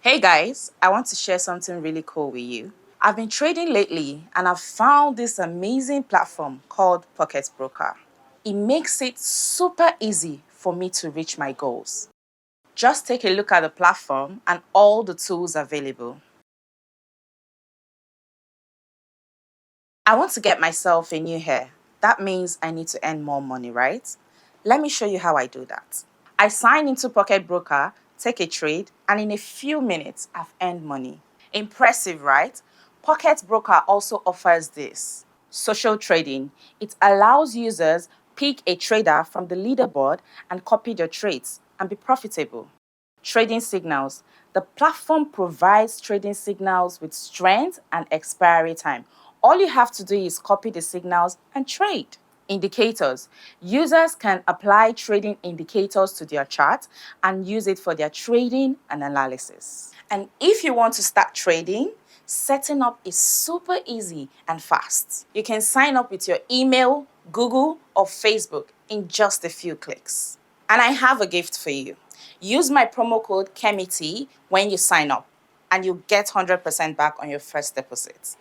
Hey guys, I want to share something really cool with you. I've been trading lately and I've found this amazing platform called PocketBroker. It makes it super easy for me to reach my goals. Just take a look at the platform and all the tools available. I want to get myself a new hair. That means I need to earn more money, right? Let me show you how I do that. I sign into PocketBroker, take a trade, and in a few minutes, I've earned money. Impressive, right? PocketBroker also offers this social trading. It allows users pick a trader from the leaderboard and copy their trades and be profitable. Trading signals. The platform provides trading signals with strength and expiry time. All you have to do is copy the signals and trade. Indicators. Users can apply trading indicators to their chart and use it for their trading and analysis. And if you want to start trading, setting up is super easy and fast. You can sign up with your email, Google, or Facebook in just a few clicks. And I have a gift for you. Use my promo code Kemity when you sign up, and you get 100% back on your first deposit.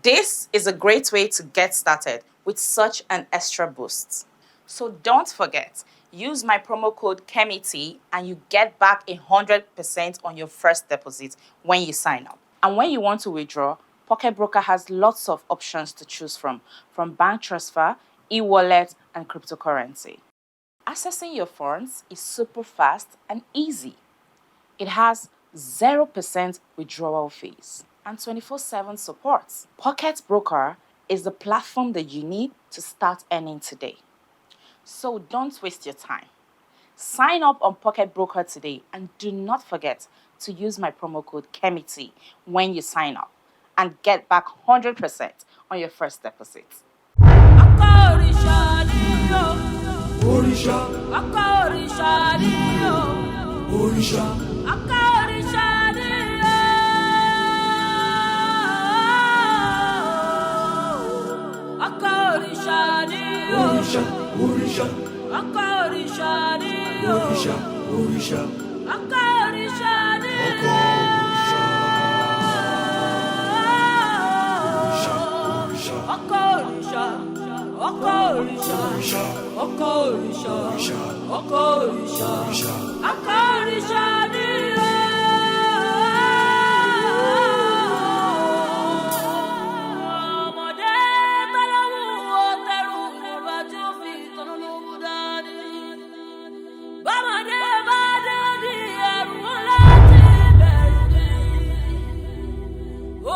This is a great way to get started with such an extra boost. So don't forget, use my promo code Kemity and you get back 100% on your first deposit when you sign up. And when you want to withdraw, PocketBroker has lots of options to choose from bank transfer, e-wallet, and cryptocurrency. Accessing your funds is super fast and easy. It has 0% withdrawal fees and 24/7 support. PocketBroker is the platform that you need to start earning today. So don't waste your time. Sign up on PocketBroker today and do not forget to use my promo code KEMITY when you sign up and get back 100% on your first deposit. Ọkọ òrìṣà ni o. Òrìṣà. Ọkọ òrìṣà ni o. Òrìṣà. Ọkọ òrìṣà ni o. Ọkọ òrìṣà ni o. Òrìṣà, òrìṣà. Ọkọ òrìṣà ni o. Òrìṣà, òrìṣà. Ọkọ òrìṣà ni Ọkọ o. òrìṣà. Òrìṣà, òrìṣà. Ọkọ òrìṣà. Ọkọ òrìṣà. Òrìṣà. Ọkọ òrìṣà. Òrìṣà. Ọkọ òrìṣà. Òrìṣà. Ọkọ òrìṣà ni o. Ọmọdé tọ́lọ́hún ó tẹrù bá tí ó fi tọ́nà ló mú dání. Bọ́mọdé bá débi ẹrù ńlá ti bẹ̀rù ni.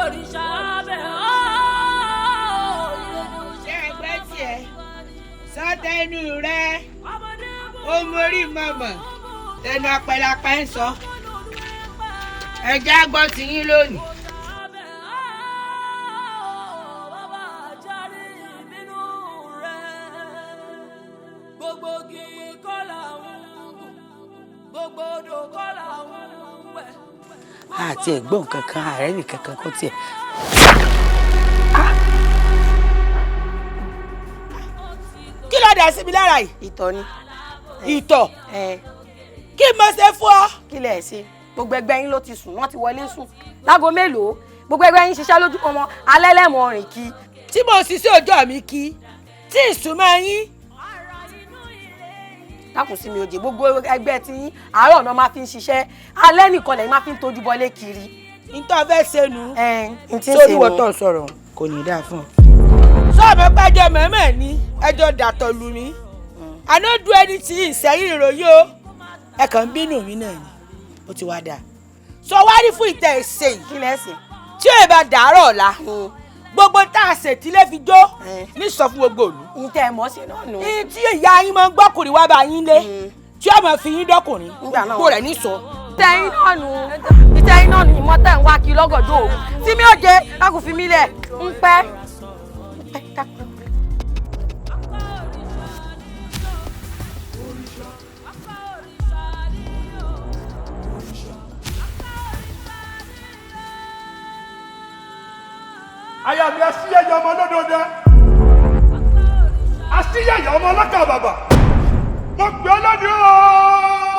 Òrìṣà bẹ̀ ọ́. Ṣé ẹgbẹ́ tiẹ̀ sọ́tẹ́nu rẹ ó mórí mọ̀mọ́ tẹnu apẹlapẹ ń sọ ẹjẹ́ á gbọ́ ti yín lónìí. Àti ẹ̀gbọ́n kankan ààrẹ nìkan kan kó tiẹ̀. Kí ló dà sí mi lára yìí? Ìtọ̀ ni. Ìtọ̀? Ẹ. Kí mo ṣe fún ọ? Kí lẹ̀ ṣe? Gbogbo ẹgbẹ́ yín ló ti sùn, wọ́n ti wọlé sùn. Láago mélòó? Gbogbo ẹgbẹ́ yín ṣiṣẹ́ lójú ọmọ alẹ́ lẹ́mọ̀ rìn kí. Tí mo ṣiṣẹ́ ọjọ́ mi kí, tí ìsúnmọ́ yín. Dákun sí mi òjè, gbogbo ẹgbẹ́ ti yín, àárọ̀ náà máa fi ń ṣiṣẹ́, alẹ́ nìkan lẹ́yìn máa fi ń tojú bọlé kiri. Ntọ́ fẹ́ ṣe nu. Ẹ n ti ń Sórí ṣe wọ́n nu. tó ń sọ̀rọ̀ kò ní dáa fún ọ. Sọ́ọ̀mù pẹ́jọ mẹ́mẹ́ ni ẹjọ́ dàtọ̀ lù mí. I no do anything ìsẹ́yìn ìròyìn o. Ẹ kàn ń bínú mi náà ni. Ó ti wá dáa. Sọ wá rí fún ìtẹ̀ ìṣe yìí. Kí lẹ̀ ṣe? Tí ò bá dàárọ̀ ọ̀la, gbogbo tá a ṣe tí lè fi jó ní sọ fún gbogbo ìlú. Ìtẹ̀ mọ́ sí náà nù. Ní tí ìyá yín máa ń gbọ́kùnrin wá bá yín lé, tí ó máa fi yín dọ́kùnrin, Nígbà náà. gbogbo rẹ̀ ní sọ. Ìtẹ̀ yín náà nù. Ìtẹ̀ yín náà nù ìmọ̀ tẹ̀ ń wá kí lọ́gọ̀dọ̀ òru. Tí mi ò jẹ́, dákun fi mí lẹ̀, ń pẹ́. Aya mi asíyẹyẹ ọmọ lódòdó. Asíyẹyẹ ọmọ ọlọ́kà bàbà. Mo pè ọ́ lónìí ooo.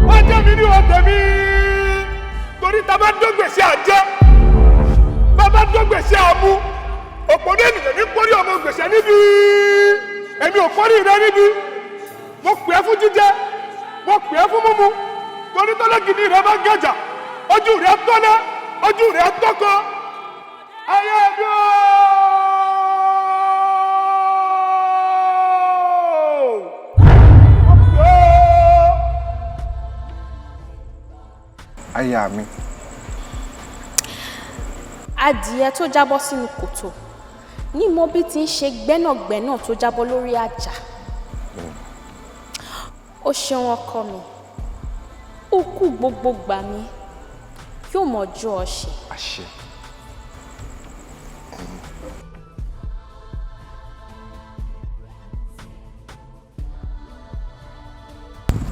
Wọ́n Jẹ́ mi ní ọ̀tẹ̀ mi. Torí ta bá dọ́gbèsè àjẹ́, bá bá dọ́gbèsè àmú, òpònú ènìyàn ní pórí ọmọ gbèsè níbí. Èmi ò pórí rẹ níbí. Mo pè é fún jíjẹ, mo pè é fún mímu. Torí tọ́lọ́gìnì rẹ bá gàjà, ojú rẹ tọ́lẹ̀, ojú rẹ tọ́kọ. Ayé mi ooo! Mo pè é. Aya mi. Adìẹ tó jábọ́ sínú kòtò ní mo bí ti ń ṣe gbẹ́nàgbẹ́nà tó jábọ́ lórí àjà. Ó ṣeun, ọkọ mi, ó kú gbogbo gbà mí, yóò mọ̀jú ọ ṣe. Àṣẹ.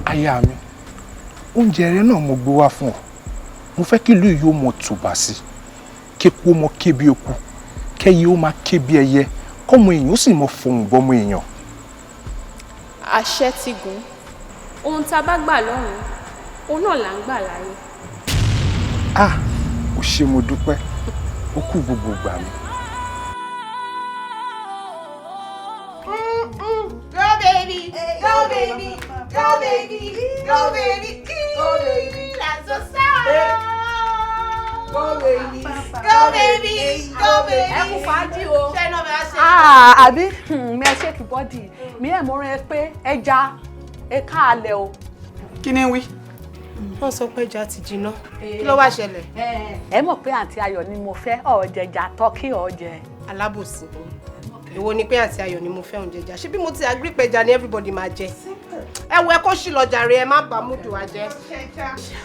Aya mi, oúnjẹ rẹ náà mo gbé wá fún ọ. Mo fẹ́ kí ìlú yìí ó mọ tùbà sí, kéku ó mọ ké bí eku, kẹ́yẹ ó máa ké bí ẹyẹ, kọ́mọ èèyàn ó sì mọ fọhùn bọ́mọ èèyàn. Àṣẹ ti gùn. Ohun tá a bá gbà lọ́run, òun náà là ń gbà láyé. Ah, ó ṣé, mo dúpẹ́, ó kú gbogbo ìgbà mi. Go baby, go baby, go baby, go baby, go baby. That's what's up. Go baby. Go baby, go baby. Ẹ kú fàájì o. Ṣé iná bẹ̀rẹ̀ ṣe? Ah, àbí mi ẹ ṣèkì body mi ẹ̀ mọ́rin ẹ pé ẹja ẹ káàlẹ̀ o. Kí ni wí? Wọ́n sọ pé ẹja ti jiná. Kí ló wá ṣẹlẹ̀? Ẹ mọ̀ pé àǹtí Ayọ̀ ni mo fẹ́ ọ̀jẹ̀jà tọ́kì ọ̀jẹ̀. Alábòsí. Èwo ni pé àǹtí Ayọ̀ ni mo fẹ́ oúnjẹ jà? Ṣé bí mo ti agree pé ẹja ni everybody máa jẹ? Ẹ wo, ẹ kó sì lọ jàre, ẹ má bàa múdù wa jẹ.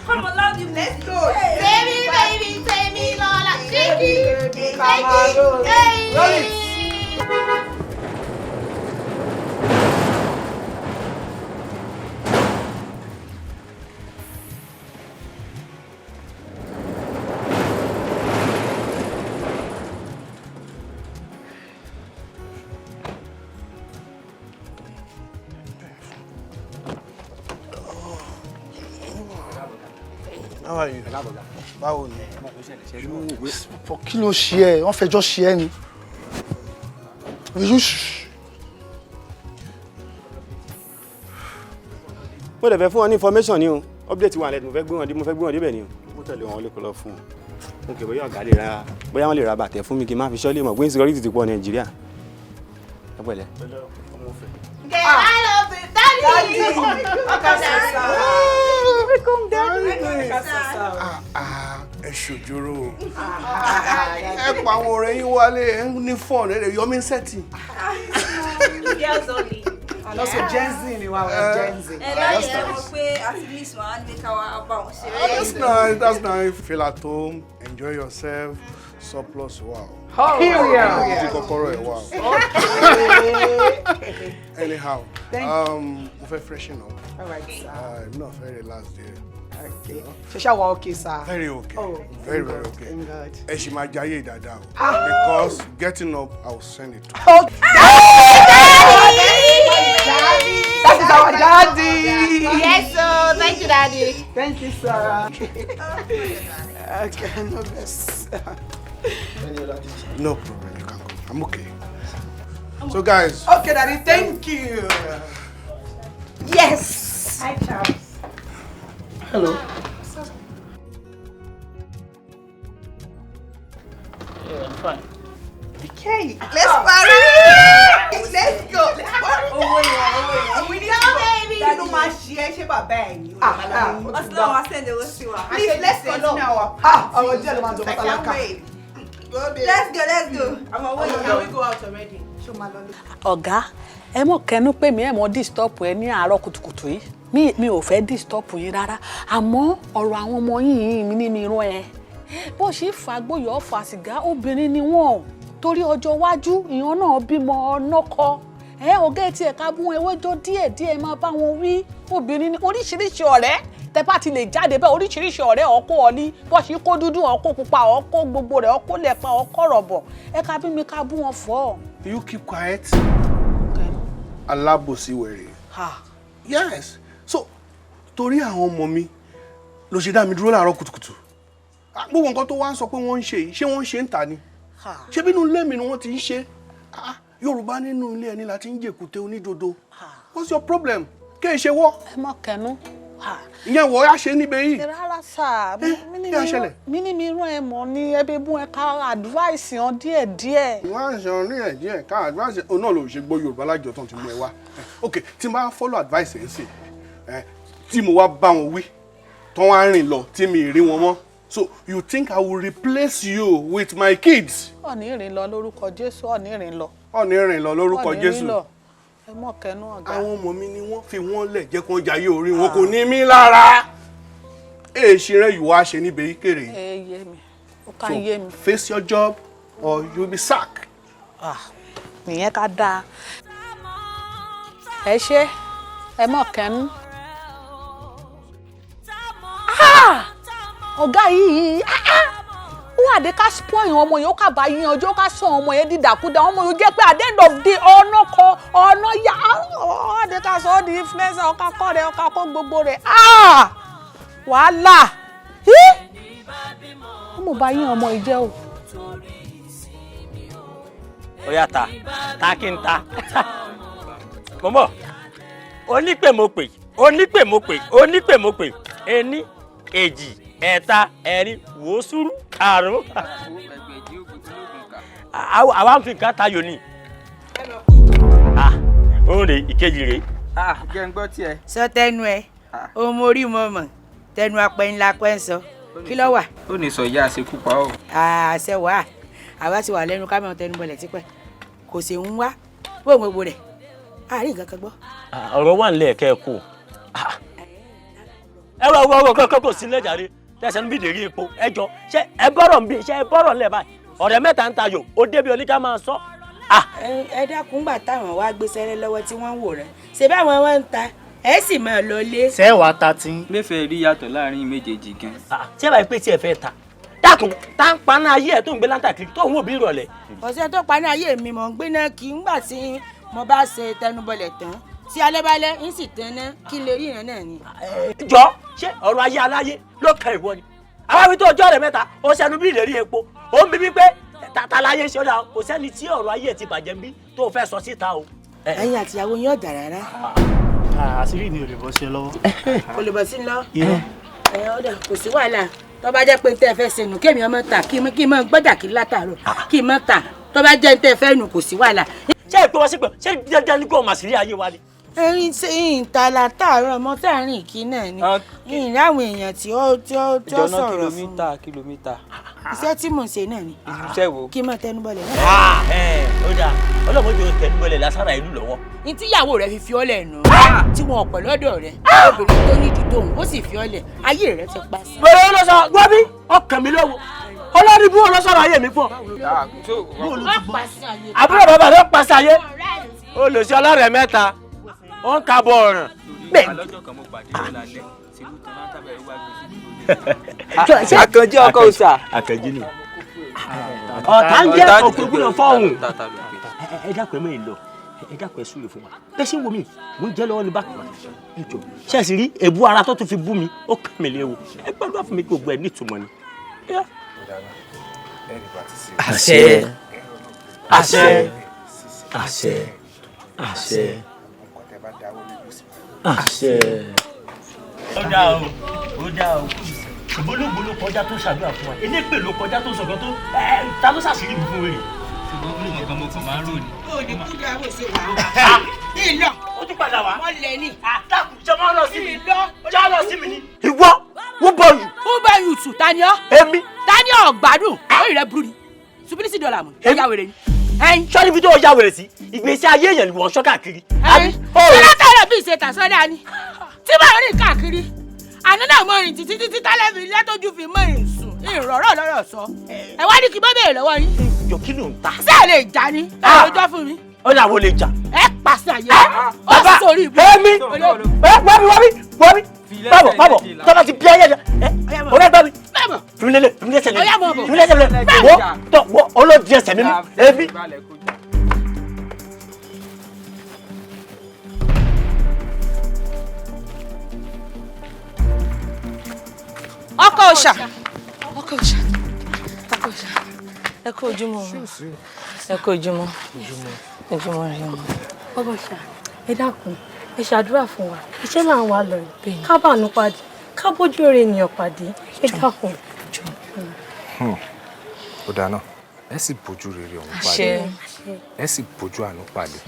Come on, love you. Let's go. Baby, baby, baby, Lola. Shake it, shake it. Hey. How are you? Báwo ni? For kí ló ṣe ẹ́? Wọ́n fẹjọ́ ṣe ẹ́ ni. Will you shh? Mo dẹ̀ fẹ́ fún wọn ní information ni o. Update wà lẹ́nu, mo fẹ́ gbé wọn dé, mo fẹ́ gbé wọn débẹ̀ ni o. Mo tẹ̀lé wọn lẹ́kọ̀ọ́ lọ fún wọn. Mo kẹ̀ bóyá ọ̀gá lè ra, bóyá wọ́n lè ra bàtẹ̀ fún mi kí n má fi ṣọ́lé mọ̀ pé insecurity ti pọ̀ Nàìjíríà. Ẹ pẹ̀lẹ́. Okay, I love it. Daddy. Welcome, Daddy. Ẹ ṣòjóró o. Ẹ pa àwọn ọ̀rẹ́ yín wálé, ẹ ń ní fọ́ọ̀nù, ẹ lè yọ mí sẹ́tì. Girls only. And also Gen Z ni wa, we're Gen Z. Ẹ lọ́yẹ̀ ẹ mọ̀ pé at least wọ́n á ní ká wá bá wọn ṣeré. Ah, that's nice, that's nice. Feel at home, enjoy yourself, surplus wà o. Oh, period. Ojú kọ́kọ́rọ́ ẹ̀ wà o. Anyhow, Thank mo fẹ́ freshen up. All right, sir. I'm not very relaxed there. Okay. Ṣé ṣá wa okay, sir? Very okay. Oh, very, thank very God, okay. thank God. Ẹ ṣì máa jayé dáadáa o. Ah. Because getting up, I will send it to Oh, That is our daddy. Yes, sir. Thank you, Daddy. Thank you, sir. Okay, no mess. No problem, you can go. I'm okay. So guys. Okay, Daddy, thank you. Yes. Hi, Charles. Hello. Yeah, I'm fine. Okay, let's party. Let's go. Let's party. Owó yẹn, owó yẹn. We need to go, baby. Kí ló máa ṣe ẹ́? Ṣé bàbá ẹ̀ ni? Ọtí náà wá send owó sí wa. Please, let's continue our Ah, ọ̀rọ̀ díẹ̀ ló máa jọ I can't pátálákà. wait. Let's go, let's go. Àwọn owó yẹn, can we go out already? Ṣé o máa lọ lé? Ọ̀gá, ẹ mọ̀ kẹnu pé mi ẹ̀ mọ̀ disturb ẹ ní àárọ̀ kùtùkùtù yìí. Mi ò fẹ́ disturb yín rárá, àmọ́ ọ̀rọ̀ àwọn ọmọ yín yìí mi ní mi rán ẹ. Bó ṣe fàgbóyọ̀ fà sìgá, obìnrin ni wọ́n, torí ọjọ́ iwájú ìyẹn náà bímọ ọ̀nàkọ ẹ ọ̀gá ẹ tiẹ̀ ká bún ewéjọ́ díẹ̀ díẹ̀, máa bá wọn wí. Obìnrin ni, oríṣiríṣi ọ̀rẹ́ tẹ bá ti lè jáde bẹ́ẹ̀, oríṣiríṣi ọ̀rẹ́ ọkọ ọ̀ní bó ṣe kó dúdú, ọkọ pupa, ọkọ gbogbo rẹ̀, ọkọ lẹ̀pa, ọkọ rọ̀bọ̀. Ẹ ká bí mi ká bú wọn fọ́. Do you keep quiet? Alábòsí wèrè. Yes. So, torí àwọn ọmọ mi Ló ṣe dá mi dúró láàárọ̀ kùtùkùtù. Gbogbo nǹkan tó wá ń sọ pé wọ́n ń ṣe yìí, ṣé wọ́n ń ṣe ń ta ni? Ṣé bínú ilé mi ni wọ́n ti ń ṣe? Yorùbá nínú ilé ẹni la ti ń jèkúté onídodo. What's your problem? Kí ẹ ṣe wọ́? Ẹ mọ kẹnu. Ìyẹn wọ́ á ṣe níbẹ̀ yìí. Rárá sà, kí á ṣẹlẹ̀? Mi ní mi rán ẹ mọ̀ ní ẹbí mú ẹ ká advice hàn díẹ̀ díẹ̀. Wọ́n á ṣe ọ̀rìn ẹ̀ díẹ̀ ká advice òun náà ló ṣe gbọ́ Yorùbá lájọ tán ti mú ẹ wá. Ok, tí n bá follow advice ẹ̀ ń sìn, tí mo wá bá wọn wí, tán wá rìn lọ tí mi ì rí wọn mọ́. So you think I will replace you with my kids? Ọ̀ní ìrìn lọ lórúkọ Jésù, ọ̀ní ìrìn lọ. Ọ̀ní rìn lọ lórúkọ Ọ̀ní Jésù. ìrìn lọ. Ẹ mọ̀ kẹnu ọ̀gá. Àwọn ọmọ mi ni wọ́n fi wọ́n lẹ̀ jẹ́ kó jayé orí wọn, kò ní mí lára. Èèṣì rẹ̀ yìí wá ṣe níbi ìkéré yìí. Ẹ yé mi, ó ká yé mi. Face your job or you will be sacked. Ah, ìyẹn ká dáa. Ẹ ṣe, ẹ mọ̀ kẹnu. Ah! Ọ̀gá yìí, ah, ah! Ó wà dé ká spoil ọmọ yẹn, ó kà bá yín ọjọ́ ká sọ ọmọ yẹn dídàkudà, ọmọ yẹn jẹ́ pé at the end of the day ọ̀nà kan ọ̀nà yá ó wà dé ká sọ ọ́ di influencer, ọ̀ká kọ́ rẹ̀, ọ̀ká kọ́ gbogbo rẹ̀. Ah! Wàhálà! Hí! Ó mọ̀ bá yín ọmọ yìí jẹ́ o. Ó yá, ta ta kí n ta mo bọ̀. Onípè mo pè, onípè mo pè, onípè mo pè. Ení, èjì, ẹ̀ta, ẹ̀rin, wòósùrù, àrún. Àwa ń fi nǹkan tayò ni. Ó rè ìkejì rè. Jẹ́ ń gbọ́ tiẹ̀. Sọ tẹnu ẹ, ohun mo rí mo mọ̀, tẹnu apẹ ńlá pẹ́ ń sọ. Kí ló wà? Ó ní sọ ìyá àṣekú pa ọ́. Àṣẹ wà, àwa ti wà lẹ́nu ká mọ̀ tẹnu bọlẹ̀ tipẹ́, kò sì ń wá bóun gbogbo rẹ̀ àárín nǹkan kan gbọ́. Ọ̀rọ̀ wà nílẹ̀ kẹ́ ẹ kú. Ẹ wá wá wá, kọ́kọ́ kò sí lẹ́jàre tẹ̀sán níbi ìdérí epo. Ẹ jọ, ṣé ẹ bọ́rọ̀ ń bí? Ṣé ẹ bọ́rọ̀ ńlẹ̀ báyìí? Ọ̀rẹ́ mẹ́ta ń tayò, ó débi oníkà máa sọ. Ẹ dákun, gbà táwọn wá gbé sẹ́rẹ́ lọ́wọ́ tí wọ́n ń wò rẹ̀ ṣe báwọn wọn ń ta, ẹ sì máa lọ lé. Ṣé wàá ta tí. Mẹ́fẹ̀ẹ́ rí yàtọ̀ láàrin méjèèjì gan. Ṣé báyìí pé tí ẹ fẹ́ ta, dákun, tá ń paná ayé ẹ tó ń gbé láńtà kiri tó ń wò bí ìrọ̀lẹ́. Ọ̀sẹ̀ tó paná ayé mi mọ̀ ń gbé náà kí ngbà tí mo bá ṣe tẹnubọlẹ̀ tán tí alẹ́bálẹ́ ń sì tán ná kí n lè rí ìran náà ni. Jọ, ṣé ọ̀rọ̀ ayé aláyé ló kan ìwọ ni? Àwọn ibi tó ọjọ́ rẹ̀ mẹ́ta ó ṣẹnu bí ìlérí epo, ó ń bí bí pé tata láyé ṣe ó dà, kò sẹ́ni tí ọ̀rọ̀ ayé ẹ̀ ti bàjẹ́ ń bí tó fẹ́ sọ síta o. Ẹ̀yin àtìyàwó yín ọ̀jà rárá. Àṣírí mi ò lè bọ́ sí ẹ lọ́wọ́. Kò lè bọ́ sí lọ. Irọ́. Ẹ ọ̀dà, kò sí wàhálà. Tó bá jẹ́ pé n tẹ́ fẹ́ ṣe nù, kémi ọmọ ta kí n mọ gbọ́dà kí látàárọ̀ kí n mọ ta, tó bá jẹ́ n tẹ́ fẹ́ nù, kò sí wàhálà. Ṣé ìpè wá sí pé ṣé dandan ni kò mà sí rí ayé wa ni? Ẹyin tí ìta látàárọ̀ mọ́ tààrin ìkí náà ni ìrìn àwọn èèyàn tí ó Ìjọba sọ̀rọ̀ fún kìlómítà kìlómítà. Iṣẹ́ tí mò ń ṣe náà ni. Iṣẹ́ wo? Kí n mọ tẹnubọlẹ̀ náà. Ẹ ó dáa, ọlọ́mọdé ò tẹnubọlẹ̀ lására ìlú lọ́wọ́. Ní tíyàwó rẹ fi fi ọ́ lẹ̀ nù tí wọn ò pẹ̀ lọ́dọ̀ rẹ, obìnrin tó nídìí tóun ó sì fi ọ́ lẹ̀, ayé rẹ ti pa sí. Wẹ́rẹ́ ló sọ gbọ́ bí ọkàn mi lọ́wọ́, olórí bú olóṣọ̀rọ̀ ayé mi fún ọ. Àbúrò bàbá rẹ pàṣẹ ayé olùsí ọlọ́rẹ̀ mẹ́ta ó ń kabọ̀ ọ̀ràn. Alọ́jọ́ kan mo pàdé rẹ̀ lálẹ́ sílùú tán látàbẹ̀ wá gbé sí. Àkànjí ọkọ òòṣà. Àkànjí ni. Ọ̀tá ń jẹ́ òkú gbọ́dọ̀ fọ́ọ̀hún. Ẹ dákun, ẹ mọ̀ ẹ lọ, ẹ dákun, ẹ súre fún wa. Bẹ́ẹ̀ ṣe ń wo mi, mò ń jẹ́ lọ́wọ́ ní bákan. Ẹ jọ, ṣé ẹ sì rí èbú ara tó tún fi bú mi, ó kàn mí léwu. Ẹ gbọ́dọ̀ fún mi kí gbogbo ẹ nítumọ̀ ni. Àṣẹ, àṣẹ, àṣẹ, àṣẹ, àṣẹ. Ó dáa o, ó dáa o. Ṣùgbọ́n olóògbé ló kọjá tó ṣàdúrà fún wa, elépè ló kọjá tó sọ̀kan tó ẹ ta ló ṣàṣírí mi fún wèrè. Ṣùgbọ́n ó mọ̀ kan mo kàn máa ń rò ní. Ó ní kúndà bó ṣe wà á. Ìlọ. Ó tún padà wá. Wọ́n lẹ̀ ní. Àtàkùn jẹ́ máa lọ sí mi. Ìlọ. Jẹ́ lọ sí mi ni. Ìwọ, who born you? Who born you too? Ta ni ọ́? Èmi. Ta ni ọ́ gbádùn? Orí rẹ burú ni. Supilisi dọ́là mu. Ó yá wèrè ni. Ẹyin sọ́ni ibi tó o ya wèrè sí, ìgbésí ayé èèyàn ni wọ́n ṣọ́ káàkiri. Ẹyin. Sọlá tẹ̀lé bí ìṣe tà sọ́dá ni. Tí bá rìn káàkiri. Àná náà mo rìn títí títí tálẹ́ fi látọ́jú fi mọ́ ìsùn. Ìrọ̀rọ̀ lọ́rọ̀ sọ. Ẹ wá ní kí n bá bèèrè lọ́wọ́ yín. Jọ, kí ló ń ta? Ṣé ẹ lè jà ni? Ẹ lọ́jọ́ fún mi. Ó ní àwọn olè jà. Ẹ pàṣẹ àyè. Ó sórí ibú. Èmi. Ẹ wábi wábi wábi. Bábọ̀ bábọ̀, tọ́ba ti bí ayé ẹ ọ̀rẹ́ gbá mi. Fi mi lélẹ̀, fi mi lẹ́sẹ̀ lélẹ̀. Ọ̀yá, mọ̀ bọ̀. Fi mi lẹ́sẹ̀ lélẹ̀. Wọ́ tọ́ wọ́ olódi ẹsẹ̀ mímú. Èmi. Ọkọ òòṣà, ọkọ òòṣà, ọkọ òòṣà, ẹ kú ojúmọ́, ẹ kú ojúmọ́, ojúmọ́ rẹ mọ́. Ọkọ òòṣà, ẹ dákun, ẹ ṣàdúrà fún wa. Iṣẹ́ là ń wá lọ yìí, ká bàánú pàdé, ká bójú rere ènìyàn pàdé, ẹ dákun. Ó dáná, ẹ sì bójú rere ọ̀hún pàdé, ẹ sì bójú àánú pàdé.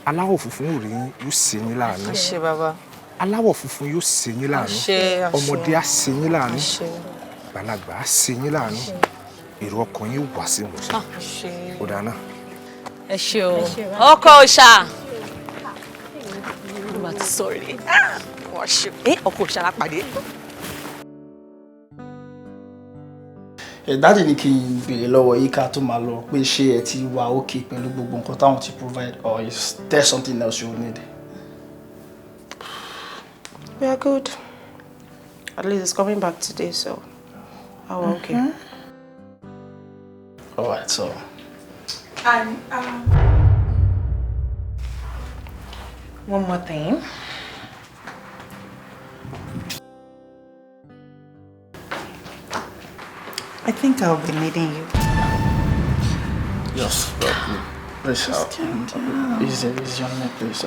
Aláwọ̀ funfun ò rí yín, yóò ṣe yín láàánú. Àṣẹ bàbá. Aláwọ̀ funfun yóò ṣe yín láàánú. Ọmọdé á ṣe yín láàánú, àgbàlagbà á ṣe yín láàánú, èrò ọkàn yín wá sí ìmúṣẹ. Ó dáná. Ẹ ṣé o, ọkọ òòṣà. Ló bá ti sọ̀rọ̀ wọ́n ṣe ọkọ òòṣà lápàdé. Daddy ní kí n béèrè lọ́wọ́ yìí ká tó máa lọ pé ṣé ẹ ti wà okay pẹ̀lú gbogbo nǹkan táwọn ti provide, or is there something else you need? We are good. At least it's coming back today, so I'm okay. All right, so. And one more thing. I think I'll be needing you. Yes, please. Easy, easy on me, please.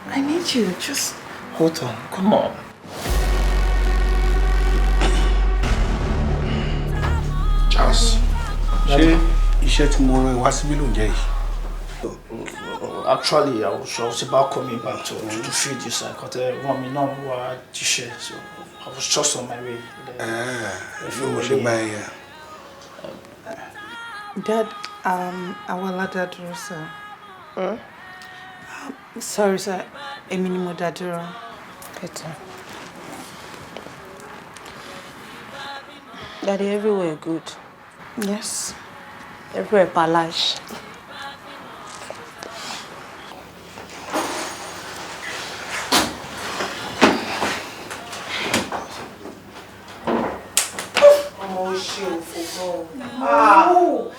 I need you. Just hold on. Come on. Charles, ṣé iṣẹ́ tí mo rán ẹ wá síbí ló ń jẹ́ yìí? Actually, I was about coming back to feed you, sir. Because one me now were to share, so I was just on my way. Bí mo ṣe gba ẹ̀yà. Dad, àwa la dá dúró, sir. Sorry, sir. Èmi ni mo dá dúró. Better. Daddy, everywhere good. Yes. Everywhere palace. Ọmọ, ó ṣe òfò gan o.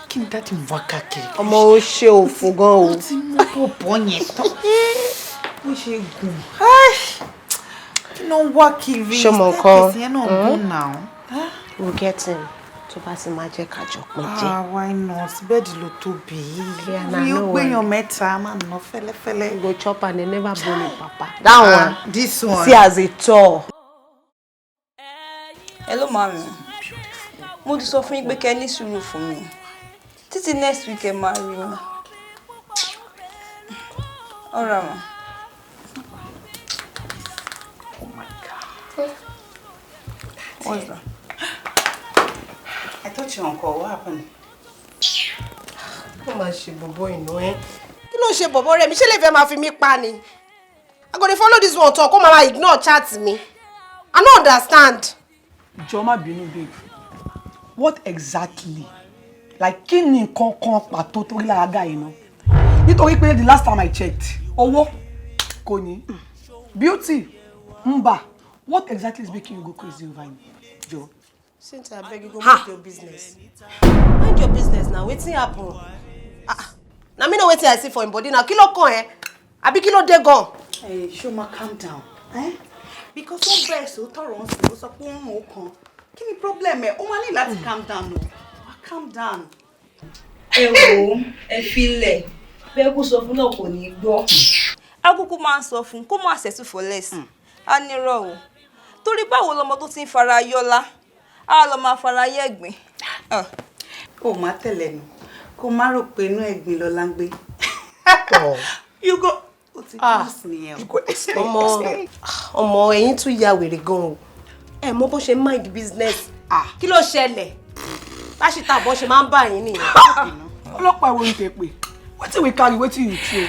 Kí ni daddy ń wá káàkiri? Ọmọ, ó ṣe òfò gan o. Ó ti mú bọ̀bọ̀ yẹn tán. Bó ṣe gùn. Kí ló ń wá kiri? Ṣé mo nǹkan? Staircase yẹn náà gùn náà. We'll get him. Tó bá sì máa jẹ́ kájọ pín jẹ. Ah, why not? Bẹ́ẹ̀dì ló tóbi. Yeah, na Mi ó no gbéyàn mẹ́ta, máa nà fẹ́lẹ́fẹ́lẹ́. Go chop and they never bone him papa. That one. This one. See as a tall. Hello, mami. Mo ti sọ fún yín pé kẹ́ ní sùúrù fún mi. Títí next week ẹ máa rí mi. Ọ̀rọ̀ àmọ́. Oh my God. What's that? I thought your uncle. What happened? Ó máa ṣe bọ̀bọ̀ ìná ẹ́. Kí ló ń ṣe bọ̀bọ̀ rẹ̀ mi? Ṣé lè fẹ́ máa fi mí pa ni? I go dey follow this one talk, kó máa ignore chat mi. I no understand. Jọ̀ọ́, má bínú, babe. What exactly? Like, kí ni nǹkan kan pàtó tó rí lára guy náà? Nítorí pé the last time I checked, owó kò ní. Beauty, mba. What exactly is making you go crazy over him? Jọ̀ọ́. Cynthia, abeg, you go mind your business. Mind your business na. Wetin happen? Ah, na me know wetin I see for him body na. Kí ló kàn ẹ́? Àbí kí ló dé gan? Hey, ṣó máa calm down. Eh? Because ó bẹ̀rẹ̀ sí ó tọrọ ń sìn, ó sọ pé ó ń rùn ó kan. Kí ni problem ẹ̀? Ó máa ní láti calm down o. Wá calm down. Ẹ wò ó, ẹ filẹ̀. Bẹ́ẹ̀ kú sọ fún náà, kò ní gbọ́. Akúkú máa ń sọ fún kó má settle for less. Á nírọ̀ o. Torí báwo lọmọ tó ti ń fara yọ́lá? Á lọ máa fara yẹ̀gbìn. Ó máa tẹ̀lé nu. Kó má rò pé inú ẹ̀gbin lọ́la ń gbé. You go. Ó ti close nìyẹn o. Ọmọ ọmọ, ẹ̀yin tún ya wèrè gan o. Ẹ mọ bó ṣe mind business. Kí ló ṣẹlẹ̀? Báṣítà bó ṣe máa ń bà yín nìyẹn. Ọlọ́pàá wo ni tẹ pé? Wetin we carry, wetin you throw?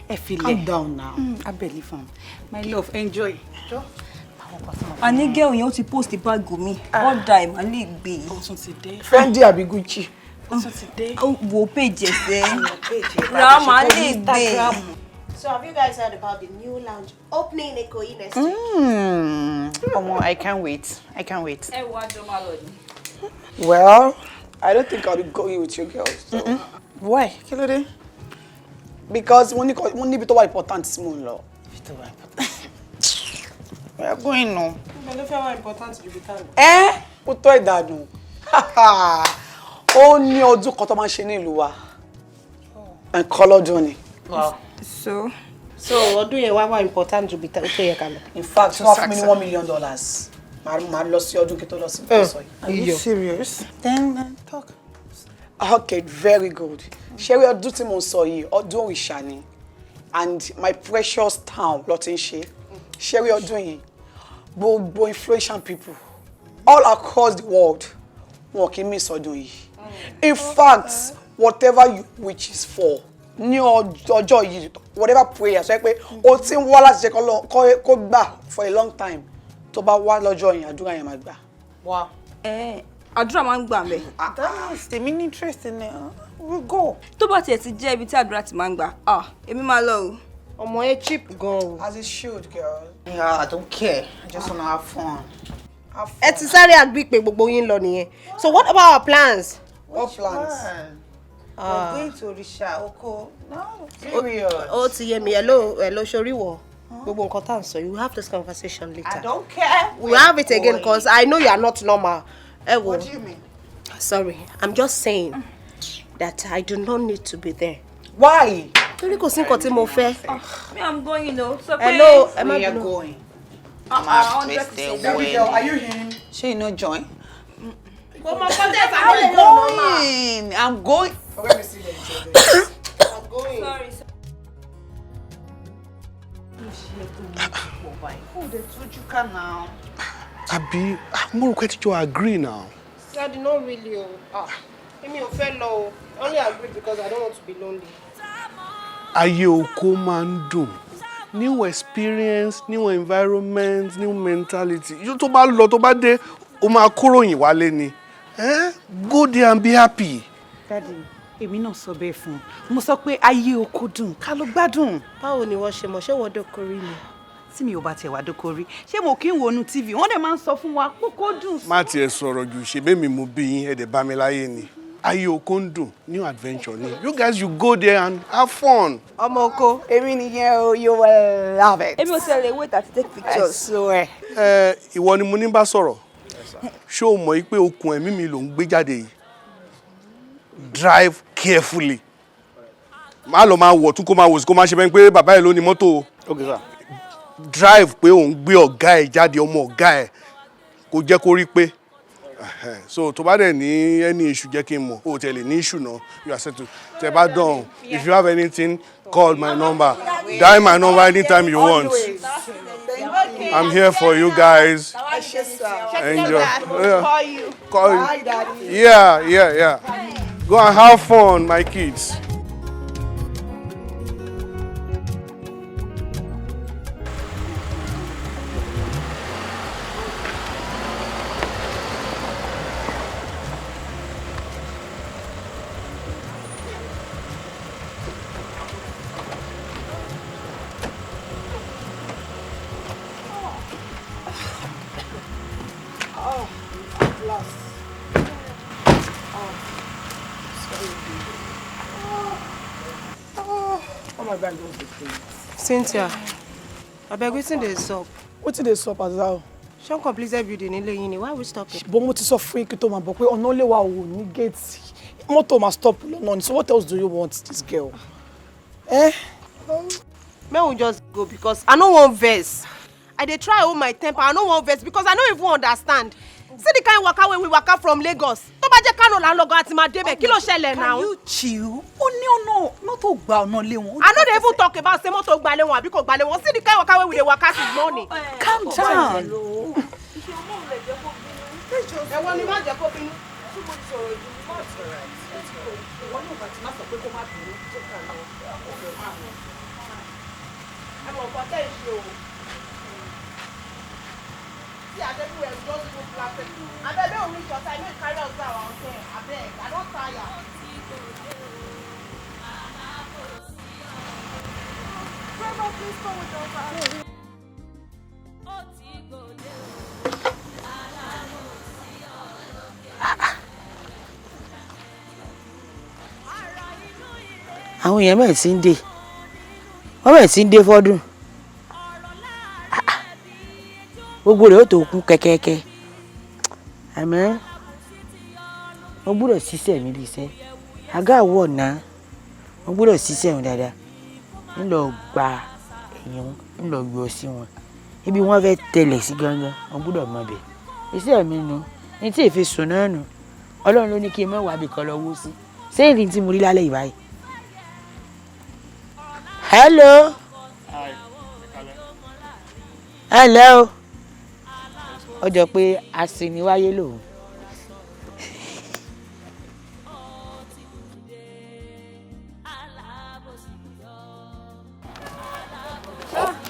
Ẹ filẹ̀. Calm down now. Abẹ́lé fún mi. My love, enjoy. Àní girl yẹn, ó ti post báàgì mi. Ọ̀dà ẹ̀ má lè gbé e. Ó tún ti dé. Fendi àbí Gucci? Ó tún ti dé. Wo page ẹsẹ̀. Ra má lè gbé e. So have you guys heard about the new lounge opening in Ikoyi next week? Ọmọ, I can't wait. I can't wait. Ẹ wo, àjọ máa lọ ni. Well, I don't think I'll be going with you girls. So. Why? Kí ló dé? Because wọ́n ní níbi tó wà important tí mò ń lọ. Ibi tó wà important. We are going now. Ibẹ̀ ló fẹ́ wá important ju bí tá lọ. Ẹ ó tọ́ ìdànù. Ó ní ọdún kan tó máa ń ṣe ní ìlú wa. Ẹ̀kan lọ́dún ni. So ọdún yẹn wá wá important ju bí tó yẹ ká lọ. In fact, wọ́n fún mi ní $1 million. Màá lọ sí ọdún kí tó lọ sí ibi tó sọ yìí. Are you serious? Then talk. Okay, very good. Ṣé rí ọdún tí mo ń sọ yìí, ọdún òrìṣà ni. And my precious town ló ti ń ṣe. Ṣé rí ọdún yìí, gbogbo influential people all across the world wọn kì í miss ọdún yìí. In fact, whatever you wish is for ní ọjọ́ yìí, whatever prayer sọ pé o ti ń wá láti ṣe kó gbà for a long time, tó bá wá lọ́jọ́ yẹn, àdúrà yẹn máa gbà. Wow. Ẹ àdúrà máa ń gbà mẹ́. That means tèmi ní interest in it. We go. Tó bá tiẹ̀ ti jẹ́ ibi tí àdúrà ti máa ń gbà, ah, èmi máa lọ o. Ọmọ ẹ cheap gan o. As it should, girl. Yeah, I don't care. I just wanna have fun. Ẹ ti sáré agree pé gbogbo yín lọ nìyẹn. So what about our plans? What plans? We're going to Orisha Oko. No. Period. Ó ti yé mi. Hello, hello, sori wọ. Gbogbo nǹkan tá à ń sọ, you have this conversation later. I don't care. We have it again because I know you are not normal. Ẹ wo. What do you mean? Sorry, I'm just saying that I do not need to be there. Why? Torí kò sí nǹkan tí mo fẹ́. Me, I'm going o. Sọ pé Hello, ẹ má We are bínú. going. Ah, 100%. Baby girl, are you in? Ṣé you no join? Kò mọ content. I'm going. I'm going. Ọ̀rẹ́ mi sí ilẹ̀ ìjọba. I'm going. Sorry. Oh, the tujuka now. Àbí mo rò pé ti jọ agree now. Daddy, not really o. Ah, èmi ò fẹ́ lọ o. I only agree because I don't want to be lonely. Ayé oko máa ń dùn. New experience, new environment, new mentality. Yóò tó bá lọ, tó bá dé, o máa kóròyìn wálé ni. Eh? Go there and be happy. Daddy, èmi náà sọ bẹ́ẹ̀ fún un. Mo sọ pé ayé oko dùn, ká ló gbádùn. Báwo ni wọ́n ṣe mọ̀? Ṣé wọ́n dóko rí ni? Tí mi ò bá tiẹ̀ wá dóko rí, ṣé mo kí ń wọnú TV? Wọ́n dẹ̀ máa ń sọ fún wa kókó dùn. Má tiẹ̀ sọ̀rọ̀ jù, ṣe bẹ́ẹ̀ mi mo bí yín, ẹ̀ dẹ̀ bá mi láyé ni. Ayé oko ń dùn, new adventure ni. You guys, you go there and have fun. Ọmọ oko, èmi nìyẹn o, you will love it. Èmi ò tiẹ̀ lè wait àti take pictures. I swear. Ẹ ìwọ ni mo ní bá sọ̀rọ̀. Ṣé o mọ̀ pé okùn ẹ̀mí mi ló ń gbé jáde yìí? Drive carefully. Má lọ máa wọ̀ tún kó máa wò sí kó máa ṣe bẹ́ẹ̀ pé bàbá ẹ̀ ló ní mọ́tò o. Okay, sir. Drive pé òun gbé ọ̀gá ẹ̀ jáde, ọmọ ọ̀gá ẹ̀ kò jẹ́ kó rí pé. Ẹhẹ́n. So tó bá dẹ̀ ní any issue, jẹ́ kí n mọ̀. O tẹ̀lé ní issue náà, you are settled. Tẹ bá dán, if you have anything, call my number, dial my number anytime you want. I'm here for you guys. Ẹ ṣé, sir. Enjoy. Yeah. Call you. Call you. Bye, Daddy. Yeah. Go and have fun, my kids. Oh, at last. Oh, sorry, baby. Oh, oh my God, just the pain. Cynthia, abeg, wetin dey sup? Wetin dey sup as how? Ṣé uncompleted building nílé yín ni? Why we stopping? But mo ti sọ fún yín kí tó máa bọ̀ pé ọ̀nà lè wà ò ní gate. Mọ́tò máa stop lọ́nà ni. So what else do you want this girl? Eh? Make we just go because I no wan vex. I dey try hold my temper. I no wan vex because I no even understand. See the kind waka wey we waka from Lagos. Tó bá jẹ́ Kano là ń lọ gan, a ti máa débẹ̀. Kí ló ṣẹlẹ̀ Can now? you chill? Ó ní ọ̀nà mọ́tò gba ọ̀nà lé wọn. I no dey even talk about say mọ́tò gbalẹ̀ wọn àbí kò gbalẹ̀ wọn. See the kind waka wey we dey waka since morning. Calm down. Ẹ̀wọ̀n ni má jẹ́ kó bínú. Ìwọ náà bàtí má sọ pé kó má bínú. Ẹ mọ̀ nǹkan tẹ́ ẹ ṣe o. See as everywhere just go plastic. Abeg, make we reach your side, make you carry us go our hotel. Abeg, I don tire. Grandma, please come with us. Àwọn èèyàn mẹ́rin tí ń dé, wọ́n bẹ̀rẹ̀ tí ń dé fọ́dún. Gbogbo rẹ̀ ó tó kún kẹ́kẹ́kẹ́. Àmọ́ mo gbúdọ̀ ṣiṣẹ́ mi bí iṣẹ́. Àgá àwọ̀ náà, mo gbúdọ̀ ṣiṣẹ́ wọn dáadáa. Ń lọ gba ẹ̀yìn wọn, ń lọ yọ sí wọn. Ibi wọ́n fẹ́ tẹlẹ̀ sí gangan, mo gbúdọ̀ mọ bẹ̀. Iṣẹ́ mi nu, ní tí èéfín sùn náà nù. Ọlọ́run ló ní kí n má wá ibì kan lọ wó sí. Ṣé èyí tí mo rí lálẹ́ yìí báyìí? Hello. Hello. Ó jọ pé asiniwáyé lòun.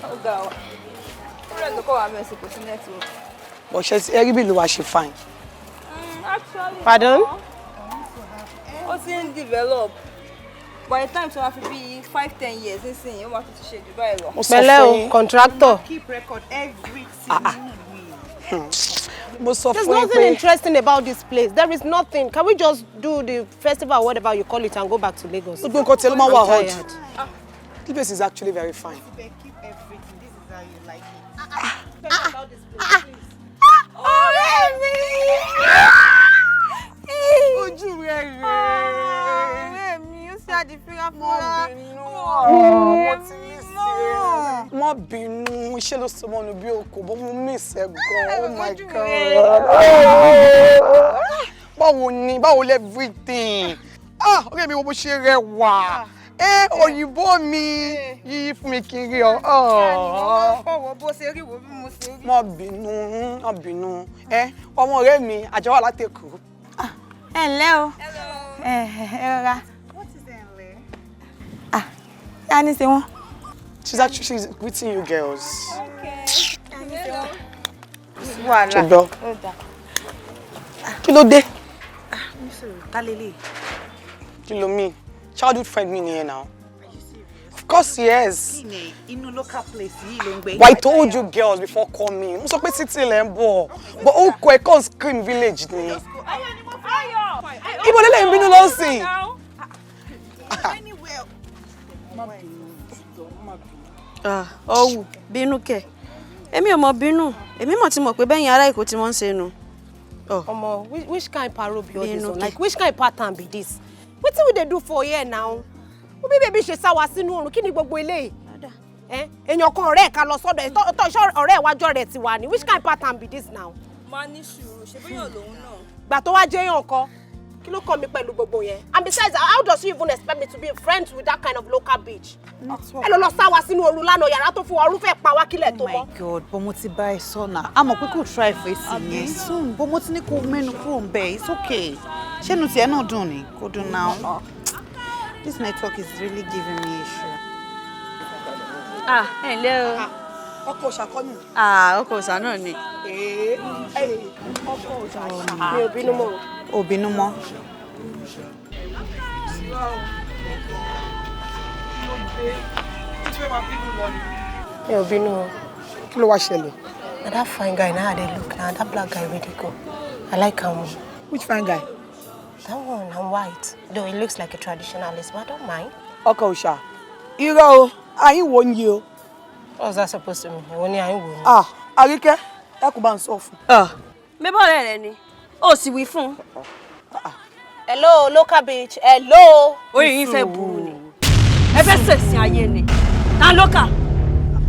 Ó ga ọ. Ó rẹ̀ tó kọ́ wa mẹ́sì kò sí network. But ṣe ẹ rí bí ìlú wa ṣe fine. Actually, Pardon? Ó ti ń develop. By the time tí wọ́n fi bí 5-10 years nísìnyí, ó máa tún ti ṣe jù báyìí lọ. Pẹ̀lẹ́ o, contractor. Keep record everything. Mo sọ There's fún yín nothing pé interesting about this place. There is nothing. Can we just do the festival or whatever you call it and go back to Lagos? Gbogbo nǹkan tí ẹ ló máa wà I'm hot. tired. This place is actually very fine. Keep everything. This is how you like it. Ọ̀rẹ́ mi! Ojú rẹ̀ rèé. Ọ̀rẹ́ mi, ó ṣe àdìfíra fúnra. Mo ti miss ẹ. Má bínú, iṣẹ́ ló sọ mọ́nu bí okò, bó mo miss ẹ gan. Oh my God. Báwo ni, báwo lẹ everything? Ah, ọ̀rẹ́ mi, wo bó ṣe rẹwà. Ẹ òyìnbó mi yíyí fún mi kiri ọ. Fọwọ́ bó ṣe rí wo bí mo ṣe rí. Má bínú, má bínú. Ẹ ọmọ ọ̀rẹ́ mi, àjọ wà látẹ̀kọ́. Ẹ ǹlẹ́ o. Ẹ ẹ rọra. Ah, kí á ní ṣe wọ́n? She's actually she's greeting you girls. Wàhálà. Ṣùgbọ́n kí ló dé? Ta lélẹ̀? Kí ló mean? Childhood friend mi nìyẹn now. Of course, yes. Kí ni inú local place yìí ló ń gbé? But I told you girls before coming. Mo sọ pé city lẹ ń bọ̀. But ó kọ ẹ̀ kàn scream village ni. Ibo lélẹ̀ ń bínú lọ sí? Ọ̀wù bínú kẹ̀, èmi ò mọ̀ bínú, èmi mọ̀ ti mọ̀ pé bẹ́yìn ará Èkó tí wọ́n ń ṣe nu. Omo, which kind paro be all this Bínú one? kẹ̀. Like, which kind pattern be this? Wetin we dey do for here now? Wo bí baby ṣe sá wa sínú oòrùn, kí ni gbogbo eléyìí? Eh, èèyàn kan ọ̀rẹ́ ẹ̀ ká lọ sọ́dọ̀ ẹ̀ tọ́ iṣẹ́ ọ̀rẹ́ ẹ̀ wájọ́ rẹ̀ ti wà ní. Which kind pattern be this now? Máa ní sùúrù, ṣe bóyá lòun náà. Gbà tó wá jẹ́ èèyàn kan, kí ló kàn mí pẹ̀lú gbogbo yẹn? And besides, how does she even expect me to be friends with that kind of local bitch? Ẹ lọ lọ sá wa sínú ooru lánàá, yàrá tó fún wa, ooru fẹ́ pa wá kílẹ̀ tó mọ́. God, but mo ti bá ẹ sọ náà. A mọ̀ pé kò try fèsì yẹn soon, but mo ti ní kó mẹ́nu kúrò ń bẹ̀. It's okay. Ṣé inú tiẹ̀ náà dùn ni? Kò dùn now. This network is really giving me issue. Ah, ẹ ǹlẹ́ o. Ọkọ òṣàkọ́nù. Ah, ọkọ òòṣà náà ni. Ọkọ òṣà. Mi ò bínú mọ́ o. Ò bínú mọ́. Mi ò bínú o. Kí ló wá ṣẹlẹ̀? Na that fine guy now I dey look na that black guy wey dey go. I like am o. Which fine guy? That one, I'm white. Though he looks like a traditionalist, but I don't mind. Ọkọ òòṣà. Irọ́ o, àyín wo ń yí o. What's that supposed to mean? Ìwọ ni àyín wò ni. Ah, Àríkẹ́, dákun bá ń sọ fún. Mébọ̀ ọ̀rẹ́ rẹ ni, ó sì wí fún un. Hello, local bitch. Hello. Orí yín fẹ́ burú ni. Ẹ fẹ́ ṣẹ̀sìn ayé ni. Ta ló kà?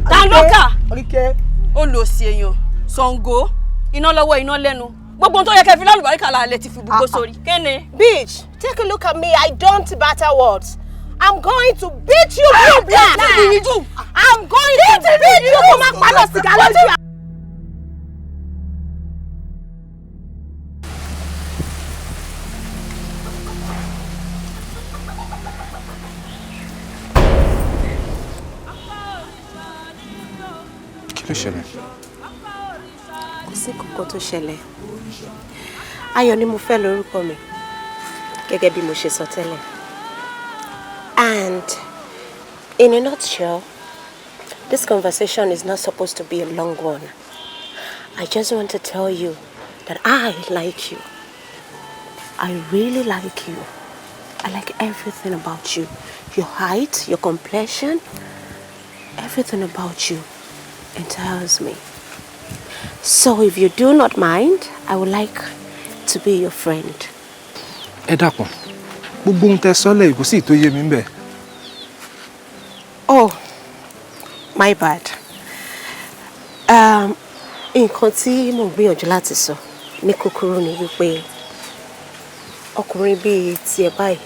Ta ló kà? Àríkẹ́. Ó lò sí èèyàn, Ṣàngó, iná lọ́wọ́ iná lẹ́nu. Gbogbo ohun tó yẹ kẹ́ fi lálùbáríkà lálẹ́ ti fi gbogbo sórí. Kéne? Bitch, take a look at me. I don't batter words. I'm going to beat you blue black. I'm going to beat you. Kó má pa lọ sìgá lójú. Kí ló ṣẹlẹ̀? Kò sí kankan tó ṣẹlẹ̀. Ayọ̀ ni mo fẹ́ lórúkọ mi, gẹ́gẹ́ bí mo ṣe sọ tẹ́lẹ̀. And in a nutshell, this conversation is not supposed to be a long one. I just want to tell you that I like you. I really like you. I like everything about you. Your height, your complexion, everything about you entices me. So if you do not mind, I would like to be your friend. Ẹ dákun, gbogbo ohun tẹ́ sọ́lẹ̀ kò sí tó yé mi ńbẹ̀. Oh, my bad. Nǹkan tí mò ń gbìyànjú láti sọ ní kúkúrú ni wípé ọkùnrin bíi tiẹ̀ báyìí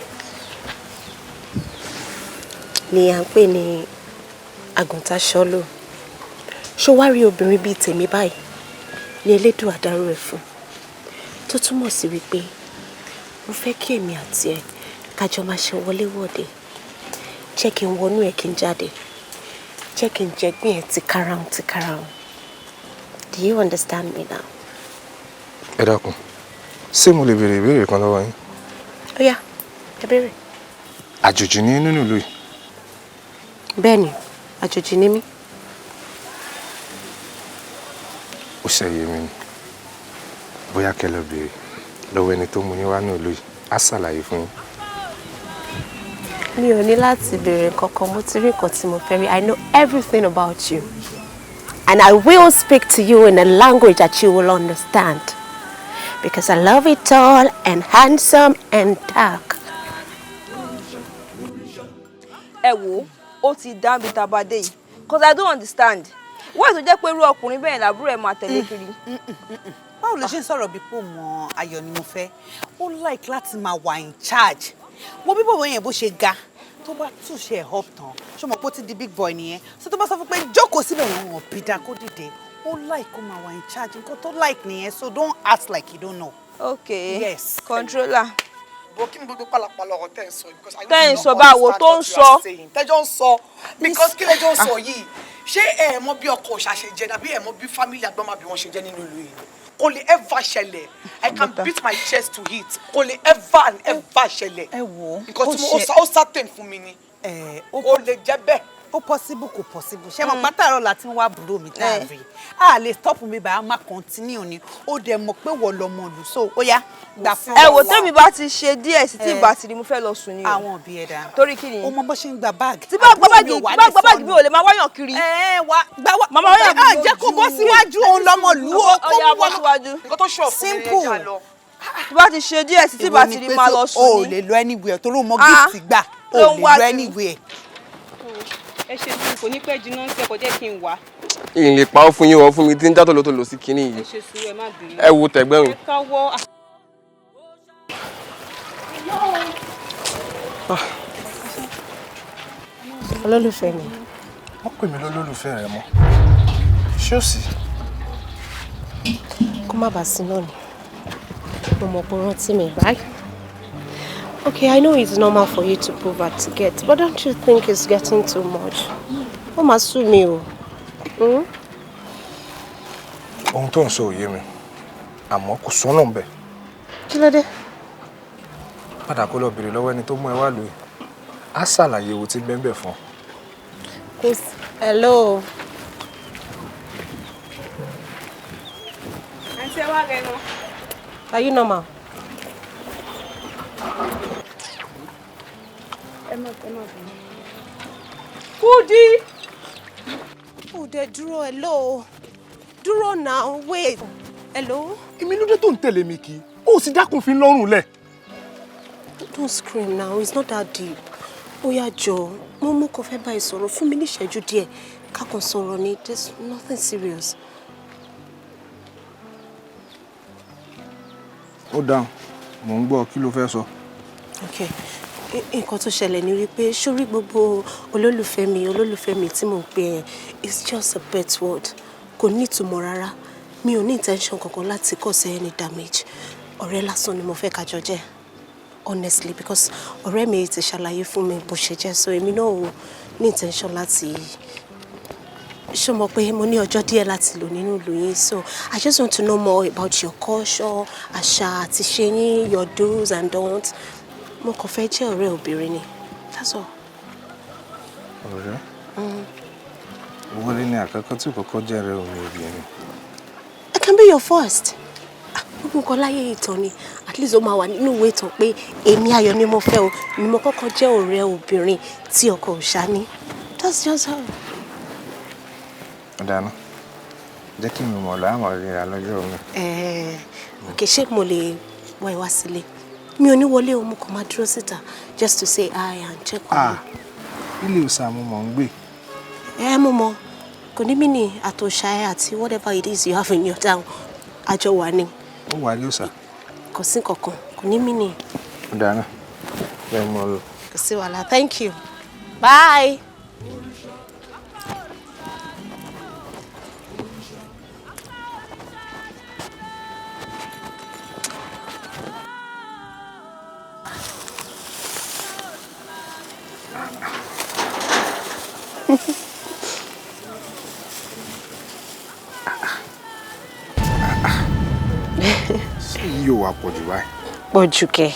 ni à ń pè ní àgùntàṣọ́lò. Ṣó wá rí obìnrin bíi tèmi báyìí ní Elédùà dárú ẹ̀ fún, tó túmọ̀ sí wípé mo fẹ́ kí èmi àti ẹ̀ ká jọ máa ṣe wọléwọ̀de. Jẹ́ kí n wọnú ẹ̀ kí n jáde, jẹ́ kí n jẹgbín ẹ̀ tìkarahun tìkarahun. Do you understand me now? Ẹ dákun, ṣé mo lè béèrè ìbéèrè kan lọ́wọ́ yín? Ó yá, ẹ béèrè. Àjòjì ní nínú ìlú yìí? Bẹ́ẹ̀ni, àjòjì ni mí. Ó ṣẹ̀yẹ mi ni. Bóyá kẹ́ lọ béèrè lọ́wọ́ ẹni tó mú yín wá ní ìlú yìí, á ṣàlàyé fún yín. Mi ò ní láti béèrè kankan, mo ti rí nǹkan tí mo fẹ́ rí. I know everything about you. And I will speak to you in a language that you will understand. Because I love it tall and handsome and dark. Ẹ wo, ó ti dá mi tá a bá dé yìí, 'cause I don't understand why tó jẹ́ pé irú ọkùnrin bẹ́ẹ̀ làbúrò ẹ̀ máa tẹ̀lé kiri. Báwo ló ṣe ń sọ̀rọ̀ bí pò mọ́ Ayọ̀ ni mo fẹ́? Ó like láti máa wà in charge. Wo bí bọ̀bọ̀ yẹn bó ṣe ga, tó bá túṣe ẹ̀ up tán, ṣó mọ̀ pé ó ti di big boy nìyẹn? So tó bá sọ fún pé jókòó síbẹ̀ yẹn, wọn bí da kó dìde. Ó like kó máa wà in charge. Nǹkan tó like nìyẹn, so don't act like you don't know. Okay. Yes. Controller. Bó kí ni gbogbo pàlàpàlà ọ̀rọ̀ tẹ́ ń sọ yìí? Because I Tẹ́ ń sọ báwo tó ń sọ. Tẹ́jọ́ ń sọ, because kí lẹ́jọ́ ń sọ yìí, ṣé ẹ mọ̀ bí ọkọ òòṣà ṣe jẹ́ tàbí ẹ mọ̀ bí family àgbọ̀n bí wọ́n ṣe jẹ́ nínú ìlú yìí? Kò lè ever ṣẹlẹ̀. I can beat my chest to it. Kò lè ever and ever ṣẹlẹ̀. Ẹ wo. Nǹkan tí mo ó certain fún mi ni. Ó lè jẹ́ bẹ́ẹ̀. Ó possible, kò possible. Ṣé mo pátárọ̀ láti wá àbúrò mi tá a rí? A lè stop mi báyìí, a máa continue ni. Ó dẹ̀ mọ̀ pé wọ́n lọ́mọ lù, so ó yá, gbà fún. Ẹ wò, tẹ́mi bá ti ṣe díẹ̀ sí tí ìbá ti rí, mo fẹ́ lọ sùn ni o. Àwọn òbí ẹ̀ dá. Torí kí ni? O mọ bó ṣe ń gba báàgì. Tí bá gba báàgì, tí bá gba báàgì, mi ò lè máa wáyàn kiri. Ẹ wá gbà wá. Màmá wáyàn kiri. Jẹ́ kó bọ́ síwájú, òun lọ́mọ lù ó. Kó Ọ̀yà, bọ́ síwájú. Nǹkan tó ṣọ̀ fún mi ni ẹ já lọ. Tí bá ti ṣe díẹ̀ sí tí ìbá ti rí, máa lọ sùn O ni. lè lọ anywhere torí o mọ gift gbà. O Ló ń lè wá lọ kiri. anywhere. Ẹ ṣe sùúrù, kò ní pẹ́ jiná ń sẹ́kọ̀ọ́, jẹ́ kí n wà. Ìyìn lè pa ó fún yín, wọ́n fún mi tí ń já tòlótòló sí kinní Ẹ yìí. ṣe sùúrù, ẹ má bínú. Ẹ wo tẹ̀gbẹ́ mi. Ẹ káwọ́. Olólùfẹ́ mi. Wọ́n pè mí lólólùfẹ́ rẹ mọ́. Ṣé ò sí? Kó má bàa sí náà ni. Mo mọ̀ pé o rántí mi, right? Okay, I know it's normal for you to prove hard to get, but don't you think it's getting too much? Ó máa sú mi o. Ohun tó ń sọ ò yé mi, àmọ́ kò sọ́nà ń bẹ̀. Kí ló dé? Padà kó lọ béèrè lọ́wọ́ ẹni tó mú ẹ wá lóye. Á ṣàlàyé ewu tí ń bẹ ńbẹ̀ fún ọ. Kò sí. Hello. Àǹtí, ẹ wá rẹ nu. Are you normal? Ẹ má bínú. Kúdí. Ó dẹ̀ dúró, hello. Dúró now, wait. Hello? Èmi ló dé tó ń tẹ̀lé mi kí? Ó sì dákun fi lọ́rùn lẹ̀. Don't scream now, it's not that deep. Ó yá, jọ̀ọ́, mo mú kó fẹ́ bá ẹ sọ̀rọ̀, fún mi ní ìṣẹ́jú díẹ̀. Ká kàn sọ̀rọ̀ ni, there's nothing serious. Ó dáhùn, mò ń gbọ́, kí ló fẹ́ sọ? Okay. Nǹkan tó ṣẹlẹ̀ ni wípé sórí gbogbo olólùfẹ́ mi, olólùfẹ́ mi tí mò ń pè ẹ́, it's just a pet word. Kò ní ìtumọ̀ rárá. Mi ò ní intention kankan láti cause any damage. Ọ̀rẹ́ lásán ni mo fẹ́ ká jọ jẹ́. Honestly, because ọ̀rẹ́ mi ti ṣàlàyé fún mi bó ṣe jẹ́, so èmi náà ò ní intention láti ṣé mọ̀ pé mo ní ọjọ́ díẹ̀ láti lò nínú ìlú yín, so I just want to know more about your culture, àṣà àti ṣe yín, your do's and don'ts. Mo kàn fẹ́ jẹ́ ọ̀rẹ́ obìnrin ni, that's all. Ọ̀rẹ́? Wọlé ní àkọ́kọ́ tí kọ́kọ́ jẹ́ ọ̀rẹ́ òun obìnrin. I can be your first. Ah, gbogbo nǹkan láyé ìtàn ni. At least ó máa wà nínú ìwé ìtàn pé èmi Ayọ̀ ni mo fẹ́ o, ni mo kọ́kọ́ jẹ́ ọ̀rẹ́ obìnrin tí ọkọ òòṣà ní. That's just how. Ọ̀dà náà, Jẹ́ kí mi mọ̀ lọ́ àmọ̀ ríra lọ́jọ́ mi. Ok, ṣé mo lè wá ẹ wá sílé? Mi ò ní wọlé o, mo kàn máa dúró síta just to say hi and check on Ah, ilé òòṣà mo mọ̀ ń gbé. you. Ẹ mo mọ̀, kò ní mí ní àtòṣà ẹ àti whatever it is you have in your town. Àjọ wà ní. Ó wà ilé òòṣà. Kò sí kankan, kò ní mí ní. Ó dáná. Bẹ́ẹ̀ mo lọ. Kò sí wàhálà. Thank you. Bye. Ṣé yìí yóò wá pọ̀ jù báyìí? Pọ̀ jù kẹ̀.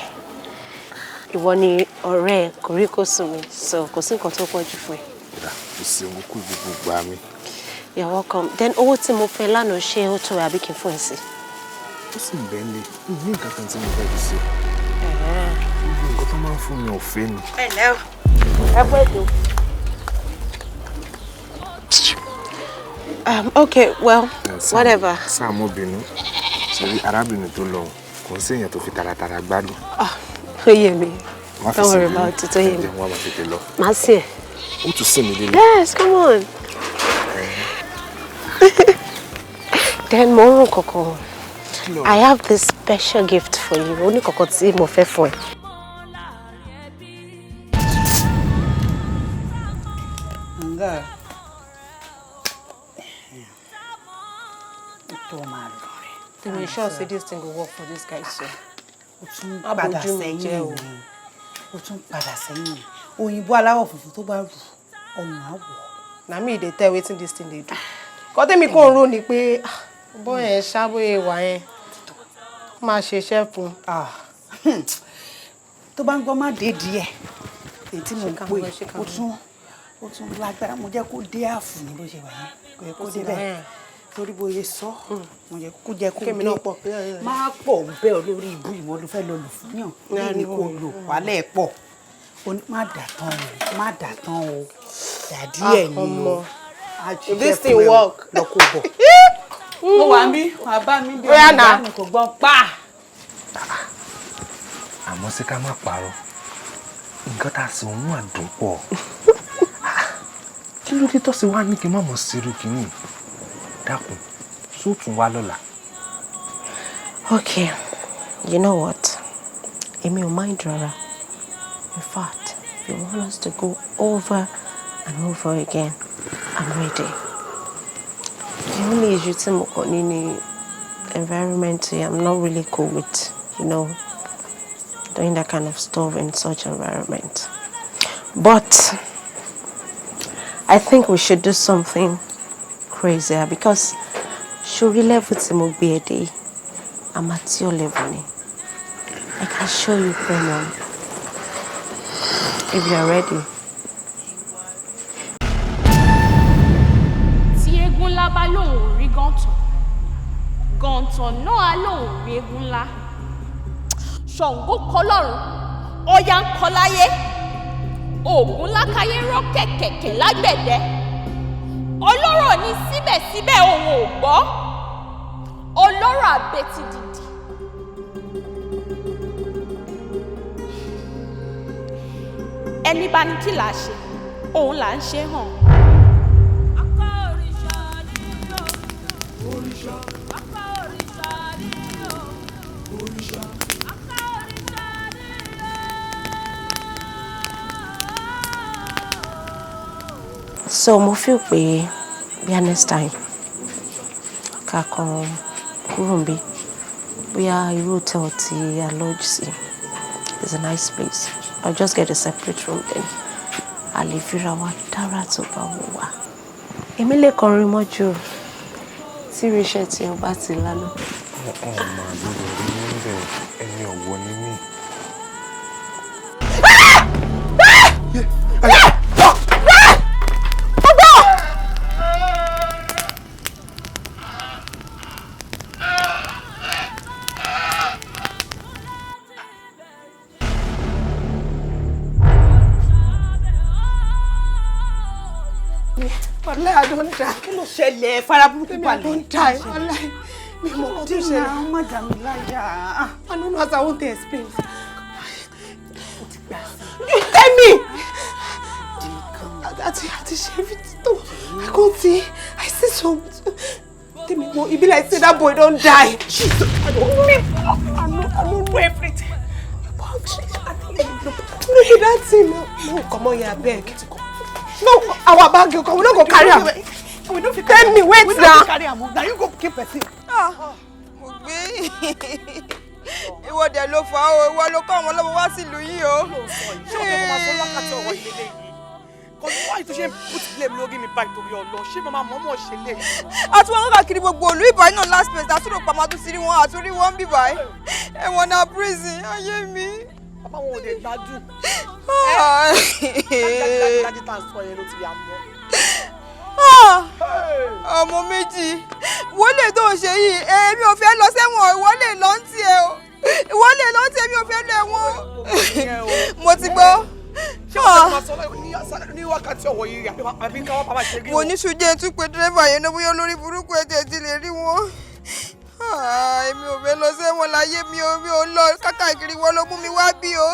Ìwọ ni ọ̀rẹ́ kòríkòsùn mi, so kò sí nǹkan tó pọ̀ jù fún ẹ. Kódà kò sí ohun kú gbogbo gbà mí. You're welcome. Then owó tí mo fẹ́ lánàá, ṣé ó tó ẹ àbí kí n fún ẹ sí? Ó sì ń bẹ́ẹ̀ lé. Mi ní nǹkan kan tí mo fẹ́ fi ṣe. Gbogbo nǹkan tó máa ń fún mi ọ̀fẹ́ ni. Ẹ ǹlẹ́ o. Ẹ kú ètò. Okay, well, whatever. Sáà mo bínú. Sórí arábìnrin tó lọ, kò ń séèyàn tó fi taratara gbádùn. Ó yé mi. Má fi Don't worry sí about it, ó yé mi. Jẹ́ wọ́n máa tètè lọ. Màá sí ẹ. Ó tún sìn mí délé. Yes, come on. Then mo ń rò kankan. I have this special gift for you. Ó ní kankan tí mo fẹ́ fún ẹ. Nga. Tó máa lọ rẹ̀. Then we sure say this thing go work for this guy so. Ó tún Má padà bójú mi sẹ́yìn jẹ́ o. ni. Ó tún padà sẹ́yìn. Òyìnbó aláwọ̀ funfun tó bá rù ọ̀hún á wọ̀. Na me dey tell wetin this thing dey do. Kọ́ tèmi kò ń rò ní pé ah, bọ́ yẹn ṣá bóyá ìwà yẹn ó máa ṣe iṣẹ́ fún un. Tó bá ń gbọ́ má dé díẹ̀. Èyí tí mo ń Ṣé ká pè mọ̀, ṣé ká ó mọ̀. tún ó tún lágbára, mo jẹ́ kó dé àfù ní bó ṣe wà yẹn. Kò yẹ kó Ó ti dé dà bẹ́ẹ̀. yẹn. Torí bóyá sọ, mo jẹ́ kó jẹ́ kó Kémi dé. náà pọ̀. Má pọ̀ bẹ́ẹ̀ olórí ibú, ìwọ ló fẹ́ lọ lò fún yàn. Ní Ní kò lò wálẹ̀ pọ̀. Ó ní má dà tán o, má dà tán o. Dà díẹ̀ ni o. Ọmọ. Á If ṣiṣẹ́ this thing fún ẹ o, work. lọ kó bọ̀. Mo wà ń bí, wàá bá mi bí Ó yá ọmọ nà. ìyá mi kò gbọ́n pa. Àmọ́ sí ká má parọ́. Nǹkan tá a sì ń wà dùn pọ̀. Kí ló dé tó ṣe wá ní kí n má mọ̀ sírú kínní? Dákun, sóòtún wá lọ́la. Okay, you know what? Èmi ò mind rárá. In fact, if you want us to go over and over again, I'm ready. The only issue tí mo kàn ní ni environment. I'm not really cool with doing that kind of stuff in such environment. But I think we should do something crazier because sórí level tí mo gbé ẹ dé yìí, amateur level ni. I can show you premium if you are ready. Tí eégún ńlá bá lóun ò rí gàǹtàn, gàǹtàn náà á lóun ò rí eégún ńlá. Ṣàngó kọ lọ́run, Ọya ń kọ láyé, Ògún lákàyé rọ́ kẹ̀kẹ̀kẹ̀ lágbẹ̀dẹ. Ọlọ́rọ̀ ní síbẹ̀síbẹ̀ òun ò gbọ́, ọlọ́rọ̀ àbetí dìdì. Ẹni bá ní kí là á ṣe, òun là ń ṣe hàn. So mo feel pé bóyá next time ká kàn kúrò níbí, bóyá irú hotel tí a lodge sí is a nice place. I'll just get a separate room, then a lè fira wa dára tó bá wù wá. Èmi lè kọrin mọ́jú tí irú iṣẹ́ tí o bá ti lánàá. Ọmọ àgbọ̀dọ̀ rí mi ń bẹ̀, ẹni ọ̀wọ́ ni mí. Wàlẹ́ àdóńdà. Kí ló Ṣẹlẹ̀ fara burúkú balẹ̀. Tèmi, I don die. Wàláì, mi mọ̀ nǹkan tó ṣẹlẹ̀. Má dà mí láyà. I no know as I wan take explain. You tell me. Àti ṣe everything tó I come see, I see some. Tèmi wo, e be like say that boy don die. Jesus, I don't know. I no know everything. No, that thing no. No, come on here, abeg. No, our bag go come. We no go carry am. We no fit Tell me, wait we no now. fit carry am o. Na you go keep person. Ah, mo gbé. Ìwọ dẹ̀ ló fà á o, ìwọ ló kọ́ àwọn ọlọ́mọ wá sílùú yìí o. Ṣé o fẹ́ kó máa sọ wákàtí ọ̀wọ́ ìdílé yìí? Cause why tó ṣe ń put blame lórí mi báyìí torí ọlọ? Ṣé màmá mọ́mọ́ ṣe lè? Àti wọn káàkiri gbogbo ìlú ìbáyìí náà last place àtúrò pàmò àtúntì rí wọn àtúrí wọn bíbáyìí. Ẹ̀wọ̀n náà prison ayé mi. Bàbá wọn ò dé gbádùn. Ah. Dájú tá à ń sọ yẹn ló ti yà mọ́. Ah, ọmọ méjì wọlé tó ń ṣe yìí, èmi ò fẹ́ lọ sẹ́wọ̀n. Ìwọ lè lọ ń tiẹ̀ o, ìwọ lè lọ ń tiẹ̀, mi ò fẹ́ lọ ẹ̀wọ̀n. Mo ti gbọ́. Ṣé o fẹ́ máa sọ ní wákàtí ọ̀wọ́ yìí àbí káwọ́ bàbá ṣe rí Mo ní ṣùjẹ́ tún pé dírẹ́fà yẹn náà, bóyá olórí burúkú ẹ̀ tẹ̀ ti lè rí wọn. Ah, èmi ò fẹ́ lọ sẹ́wọ̀n láyé mi ò, mi ò lọ kákàkiri, wọn ló mú mi wá bí o.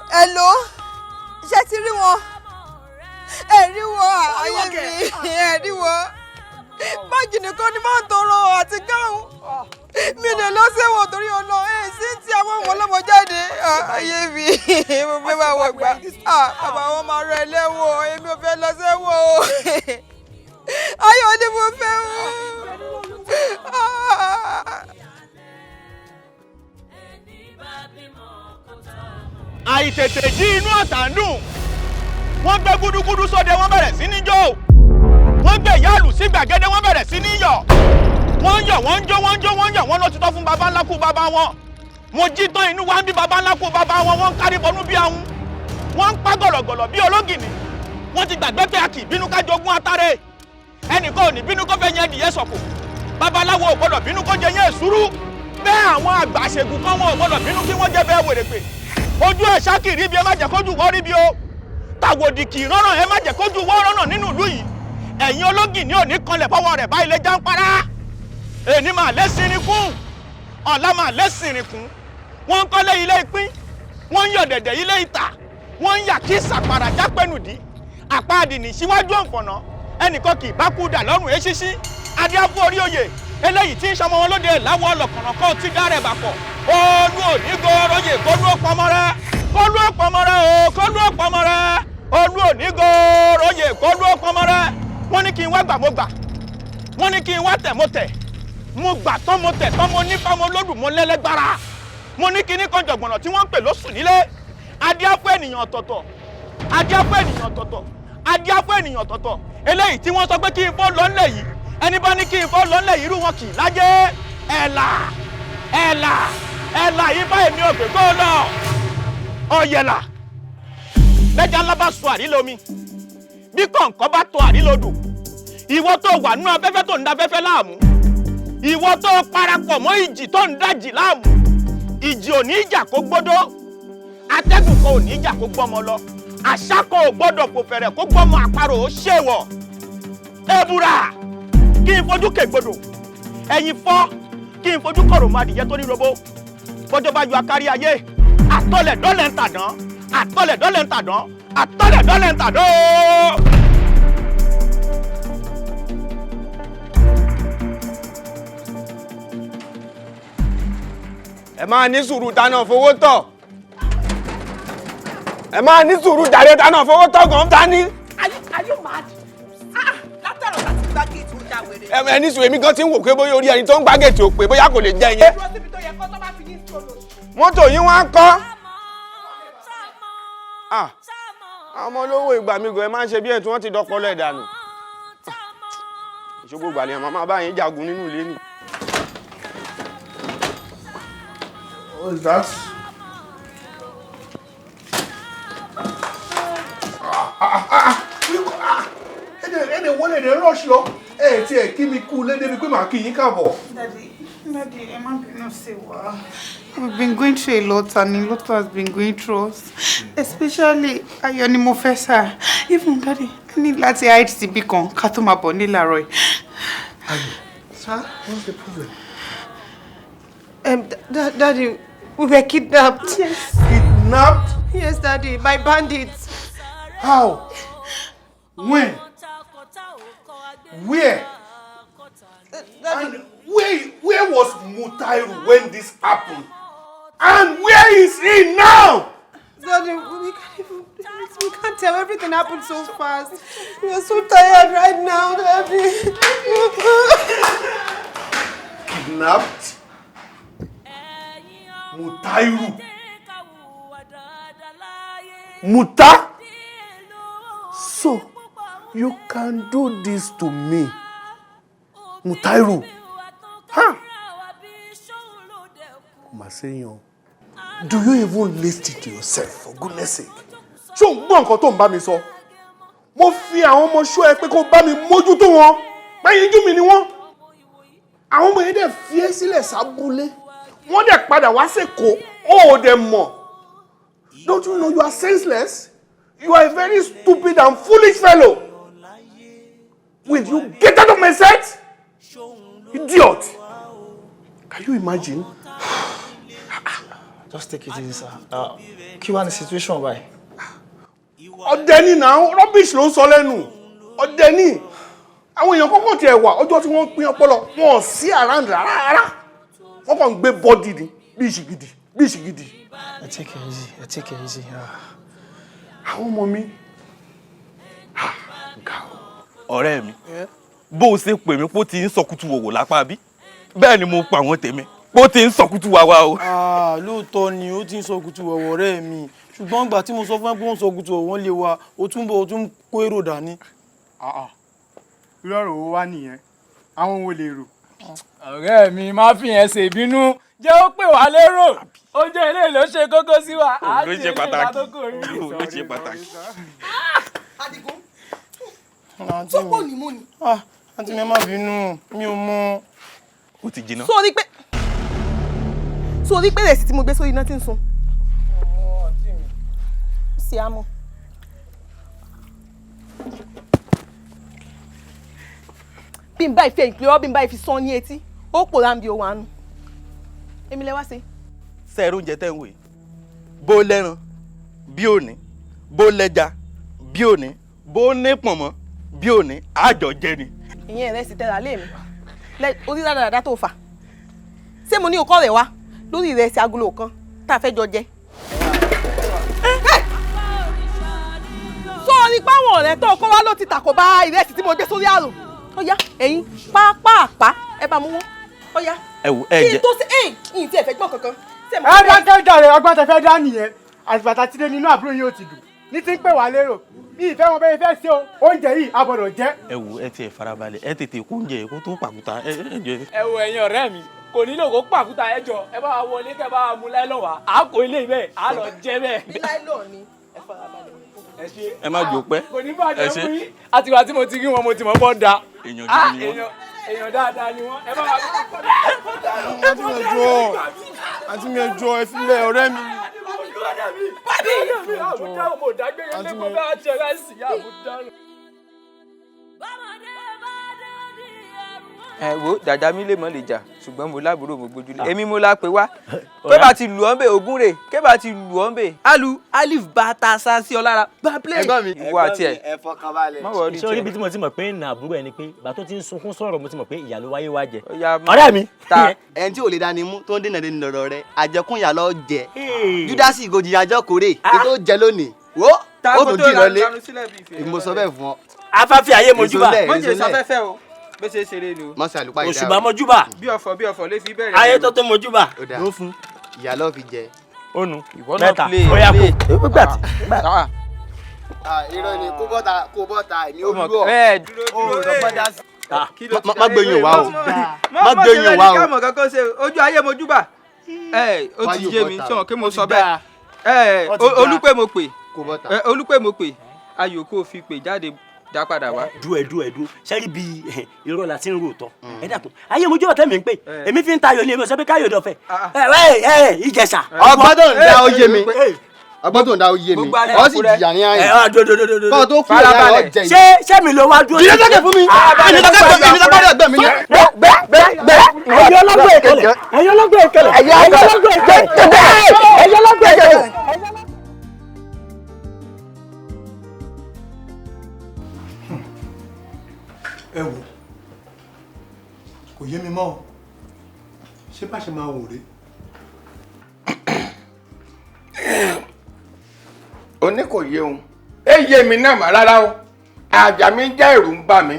Hello, ṣé ti rí wọn? Ẹ rí wọn? Ayé mi, ẹ rí wọn? Báàgì nìkan ni máa ń tọrọ àti gáhùn. Mi lè lọ sẹ́wọ̀n torí ọ̀nà ẹ̀ sí ti àwọn ọmọ ọlọ́mọ jáde. Ayé mi, mo fẹ́ máa wọ̀ gbà. Bàbá wọn máa rọ ẹlẹ́wọ̀n, èmi ò fẹ́ lọ sẹ́wọ̀n o. Ayọ̀ ni mo fẹ́ o. Àìtètè jí inú ọ̀tá ń dùn. Wọ́n gbé gúdúgúdú sóde, wọ́n bẹ̀rẹ̀ sí ní jó. Wọ́n gbé ìyáàlù sí gbàgede, wọ́n bẹ̀rẹ̀ sí ní yọ̀. Wọ́n ń yọ̀, wọ́n ń jó, wọ́n ń jó, wọ́n ń yọ̀. Wọ́n ló ti tọ́ fún baba ńlá kú baba wọn. Mo jí tán, inú wa ń bí baba ńlá kú baba wọn. Wọ́n ń kárí bọnú bí ahun, wọ́n ń pa gọ̀lọ̀gọ̀lọ̀ bí ológìnní. Wọ́n ti gbàgbé pé a kì í bínú ká jogún atare. Ẹnìkan ò ní bínú kó fẹ́ yẹn adìyẹ sọ̀kò. Babaláwo ò gbọ́dọ̀ bínú kó jẹ yẹn èsúrú. Bẹ́ẹ̀ àwọn àgbà àṣègùn kan, wọn ò gbọ́dọ̀ bínú kí wọ́n jẹ bẹ́ẹ̀ wèrèpè. Ojú ẹ̀ ṣákìrì bí, ẹ má jẹ́ kójú wọ́n rí bí o. Tàwòdì kì í rọ́ràn, ẹ má jẹ́ kójú wọ́n rọ́nà nínú ìlú yìí. Ẹ̀yin ológìnní ò ní kanlẹ̀ fọwọ́ rẹ̀ bá ilé jáńpárá. Èní máa lẹ́sìn irin kún, ọ̀la máa lẹ́sìn irin kún. Wọ́n ń kọ́lé ilé ìpín, wọ́n ń yọ̀ dẹ̀dẹ̀ ilé ìta, wọ́n ń yà kí sàpàrà jápẹ́nùdí àpáàdì ní síwájú ọ̀nfọ̀nà. Ẹnìkan kì í bá kú dà lọ́rùn eṣíṣí. Adíáfú orí oyè eléyìí tí ń sọmọ wọn lóde láwọ ọlọ́kànnà kọ́ tí dá rẹ̀ bàpọ̀. Olú òní gòròyè, kólú òpamọ́ rẹ, kólú òpamọ́ rẹ o, kólú òpamọ́ rẹ. Olú òní gòròyè, kólú òpamọ́ rẹ. Wọ́n ní kí n wá gbà, mo gbà. Wọ́n ní kí n wá tẹ̀, mo tẹ̀. Mo gbà tán, mo tẹ̀ tán. Mo nífà, mo lódù, mo lẹ́lẹ́gbára. Mo ní kíní kan jọ̀gbọ̀nà tí wọ́n ń pè lóṣù nílé. Adíáfú ènìyàn ọ̀tọ̀ọ̀tọ̀, adíáfú ènìyàn ọ̀tọ̀ọ̀tọ̀, adíáfú ènìyàn ọ̀tọ̀ọ̀tọ̀ eléyìí tí wọ́n sọ pé kí n fọ́ lọ́nlẹ̀ yìí. Ẹni bá ní kí n fọ́ lọ́nlẹ̀ yìí, irú wọn kì í lájẹ́. Ẹ̀là ẹ̀là ẹ̀là yìí bá èmi ò pè kó lọ ọ̀yẹ̀là. Lẹ́jà ńlá bá sọ àrílẹ̀ omi, bí kọ̀ǹkọ̀ bá tọ àrílẹ̀ odò. Ìwọ tó wà nínú afẹ́fẹ́ tó ń da afẹ́fẹ́ láàmú, ìwọ tó parapọ̀ mọ́ ìjì tó ń dájì láàmú, ìjì ò ní ìjà kó gbódó, atẹ́gùn kan ò ní ìjà kó gbọ́mọ lọ, àṣà kan ò gbọ́dọ̀ fò fẹ̀rẹ̀ kó gbọ́mọ àparò ó ṣèwọ̀. Ebúra kí n fojú kègbodò, ẹ̀yìn fọ́ kí n fojú kọ̀rọ̀ mọ́ adìyẹ tó ní robo. Bọ́jọ́ bá yọ akárí ayé, àtọ́lẹ̀ dọ́lẹ̀ ń tàdán, àtọ́lẹ̀ dọ́lẹ̀ ń tàdán, àtọ́lẹ̀ dọ́lẹ̀ ń tàdán ooo. Ẹ máa ní sùúrù dáná fowó tọ̀, ẹ máa ní sùúrù jàre, dáná fowó tọ̀ gan dání. Are you mad? Ah, látàrọ̀ láti gbá géètì ó dá wèrè. Ẹ ní sùúrù, èmi gan ti ń wò pé bóyá orí ẹni tó ń gbá gèètì ò pé, bóyá kò lè jẹ yẹn. Dúró síbi tó yẹ kó tó bá fi ní sọ̀rọ̀. Mọ́tò yín wá ń kọ́. Ah, àwọn ọmọ olówó ìgbà mi gan, ẹ máa ń ṣe bí ẹ̀ tí wọ́n ti dọ́pọ́lọ́ ẹ̀ dànù. Ìṣògbó gbàlẹ̀ àmọ́ máa bá yín jagun nínú ilé ni. What is that? Ẹnì wọlé ní rush lọ. Ẹ tí ẹ kí mi kú lédè bíi pé màá kí yín káàbọ̀. Daddy, Daddy, ẹ má bínú sí wa. We've been going through a lot and a lot has been going through us. Especially Ayọ̀ ni mo fẹ́ sà. Even Daddy, I ní láti hide síbí kan ká tó máa bọ̀ nílàárọ̀ yìí. Ayọ̀, sir, what's the problem? Daddy, we were kidnapped. Yes. Kidnapped? Yes, Daddy, by bandits. How? When? Where? And where was Mutairu when this happened? And where is he now? Daddy, we can't even, we can't tell. Everything happened so fast. We are so tired right now, Daddy. Kidnapped? Mutairu. Muta? So, you can do this to me. Mutairu. Ha! Maseyan, do you even listen to yourself, for goodness sake? Ṣé o ń gbọ́ nǹkan tó ń bá mi sọ? Mo fi àwọn ọmọ ṣọ́ ẹ pé kó bá mi mójútó wọn. Pẹ́yinjú mi ni wọ́n. Àwọn ọmọ yẹn dẹ̀ fi ẹ́ sílẹ̀ sábúlé. Wọ́n dẹ̀ padà wá sÉkòó. Ó ò dẹ̀ mọ̀. Don't you know you are senseless? You are a very stupid and foolish fellow. Will you get out of my sight? Idiot! Can you imagine? Just take it easy, sir. Kí wá ní situation báyìí? Ọ̀dẹ̀ ni náà, rubbish ló ń sọ lẹ́nu. Ọ̀dẹ̀ ni. Àwọn èèyàn kọ́kọ́ tiẹ̀ wà ọjọ́ tí wọ́n ń pín ọpọlọ, wọn ò sí around rárá rárá. Wọ́n kàn ń gbé body ni bí ìṣìgìdì bí ìṣìgìdì. Ẹ take it easy, ẹ take it easy. Àwọn ọmọ mi. Ọ̀rẹ́ mi, bó o ṣe pè mí pé ó ti ń sọkútù wòwò lápá bí, bẹ́ẹ̀ ni mo pa àwọn tèmi pé ó ti ń sọkútù wá wá o. Ah, lóòótọ́ ni ó ti ń sọkútù wọ̀wọ̀, ọ̀rẹ́ mi, ṣùgbọ́n ìgbà tí mo sọ fún ẹ pé ó ń sọkútù wọ̀wọ̀ lé wa, ó tún bọ̀, ó tún kó èrò dání. Irú ọ̀rọ̀ wo wá nìyẹn? Àwọn wo lè rò? Ọ̀rẹ́ mi, má fi yẹn ṣèbínú, jẹ́ ó pè wá lérò. Oúnjẹ ilé ló ṣe kókó sí wa. Òun ló ṣe pàtàkì, òun ló ṣe pàtàkì. Adigun. Tó pọ̀ ní mú ni. Àǹtí mi, ẹ má bínú, mi ò mọ. Ó ti jiná. Sórí pé ìrẹsì tí mo gbé sórí iná ti ń sun. Sì á mọ̀. Bí n bá ìfẹ́ ìpínlẹ̀, bí n bá ìfi sán ní etí, ó pòórá bí ohun àánú. Èmi lẹ wá sí. Sẹ́ẹ̀rù oúnjẹ tẹ́ ń wò yìí, bó lẹ́ran bí òní, bó lẹ́ja bí òní, bó ní pọ̀nmọ́ bí òní, àjọ jẹ ni. Ìyẹn ìrẹsì tẹ́ra lé mi orí dáadáa tó fà. Ṣé mo ní okọ́ rẹ̀ wá lórí ìrẹsì agolo kan tá a fẹ́ jọ jẹ? Sọ ni páwọn ọ̀rẹ́ tó kọ́ wá ló ti tàkò bá ìrẹsì tí mo gbé sórí àrò. Ó yá, ẹ̀yin pápápá, ẹ bá mú wọn. Ó yá. Ẹ wò, ẹ Kí n jẹ tó ṣe ẹ̀ yìí tí ẹ fẹ́ gbọ́n kankan. Ẹ dákẹ́ jàre, ọgbọ́n tẹ fẹ́ dá nìyẹn. Àtìgbà tá a ti dé nínú àbúrò yìí ó ti dùn. Ní ti ń pè wá lérò. Bí ìfẹ́ wọn bẹ́ẹ̀ fẹ́ ṣe o, oúnjẹ yìí a gbọ́dọ̀ jẹ. Ẹ wò, ẹ tiẹ̀ farabalẹ̀, ẹ tètè kó oúnjẹ yìí kó tó pàkúta, ẹ jẹ. Ẹ wo, ẹ̀yin ọ̀rẹ́ mi, kò nílò kó pàkúta. Ẹ jọ, ẹ bá wa wọlé, kẹ bá wa mú láìlọ́ wá, à kó ilé bẹ́ẹ̀, à lọ jẹ bẹ́ẹ̀. Bí láìlọ́ ni, ẹ farabalẹ̀. Ẹ ṣe. Ẹ má jò pẹ́. Kò ní bàjẹ́ Ẹ ṣe. fún yín. Àtìgbà tí mo ti rí wọn, mo ti mọ̀ bọ́ da. Èèyàn Ah, gidi ni wọ́n. Èèyàn dáadáa ni wọ́n. Ẹ bá wa. Àǹtí mi, ẹ jọ̀ọ́, àǹtí mi, ẹ jọ̀ọ́, ẹ filẹ̀, ọ̀rẹ́ mi. Pàdé mi, àbúdá mo dágbére lẹ́kọ̀ọ́ bá a jẹ ráìsì, àbúdá. Ẹ wo, dàda mi lè mọ lè jà, ṣùgbọ́n mo lábúrò, mo gbójúlé, èmi mo la pè wá pé bá ti lù ọ́ ń bè ogún rè ké bá ti lù ọ́ ń bè alu alif bá ta sa sí ọ lára bá play. Ẹ̀gbọ́n mi. Ìwọ àti ẹ Ẹ fọkàn balẹ̀. Má worry. Ṣé orí ibi tí mo ti mọ̀ pé nà àbúrò ẹ ni pé ìgbà tó ti ń sunkún sọ̀rọ̀, mo ti mọ̀ pé ìyá ló wáyé wá jẹ. Ọ̀rẹ́ mi. Ẹni tí ò lè dání mú tó ń dènà dènà lọ́rọ̀ rẹ, àjẹkùn yà lọ jẹ. Júdásì ìgòjì àjọ kórè kí tó jẹ lónìí. Wo ó tún dì lọlé. Èmi mo sọ bẹ́ẹ̀ fún ọ. Afáfíà ayé mojúbà. Èso lẹ̀, Mọ̀jẹ̀ èso lẹ̀. sáfẹ́fẹ́ o, bó ṣe ṣeré ni o. Mọ̀ sí àlùpàá ìdá. Òṣùbà mojúbà. Bí ọ̀fọ̀ bí ọ̀fọ̀ lè fi bẹ̀rẹ̀. Ayé tó tó mojúbà. Ló fún. Ìyá ló fi jẹ. Ó nu Ìwọ náà mẹ́ta play, ó yá play. kó. Gbà tí. Irọ́ ni, kó bọ́ta, kó bọ́ta, èmi ò dúró. Ẹ dúró, dúró, ẹ. Má gbẹ̀yìn wá o. Má gbẹ̀yìn wá o. Má kankan ṣe ojú ayé mojúbà. Ẹ ó ti yé mi, sọ̀rọ̀ kí mo sọ bẹ́ẹ̀. Ẹ Ó ti dáa. Olúpẹ̀ mo pè. Kó bọ́ta. Ẹ Olúpẹ̀ mo pè. Ayò kó o fi pè jáde. Dá padà wá. Dúró ẹ, dúró ẹ, dúró. Sẹ́rí bí irọ́ la ti ń rò tọ́. Ẹ dákun, ayé mojú ọ̀tẹ́ mi ń pè, èmi fi ń tayò ní, èmi ò sọ pé káyò dọ̀fẹ́. Ẹ ẹ Ìjẹ̀ṣà. Ọgbọ́n tó ń dá ó yé mi, ọgbọ́n tó ń dá ó yé mi, ọ sì jìyà ní àyè kọ́ tó kú ìyá ọ jẹ. Ṣé mi ló wá dúró? Ìdílé sẹ́kẹ̀ fún mi, èmi tó gbọ́dọ̀ ẹgbẹ́ mi ni. Gbẹ gbẹ gbẹ. Ẹ̀yin ọlọ́gbọ̀n ìkẹlẹ̀, ẹ̀yin ọlọ́gbọ̀n ìkẹlẹ̀, ẹ̀yin ọlọ́gbọ̀n ìkẹlẹ̀, ẹ̀yin ọlọ́gbọ̀n ìkẹlẹ̀. Ẹ wò, kò yé mi mọ́ o, ṣé bá ṣe máa wò rèé? Oní kò yé òun, ẹ yé mi náà mà rárá o. Àjà mi ń já, ẹ̀rù ń bà mí.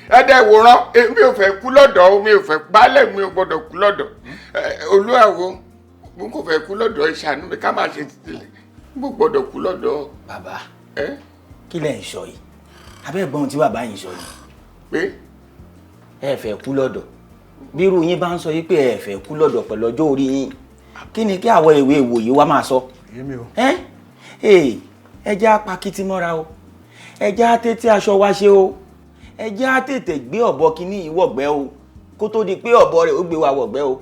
Ẹ̀dẹ̀ ìwòran, èmi ò fẹ́ kú lọ́dọ̀ o, mi ò fẹ́ baálẹ̀, mi ò gbọ́dọ̀ kú lọ́dọ̀. Olúwawo, mo kò fẹ́ kú lọ́dọ̀, ẹ ṣàánú mi ká má ṣe tilẹ̀, mo gbọ́dọ̀ kú lọ́dọ̀. Bàbá, kí lẹ̀ ń sọ yìí? Abẹ́ gbọ́n tí bàbá yìí sọ yìí. Pé ẹ fẹ́ kú lọ́dọ̀, bí irú yín bá ń sọ yìí pé ẹ fẹ́ kú lọ́dọ̀ pẹ̀lú ọjọ́ orí yín, kí ni kí àwọn ìwé ìwòye wa máa sọ? Ẹ jẹ́ apakítí mọ́ra o, ẹ jẹ́ àtètè aṣọ wa ṣe o, ẹ jẹ́ àtètè gbé ọ̀bọ kínní ìwọ̀gbẹ́ o, kó tó di pé ọ̀bọ rẹ̀ ó gbé wa wọ̀gbẹ́ o,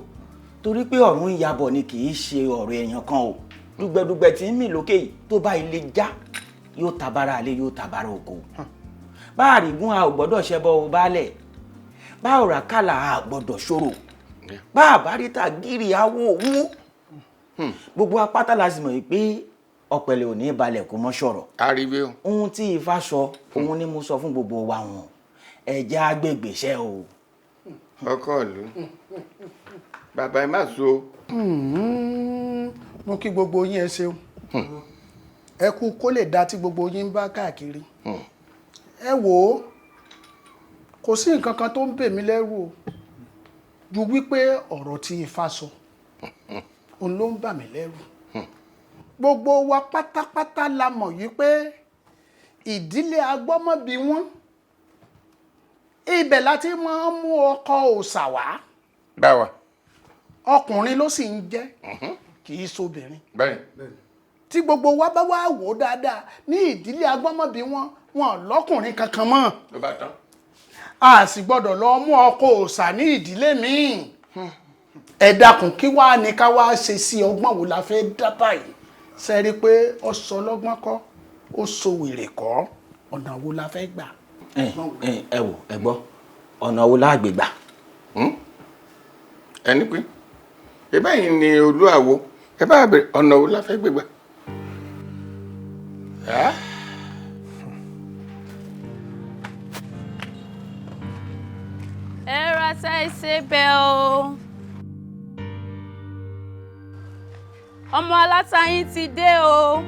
torí pé ọ̀run ń yabọ̀ ni, kì í ṣe ọ̀rọ̀ èèyàn kan o. Dùgbẹ̀dùgbẹ̀ tí ń mì lókè yìí, tó bá ilé já, yóò tabara alé, yóò tabara oko. Bá àrígún, a ò gbọ́dọ̀ ṣẹbọ o baálẹ̀. Bá ọ̀rà kàlà, a gbọ́dọ̀ ṣòro. Bá àbáríta gírì, awo òwú. Gbogbo apáta la sì mọ̀ pé ọ̀pẹ̀lẹ̀ ò ní balẹ̀ kó mọ́ sọ̀rọ̀. Ariwo. Ohun tí Ifá sọ, òun ni mo sọ fún gbogbo wa wọn. Ẹ jẹ́ àgbègbèṣẹ́ o. Ọkọ ìlú, bàbá ẹ má so. Mo kí gbogbo yín, ẹ ṣeun, ẹ kú kó lè dá tí gbogbo yín ń bá káàkiri. Ẹ wò ó, kò sí nǹkan kan tó ń bè mí lẹ́rù o ju wípé ọ̀rọ̀ tí Ifá sọ òun ló ń bà mí lẹ́rù. Gbogbo wa pátápátá la mọ̀ wípé ìdílé agbọ́mọbí wọn, ibẹ̀ láti máa ń mú ọkọ òòṣà wá. Báwa. Ọkùnrin ló sì ń jẹ́, kì í ṣobìnrin. Bẹ́ẹ̀. Tí gbogbo wa bá wá wò ó dáadáa, ní ìdílé agbọ́mọbí wọn, wọn lọ́kùnrin kankan mọ́. Ló bá tán. A sì gbọ́dọ̀ lọ mú ọkọ òòṣà ní ìdílé míì. Ẹ dákun, kí wàá ní ká wá ṣe sí? Ọgbọ́n wo la fẹ́ dá báyìí? Ṣe rí i pé ó sọ lọ́gbọ́n kọ́, ó sọ wèrè kọ́, ọ̀nà wo la fẹ́ gbà? Ẹ ẹ wò, ẹ gbọ́, ọ̀nà wo la gbé gbà? Ẹni pé ẹ báyìí ni Olúwawo, ẹ bá bẹ̀rẹ̀, ọ̀nà wo la fẹ́ gbé gbà? Ẹ ra ṣe bẹ́ o. Ọmọ aláta yín ti dé o.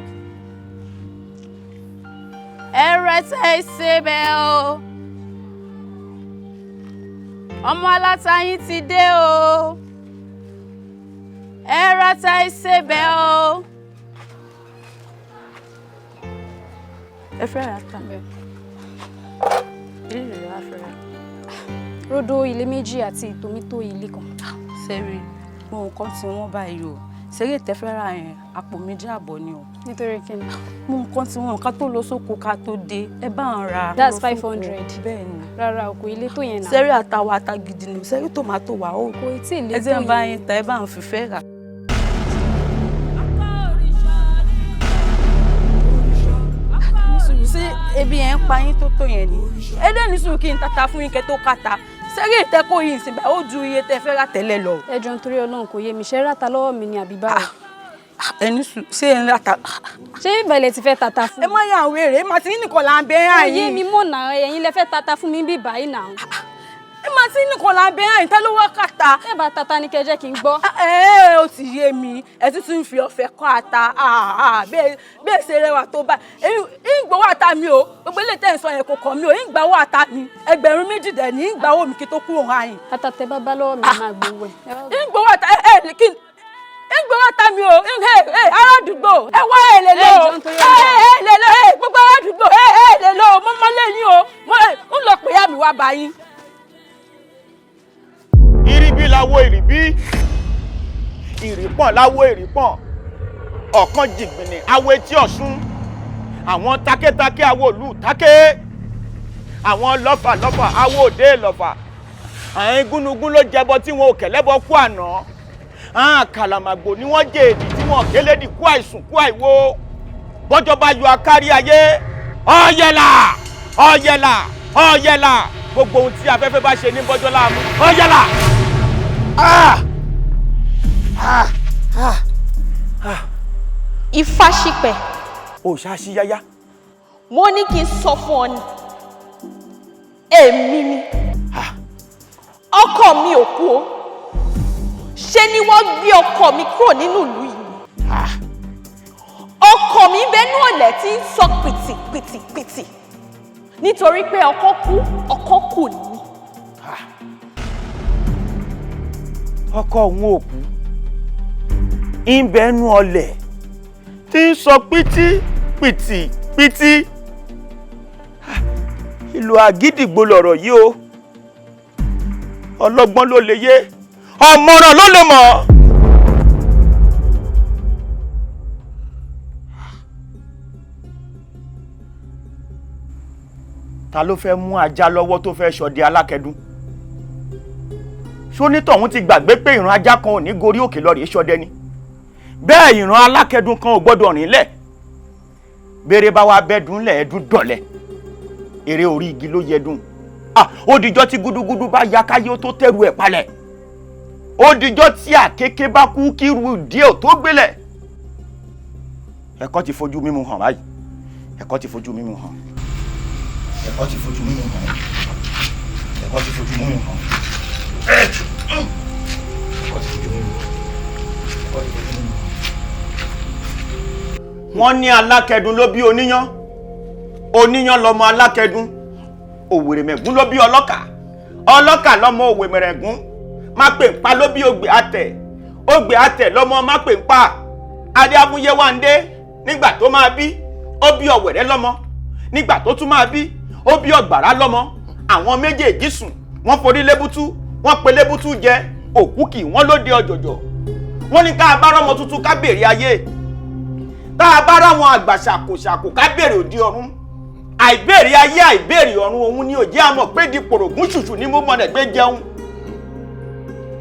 Ẹ ra ṣe bẹ́ o. Ọmọ aláta yín ti dé o. Ẹ ra ṣe bẹ́ o. Ẹ fẹ́ ra tán bẹ́ẹ̀. Ilé ìrẹ̀ wá fẹ́ ra. Rodo ilé méjì àti tòmítò ilé kan. Sẹ́rí, mo nǹkan tí wọ́n báyìí o. Sẹ́rí ìtẹ́fẹ́ ra yẹn, àpò 2.5 ni o. Nítorí kí ni? Mo nǹkan tí wọ́n, ká tó lọ sóko ká tó dé, ẹ bá ń ra. That's lọ sóko. 500. Bẹ́ẹ̀ ni. Rárá o, kò ilé tó yẹn náà. Sẹ́rí àtàwọn ata gidi ni, sẹ́rí tòmátò wà ó. Kò tí ì lé Ẹ tó jẹ́ ń bá yẹn. yín ta, ẹ bá ń fìfẹ́ rà. Nísùúrù, sí ebi yẹn ń pa yín tó tó yẹn ni? Ẹ dẹ́ ní sùúrù kí n tata fún yín kẹ́ tó kàtà. Sẹ́rí ìtẹ́kọ̀ yìí ń sìn báyìí, ó ju iye tẹ́ fẹ́ rà tẹ́lẹ̀ lọ. Ẹ jọ̀ọ́, nítorí Ọlọ́run, kò yé mi, ṣé ràtà lọ́wọ́ mi ni àbí báwo? Ẹ ní sùúrù, ṣé ẹ ń ràtà? Ṣé ìbẹ̀lẹ̀ ti fẹ́ tata fún Ẹ má yà àwọn èrè, ẹ má ti ní nìkan là ń bẹ́ Kò àyìn. yé mi mọ̀ náà, ẹ̀yin lẹ fẹ́ tata fún mi bí báyìí náà. Ẹ má ti ní nìkan là ń bẹ́ àyìn, tá ló wá kàtà? Ẹ bá tata ni kẹ́ jẹ́ kí n gbọ́. Ẹ ó ti yé mi, ẹ tún tún fi ọ̀fẹ́ kọ́ ata, bẹ́ẹ̀ ṣe rẹwà tó bá. Ń gbowó ata mi o, gbogbo ilé tẹ̀ ń sọ yẹn kò kàn mí o, ń gbowó ata mi, 2000 dẹ̀ ní, ń gbowó mi kí tó kúrò àyìn. Ata tẹ bá bá lọ́wọ́ mi, máa gbowó ẹ̀. Ń gbowó ata, ẹ kí n ń gbowó ata mi o, ẹ ará àdúgbò, ẹ wá ẹ lè lọ o, Ẹ jọ̀ọ́, nítorí ẹ ẹ lè lọ, ẹ gbogbo ará àdúgbò, ẹ ẹ lè lọ o, mo mọ lẹ́yìn o, mo ń lọ pè ya mi wá bá yín. Ìrìbí láwo ìrìbí, ìrìpọ̀n láwo ìrìpọ̀n, ọ̀kan jìgbìnì awo etí ọ̀ṣun, àwọn takétaké awo ìlú táké. Àwọn lọ́fà lọ́fà awo òde lọ́fà. Àwọn gúnugún ló jẹbọ tí wọn ò kẹ̀lẹ́bọ kú àná. Àwọn kàlàmàgbò ni wọ́n jẹ èdì tí wọn ò kélédì kú àìsùn kú àìwó. Bọ́jọ́ bá yọ akárí ayé. Ọ̀yẹ̀là ọ̀yẹ̀là ọ̀yẹ̀là, gbogbo ohun tí afẹ́fẹ́ bá ṣe ní bọ́jọ́ láàmú. Ọ̀yẹ̀là. Ah! Ah! Ah! Ah! Ifáṣípẹ̀. Òòṣà ṣíyáyá. Mo ní kí n sọ fún ọ ni. Èmi ni. Ọkọ mi ò kú o. Ṣé ni wọ́n gbé ọkọ mi kúrò nínú ìlú yìí? Ọkọ mi bẹnu ọ̀lẹ̀ tí ń sọ pìtìpìtìpìtì. Nítorí pé ọkọ kú, ọkọ kù ni. Ọkọ òun ò kú. Ń bẹnu ọlẹ̀ tí ń sọ pítí pìtì pítí. Ìlú àgídìgbò lọ̀rọ̀ yìí o. Ọlọ́gbọ́n ló lè yé, ọ̀mọ̀ràn ló lè mọ̀. Ta ló fẹ́ mú ajá lọ́wọ́ tó fẹ́ ṣọdẹ alákẹ́dùn? Ṣónítọ̀hún ti gbàgbé pé ìran ajá kan ò ní gorí òkè lọ rèé ṣọdẹ ni. Bẹ́ẹ̀ ìran alákẹ́dùn kan ò gbọ́dọ̀ rìn lẹ̀. Béèrè bá wa bẹ́dùn lẹ̀ ẹ̀dùn dọ̀lẹ̀. Eré orí igi ló yẹdùn. Ó dijọ́ tí gúdúgúdú bá ya káyé ó tó tẹ̀rù ẹ̀ palẹ̀. Ó dijọ́ tí àkéké bá kú kíru díẹ̀ ò tó gbélẹ̀. Ẹ̀kọ́ ti fojú mímu hàn báyìí. Ẹ̀kọ́ ti fojú mímu hàn. Ẹ̀kọ́ ti fojú mímu hàn. Ẹ̀kọ́ ti fojú mímu hàn. Ẹ̀kọ́ ti fojú mímu hàn. Ẹ̀kọ́ ti fojú mímu hàn. Wọ́n ní alákẹ́dùn ló bí oníyán. Oníyán lọmọ alákẹ́dùn. Òwèrèmẹ̀gún ló bí ọlọ́kà. Ọlọ́kà lọmọ òwèrèmẹ̀gún. Má pè ń pa ló bí ogbè atẹ̀. Ogbè atẹ̀ lọmọ má pè ń pa. Adé Amúyéwándé nígbà tó máa bí, ó bí ọ̀wẹ̀rẹ̀ lọ́mọ. Nígbà tó tún máa bí, ó bí ọ̀gbàrá lọ́mọ. Àwọn méjèèjì sùn, wọ́n forí lébútú, wọ́n pe lébútú jẹ, òkú kì wọ́n lóde ọ̀jọ̀jọ̀. Wọ́n ní ká a bá rọ́mọ tuntun ká béèrè ayé. Tá a bá ráwọn àgbà ṣàkóṣàkó ká béèrè òde ọ̀run. Àìbéèrè ayé àìbéèrè ọ̀run òun ni òjé àmọ̀ pé di pòrògún ṣùṣù ní mọ́mọ́dẹ̀ gbé jẹun.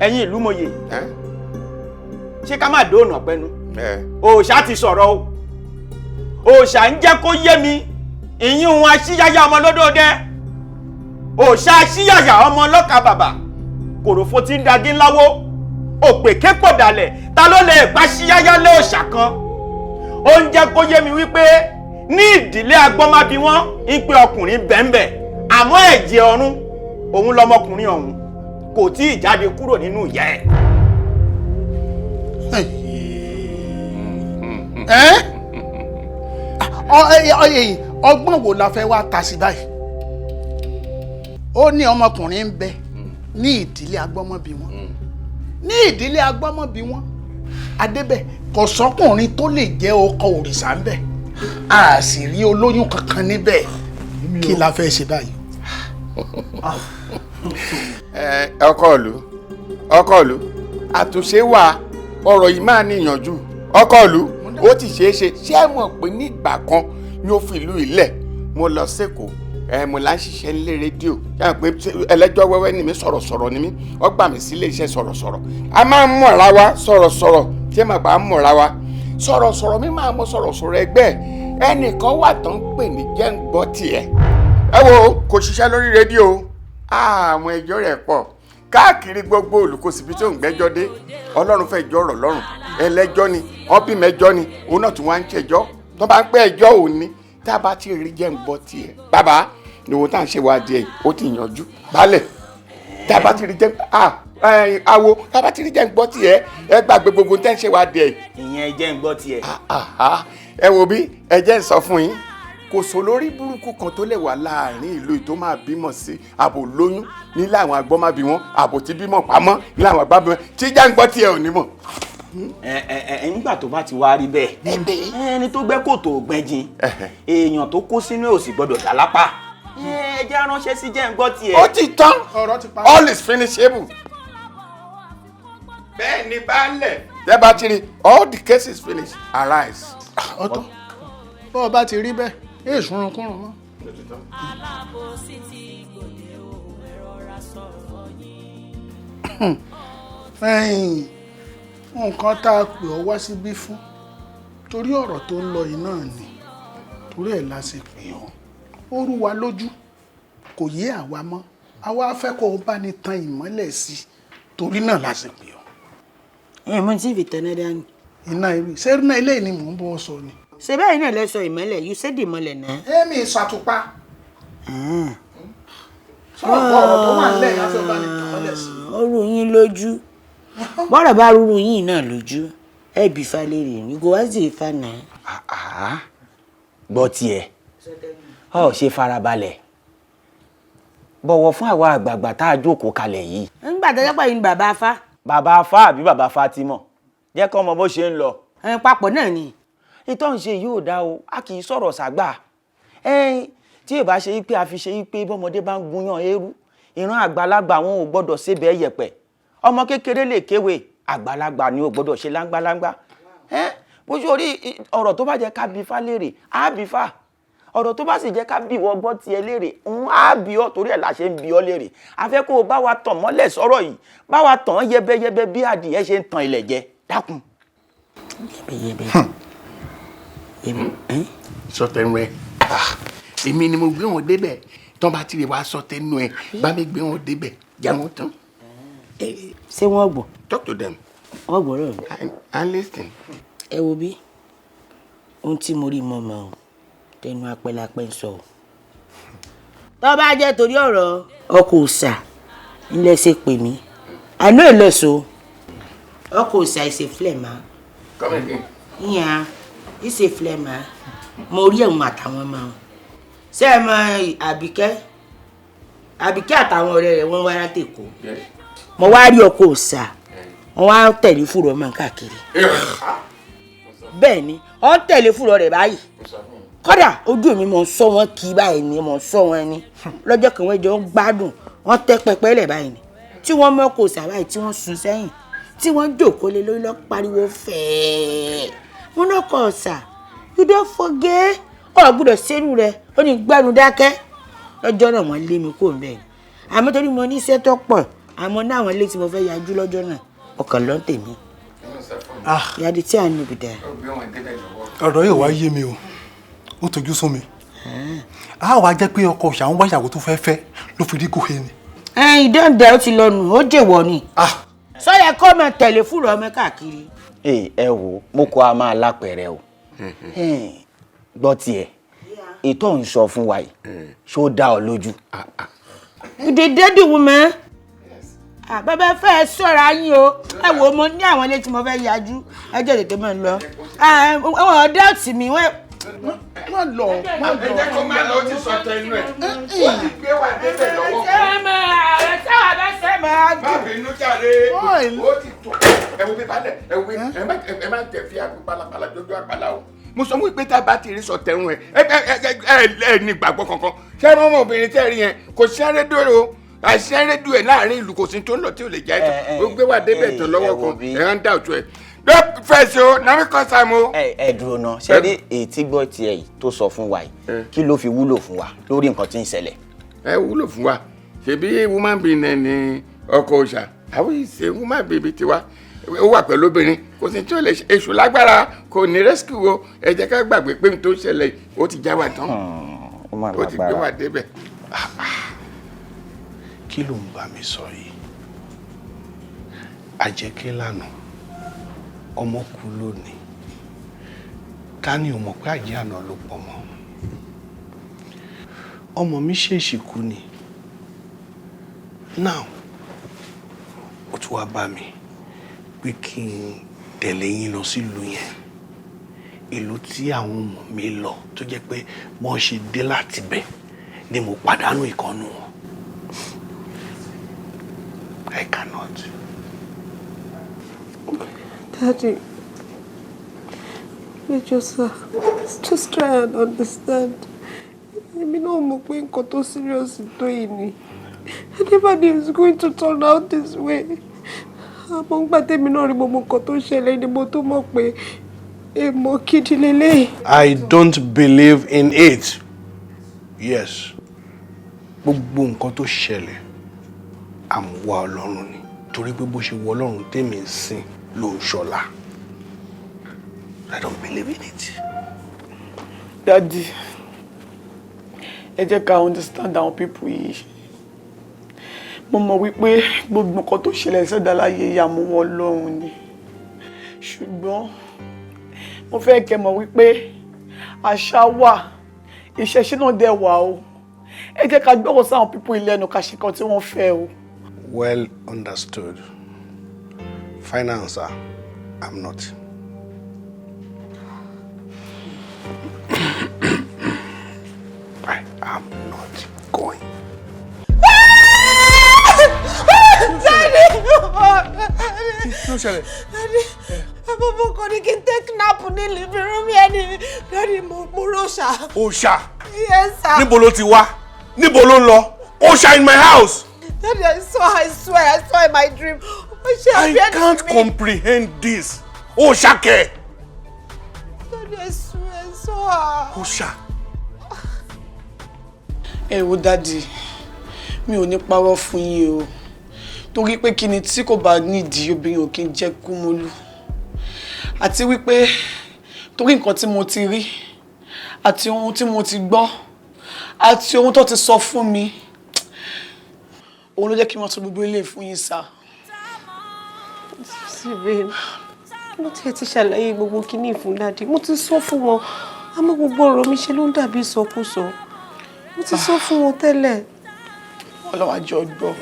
Ẹ̀yin ìlú mòye, ṣé ká má dóònà pẹ́nu? Òòṣà ti sọ̀rọ̀ o. Òòṣà ń jẹ́ kó yé mi. Ìyín òun aṣíyáyá ọmọ lódòdẹ. Òòṣà aṣíyàyà ọmọ ọlọ́ka bàbà. Kòròfo ti ń dagí ńláwó. Òpè képò dàlẹ̀. Ta ló lè pa ṣíyáyá lé òòṣà kan? Ó ń jẹ́ kó yé mi wípé ní ìdílé agbọ́nmábí wọn ń pe ọkùnrin bẹ́ńbẹ́. Àmọ́ ẹ̀jẹ̀ ọ̀run òun lọmọkùnrin ọ̀hún kò tí ì jáde kúrò nínú ìyá ẹ̀. Ọgbọ́n wo la fẹ́ wá ta sí báyìí? Ó ní ọmọkùnrin ń bẹ ní ìdílé agbọ́mọbí wọn. Ní ìdílé agbọ́mọbí wọn, Adébẹ̀ kò sọ́kùnrin tó lè jẹ́ ọkọ òrìṣà ń bẹ. A sì rí olóyún kankan níbẹ̀. Kí la fẹ́ ṣe báyìí? Ọkọ ìlú, àtúnṣe wà, ọ̀rọ̀ yìí máa níyànjú. Ọkọ ìlú, ó ti ṣeé ṣe. Ṣé ẹ mọ̀ pé nígbà kan ni ó fi ìlú ilẹ̀, mo lọ sẹ́kọ̀ọ́, mo là ń ṣiṣẹ́ nílé rédíò. Ṣé ẹ mọ̀ pé ẹlẹ́jọ́ wẹ́wẹ́ ni mí, sọ̀rọ̀sọ̀rọ̀ ni mí, wọ́n gbà mí sílé iṣẹ́ sọ̀rọ̀sọ̀rọ̀. A máa ń mọ̀ra wa sọ̀rọ̀sọ̀rọ̀, tí ẹ máa bá mọ̀ra wa sọ̀rọ̀sọ̀rọ̀ mi máa mọ sọ̀rọ̀sọ̀rọ̀ ẹgbẹ́ ẹnìkan wà tó ń pè ní jẹ́ǹgbọ́ tiẹ̀. Ẹ wo, kò ṣiṣẹ́ lórí rédíò, àwọn ẹjọ́ rẹ̀ pọ̀ káàkiri gbogbo olùkọ́sibí tó ń gbẹ́jọ́ dé. Ọlọ́run fẹ́ jọ ọ̀rọ̀ lọ́rùn, ẹlẹ́jọ́ ni, ọbí mẹ́jọ ni, òun náà tún wá ń ṣẹjọ́. Tó bá ń pẹ́ ẹjọ́ òní, tá a bá ti rí jẹ́ǹgbọ́ tiẹ̀. Bàbá, ìwọ tá à ń ṣe wá díẹ̀, ó ti yanjú. Balẹ̀, tá a bá ti rí jẹ́ awo, tá a bá ti rí jẹ́ǹgbọ́ tiẹ̀, ẹ gbàgbé gbogbo tẹ́ ń ṣe wá díẹ̀. Ìyẹn jẹ́ǹgbọ́ tiẹ̀. Ẹ wo bí, ẹ jẹ́ ń sọ fún yín. Kò sólórí burúkú kan tó lè wà láàrin ìlú tó máa bímọ sí àbò lóyún nílé àwọn agbọ́mábí wọn, àbò tí bímọ pamọ́ nílé àwọn agbábí wọn tí jàǹgbọ́ tiẹ̀ ò ní mọ̀. Ẹ nígbà tó bá ti wá rí bẹ́ẹ̀, ẹni tó gbẹ́ kòtò gbẹ́jin, èèyàn tó kó sínú ẹ̀ ò sì gbọ́dọ̀ dá lápá. Ẹ jẹ́ ránṣẹ́ sí jẹ́ǹgbọ́ tiẹ̀. Ó ti tán, all is finishable. Bẹ́ẹ̀ ni baálẹ̀ tẹ́ bá ti rí all the cases finished, arise. Ọ̀tọ̀ bọ́ ọ bá ti rí bẹ́ẹ̀, èèṣù runkúrun mọ́. Alábòsí ti gbòde o, ẹ rọra sọ̀rọ̀ yín. Ẹ̀yìn nǹkan tá a pè ọ́ wá síbí fún, torí ọ̀rọ̀ tó ń lọ yìí náà ni, torí ẹ̀ la ṣe pè ọ́. Ó rú wa lójú, kò yé àwa mọ́, àwa fẹ́ kó o bá ní tan ìmọ́lẹ̀ sí i, torí náà la ṣe pè ọ́. Ẹ mọ tí ì fi tẹná dání. Iná irú ṣé iná ilé ni mò ń bọ́ sọ ni. Ṣé báyìí náà lẹ sọ ìmọ́lẹ̀? You said ìmọ́lẹ̀ náà. Èmi ìṣàtúpa sọ̀rọ̀ ọ̀rọ̀ tó wà nílẹ̀ yẹn á fẹ́ bá ní tàn mọ́lẹ̀ sí i. Ó rú yín lójú, bọ́rọ̀ bá rúru yín náà lójú, ẹ bí ifá léèrè ní kò wá sí ifá náà. Gbọ́ tiẹ̀, ọ ṣe farabalẹ̀, bọ̀wọ̀ fún àwa àgbààgbà tá a jókòó kalẹ̀ yìí. Ńgbà tó jẹ́ pé yín ni bàbá afá. Bàbá afá àbí bàbá Fatima, jẹ́ kọ́ ọmọ bó ṣe ń lọ. Ẹ papọ̀ náà ni. Ìtọ́ ń ṣe yóò dá o, a kì í sọ̀rọ̀ sàgbà. Tí ì bá ṣe pé a fi ṣe pé bọ́mọdé bá ń gúnyán eérú, ìran àgbàlagbà wọn ò gbọ́dọ̀ ṣébẹ̀ yẹ̀pẹ̀. Ọmọ kékeré lè kéwèé, àgbàlagbà ni ò gbọ́dọ̀ ṣe láńgbáláńgbá. Bó ṣe orí ọ̀rọ̀ tó bá jẹ́ ká bí fá léèrè, á bí fá. Ọ̀rọ̀ tó bá sì jẹ́ ká bí ìwọ gbọ́ tiẹ̀ léèrè, ń á bí ọ, torí ẹ̀ la ṣe ń bí ọ léèrè. A fẹ́ kó o bá wa tàn mọ́lẹ̀ sọ̀rọ̀ yìí, bá wa tàn án yẹbẹyẹbẹ bí adìyẹ ṣe ń tan ilẹ̀ jẹ. Dákun. Yẹbẹyẹbẹ. Sọtẹnu ẹ, èmi ni mo gbé wọn débẹ̀. Tọ́ bá ti lè wá sọtẹnu ẹ, bá mi gbé wọn débẹ̀, já wọn tán. Ṣé wọ́n gbọ́? Talk to them. Wọ́n gbọ́ rẹ̀ mi. I listen. Ẹ wo bí ohun tí mo rí mọ́ mọ́ o, tẹnu apẹ́lápẹ́ ń sọ o. Tó bá jẹ́ torí ọ̀rọ̀ ọkọ̀ òòṣà ńlẹ̀ ṣe pè mí, àná ìlọsọ ọkọ̀ òòṣà ìṣe flẹ̀mà. Come again. Ìyá ìṣe flẹ̀mà, mo rí ẹ̀wọ̀n àtàwọn ọmọ wọn. Ṣé ẹ mọ Àbíkẹ́? Àbíkẹ́ àtàwọn ọ̀rẹ́ rẹ̀ wọ́n wá látẹ̀kọ́. Mo wá rí ọkọ̀ òòṣà, wọ́n wá tẹ̀lé fúrọ̀ ọmọ káàkiri. Bẹ́ẹ̀ ni, wọ́n tẹ̀lé fúrọ̀ rẹ̀ báyìí. Kódà ojú mi mò ń sọ wọn kí báyìí ni mò ń sọ wọn ni. Lọ́jọ́ kan wọ́n jọ ń gbádùn, wọ́n tẹ́ pẹpẹ lẹ̀ báyìí ni. Tí wọ́n mọ́ ọkọ̀ òòṣà báyìí tí wọ́n sùn sẹ́yìn, tí wọ́n jókòó lé lórí lọ́ pariwo fẹ́ẹ́. Mo náà kọ̀ ọ̀sà, you don't forget, ọ̀ gbọ́dọ̀ sẹ́rù rẹ̀, ó ní gbẹ́nu dákẹ́. Lọ́jọ́ náà wọ́n lé mi kúrò níbẹ̀ ni. Àmọ́ torí mo ní iṣẹ́ tó pọ̀, àmọ́ ní àwọn ilé tí mo fẹ́ yajú lọ́jọ́ náà, ọkàn ló ń tèmi. Yàrá tí a ní ibi dẹ̀. Ọ̀rọ̀ yóò wá yé mi o, ó tojú sún mi. A wá jẹ́ pé ọkọ òòṣà ń wá ìyàwó tó fẹ́ fẹ́ ló fi rí gòkè ni. Ìdánde ó ti lọ nù, ó jèwọ ni. Sọ́yẹ kọ́ máa tẹ̀lé fúrọ̀ ọmọ káàkiri. Ẹ wo, mo kọ́ a máa lápẹ̀rẹ̀ o. Gbọ́ tiẹ̀, ètò ń sọ fún wa yìí, ṣó dá ọ lójú? You dey daddy woman. Bàbá fẹ́ sọ̀rọ̀ ayín o, ẹ wo mo ní àwọn ilé tí mo fẹ́ yajú, ẹ jẹ́ tètè máa lọ. Wọ́n ọ̀dọ́ mi, wọ́n. Má lọ, má lọ. Ẹ jẹ́ kó má lọ, ó ti sọ tẹnu ẹ̀. Ó ti gbé wa débẹ̀ lọ́wọ́. Ṣé máa ṣé wàá bá ṣe máa dùn? Má bínú jàre, ó ti tọ̀. Ẹ wo bí balẹ̀, ẹ wo ẹ má tẹ̀ fi àgbo palapala jójú àpàlà o. Mo sọ fún pé tá a bá ti rí sọ tẹnu ẹ, ẹ ní ìgbàgbọ́ kankan. Ṣé ẹ mọ obìnrin tẹ́ rí yẹn? Kò sí ẹrẹ́dọ̀ o. Àìsí ẹrẹ́dọ̀ ẹ̀ láàrin ìlú, kò sí tó ń lọ tí ò lè já ẹ̀ tán. Ó gbé wa débẹ̀ tán lọ́wọ́ kan, ẹ̀ ń dá òtún ẹ̀. Don't face o, na mi cause am o. Ẹ dúró ná, ṣé rí ètí gbọ́ tiẹ̀ yìí tó sọ fún wa yìí, kí ló fi wúlò fún wa lórí nǹkan tí ń ṣẹlẹ̀? Ẹ wúlò fún wa, ṣebí woman being ẹ ní ọkọ òòṣà, àwọn ìṣe woman being tiwa, ó wà pẹ̀lú obìnrin, kò sí tí ó lè ṣe, èṣù lágbára kò ní rescue o. Ẹ jẹ́ ká gbàgbé pé n tó ṣẹlẹ̀ ó ti já wa tán, ó ti gbé wa débẹ̀. Kí ló ń bá mi sọ yìí? Àjẹkẹ́ lánàá, ọmọ kú lónìí. Ta ni ò mọ̀ pé àjẹ́ àná ló pọ̀ mọ́? Ọmọ mi ṣèèṣì kú ni. Now, ó tún wá bá mi pé kí n tẹ̀lé yín lọ sílùú yẹn. Ìlú tí àwọn ọmọ mi lọ tó jẹ́ pé wọ́n ṣe dé láti bẹ̀ ni mo pàdánù ìkànnù wọn. I cannot. Daddy, ẹ sir, just try and understand. Èmi náà mọ̀ pé nǹkan tó serious tó yìí ni. I never knew it was going to turn out this way. Àmọ́ ńgbà tèmi náà rí gbogbo nǹkan tó ṣẹlẹ̀ ni mo tó mọ̀ pé èèmọ̀ gidi leléyìí. I don't believe in it. Yes, gbogbo nǹkan tó ṣẹlẹ̀, àmúwá Ọlọ́run ni, torí pé bó ṣe wọ Ọlọ́run tèmi ń sìn ló ń ṣọlá. I don't believe in it. Daddy, ẹ jẹ́ ká understand àwọn people yìí. Mo mọ̀ wípé gbogbo nǹkan tó ṣẹlẹ̀ sẹ́dá láyé ìyàmú Ọlọ́run ni, ṣùgbọ́n mo fẹ́ kẹ́ mọ̀ wípé àṣà wà, ìṣẹ̀ṣe náà dẹ̀ wà o. Ẹ jẹ́ ká gbọ́rọ̀ sáwọn people yìí lẹ́nu, ká ṣe kan tí wọ́n fẹ́ o. Well understood. Final answer, I'm not. I am not going. Daddy! Kí ló ṣẹlẹ̀? Daddy, àbọ̀bọ̀ kan ní kí n take nap ní living room yẹn ni. Daddy, mo rọ́ṣà. Òòṣà? Yes, sir. Níbo ló ti wá? Níbo ló ń lọ? Òòṣà in my house! Daddy, I saw, I swear, I saw in my dream. She I appeared to can't me. comprehend this. Òòṣà kẹ̀! Daddy, I swear, I saw her. Òòṣà. Ẹ wo daddy, mi ò ní parọ́ fún yín o, torí pé kí ni tí kò bá nídìí obìnrin ò kí ń jẹ́ kúmólú, àti wípé torí nǹkan tí mo ti rí àti ohun tí mo ti gbọ́ àti ohun tó ti sọ fún mi, òun ló jẹ́ kí n máa sọ gbogbo ilé fún yín sá. Síbẹ̀ mo tiẹ̀ ti ṣàlàyé gbogbo kinní fún Daddy, mo ti sọ fún wọn, àmọ́ gbogbo ọ̀rọ̀ mi ṣe ló ń dàbí ìsọkúsọ. Mo ti sọ fún wọn tẹ́lẹ̀. Ọlọ́wà jọ gbọ́.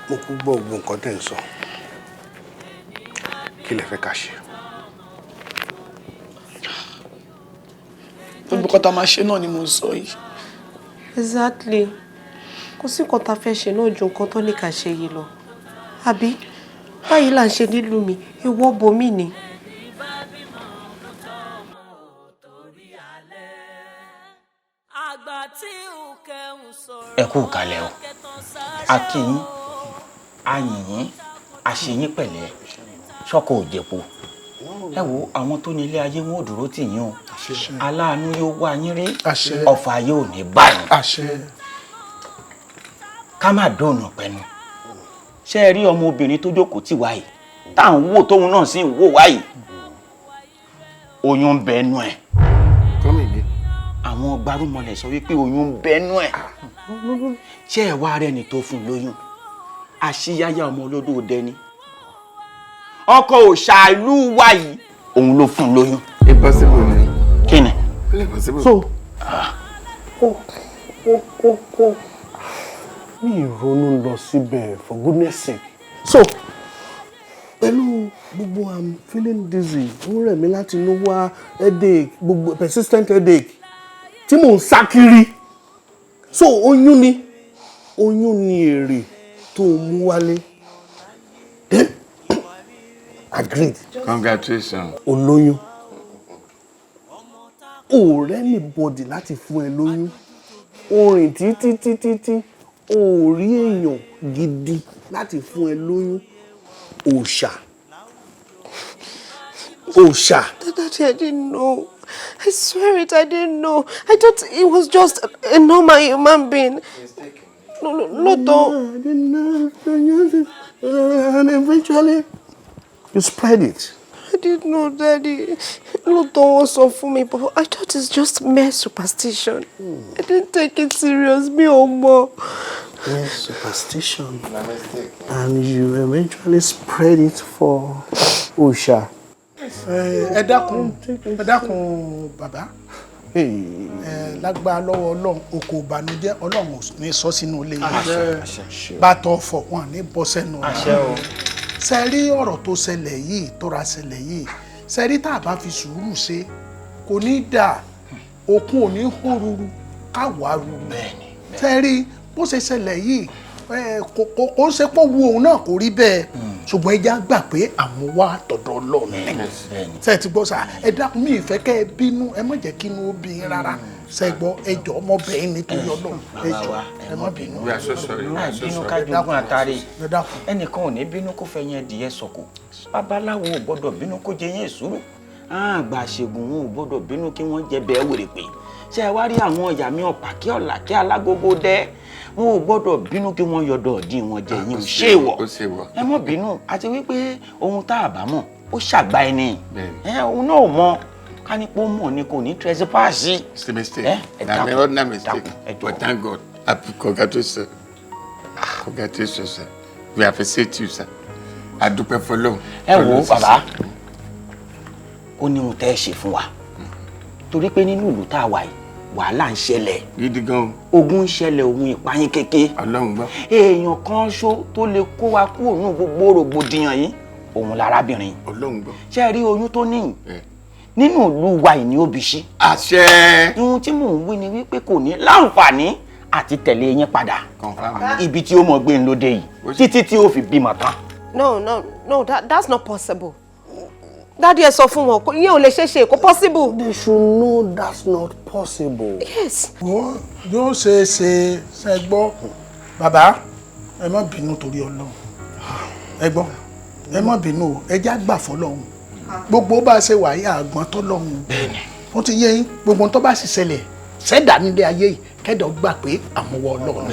Mo kú gbọ́ gbogbo nǹkan tẹ́ ń sọ. Kí lẹ fẹ́ ká ṣe? Gbogbo nǹkan tá a máa ṣe náà ni mo ń sọ yìí. Exactly. Kò sí nǹkan tá a fẹ́ ṣe náà ju nǹkan tó ní ká ṣe yìí lọ. Àbí báyìí là ń ṣe nílùú mi, ìwọ bomi ni. Ẹ kú kalẹ̀ o, a kí yín, a yìn yín, a ṣe yín pẹ̀lẹ́, ṣọ́kọ̀ òjèpo. Ẹ wo àwọn tó ní ilé ayé wọn ò dúró tì yín o, aláàánú yóò wá yín rí, ọ̀fà yóò ní báyìí. Ká má dóònà pẹ̀lú. Ṣé ẹ rí ọmọbìnrin tó jókòó tì wá yìí, tá à ń wò tóun náà sì ń wò wá yìí, oyún ń bẹ nú ẹ̀. Àwọn gbarumọlẹ̀ sọ wípé oyún ń bẹ nú ẹ̀. Ṣé ẹ wá rẹni tó fún lóyún? Àṣíyáyá ọmọ olódò dẹni. Ọkọ òòṣà ìlú wa yìí, òun ló fún lóyún. Impossible ni. Kí ni? Impossible. So, mi ìrònú lọ síbẹ̀ for goodness sake. So, pẹ̀lú gbogbo I'm feeling dizzy, ó rẹ̀ mí láti inú wá, headache, gbogbo persistent headache tí mò ń sá kiri. So, oyún ni èrè tó mú wálé. Then, agreed. Congratulations. Olóyún. O rẹ́ anybody láti fún ẹ lóyún. O rìn títí títí tí o rí èèyàn gidi láti fún ẹ lóyún. Òòṣà. Òòṣà. Daddy, I didn't know. I swear it, I didn't know. I thought it was just a normal human being. No, no, no, no. I didn't know. And eventually, you spread it. I didn't know, Daddy. Lóòótọ́ wọ́n sọ fún mi, but I thought it's just mere superstition. I didn't take it serious. Mi ò mọ̀. Mere superstition. And you eventually spread it for Òòṣà. Ẹ dákun, ẹ dákun bàbá. Ẹ lágbára lọ́wọ́ Ọlọ́run, oko ìbànújẹ́ Ọlọ́run ò ní sọ sínú ilé yìí. Bàtọ̀ ọ̀fọ̀ wọn ní bọ́ sẹ́nu. Ṣe rí ọ̀rọ̀ tó ṣẹlẹ̀ yìí, tó ra ṣẹlẹ̀ yìí, ṣe rí tá a bá fi sùúrù ṣe kò ní dà, òkun ò ní hó ruru káwá ruru. Ṣe rí bó ṣe ṣẹlẹ̀ yìí, kò ṣe pé wu òun náà kò rí bẹ́ẹ̀, ṣùgbọ́n ẹja gbà pé àwọn wá tọ̀dọ̀ Ọlọ́run ni. Ṣe ti gbọ́ sà? Ẹ dákun, mi ìfẹ́ kẹ́ ẹ bínú, ẹ má jẹ́ kí inú ó bí yín rárá. Ṣẹ́gbọ́, ẹ jọ̀ọ́, mo bẹ̀ yín nítorí Ọlọ́run, ẹ jọ̀ọ́, ẹ má bínú. We are so sorry. We are so Bínú sorry. ká jogún àtàrí, ẹnìkan ò ní bínú kó fẹ́ yẹn dìé sọ̀kò, babaláwo ò gbọ́dọ̀ bínú kó jẹ yẹn sùúrù, àgbà ṣègùn wọn ò gbọ́dọ̀ bínú kí wọ́n jẹ bẹ́ẹ̀ wèrè pé ṣé ẹ wá rí àwọn ìyá mi ọ̀pá kí ọ̀là kí alágógó dẹ́, wọn ò gbọ́dọ̀ bínú kí wọ́n yọ̀dọ̀ dín wọn jẹ yín. Ò ṣe wọ̀, ẹ mọ́ bínú. Àti wípé ohun tá a bá mọ̀ ó ṣàgbá ẹni, ẹ òun náà ò mọ̀, ká ní pé ó mọ̀ ni kò ní trespass. It's a mistake. Na my ordinary mistake. But thank God. Congratulations. Congratulations, sir. We appreciate you, sir. A dúpẹ́ fọ́lọ́run. Ẹ wo bàbá, ó ní ohun tẹ́ ẹ ṣe fún wa, torí pé nínú ìlú tá a wà yìí, wàhálà ń ṣẹlẹ̀ gidi gan, ogun ń ṣẹlẹ̀, ohun ìpayín kéke. Ọlọ́run gbọ́. Èèyàn kan ṣó tó lè kó wa kúrò nínú gbogbo rògbòdìyàn yìí, òun lárábìnrin. Ọlọ́run gbọ́. Ṣé ẹ rí oyún tó níyìn nínú ìlú wa yìí ní òbíṣí. Àṣẹ. Ohun tí mò ń wí ni wípé kò ní láǹfààní àti tẹ̀lé yín padà ibi tí ó mọ̀ gbé ń lóde yìí títí tí ó fi bímọ tán. No, no, no, that's not possible. Daddy, ẹ sọ fún wọn, ìyẹn ò lè ṣeé ṣe, kò possible. They should know that's not possible. Yes. Wọ́n yóò ṣe é ṣe. Ṣe gbọ́, bàbá, ẹ má bínú torí Ọlọ́run. Ẹ gbọ́, ẹ má bínú o, ẹ já gbà fọ́lọ́run. Gbogbo bá a ṣe wà yí, àgbọ̀n tọ́lọ́run. Ó ti yé yín, gbogbo tó bá sì ṣẹlẹ̀ ṣẹ̀dá nílé ayé yìí, kẹ́dọ̀ gbà pé àmúwọ́ Ọlọ́run.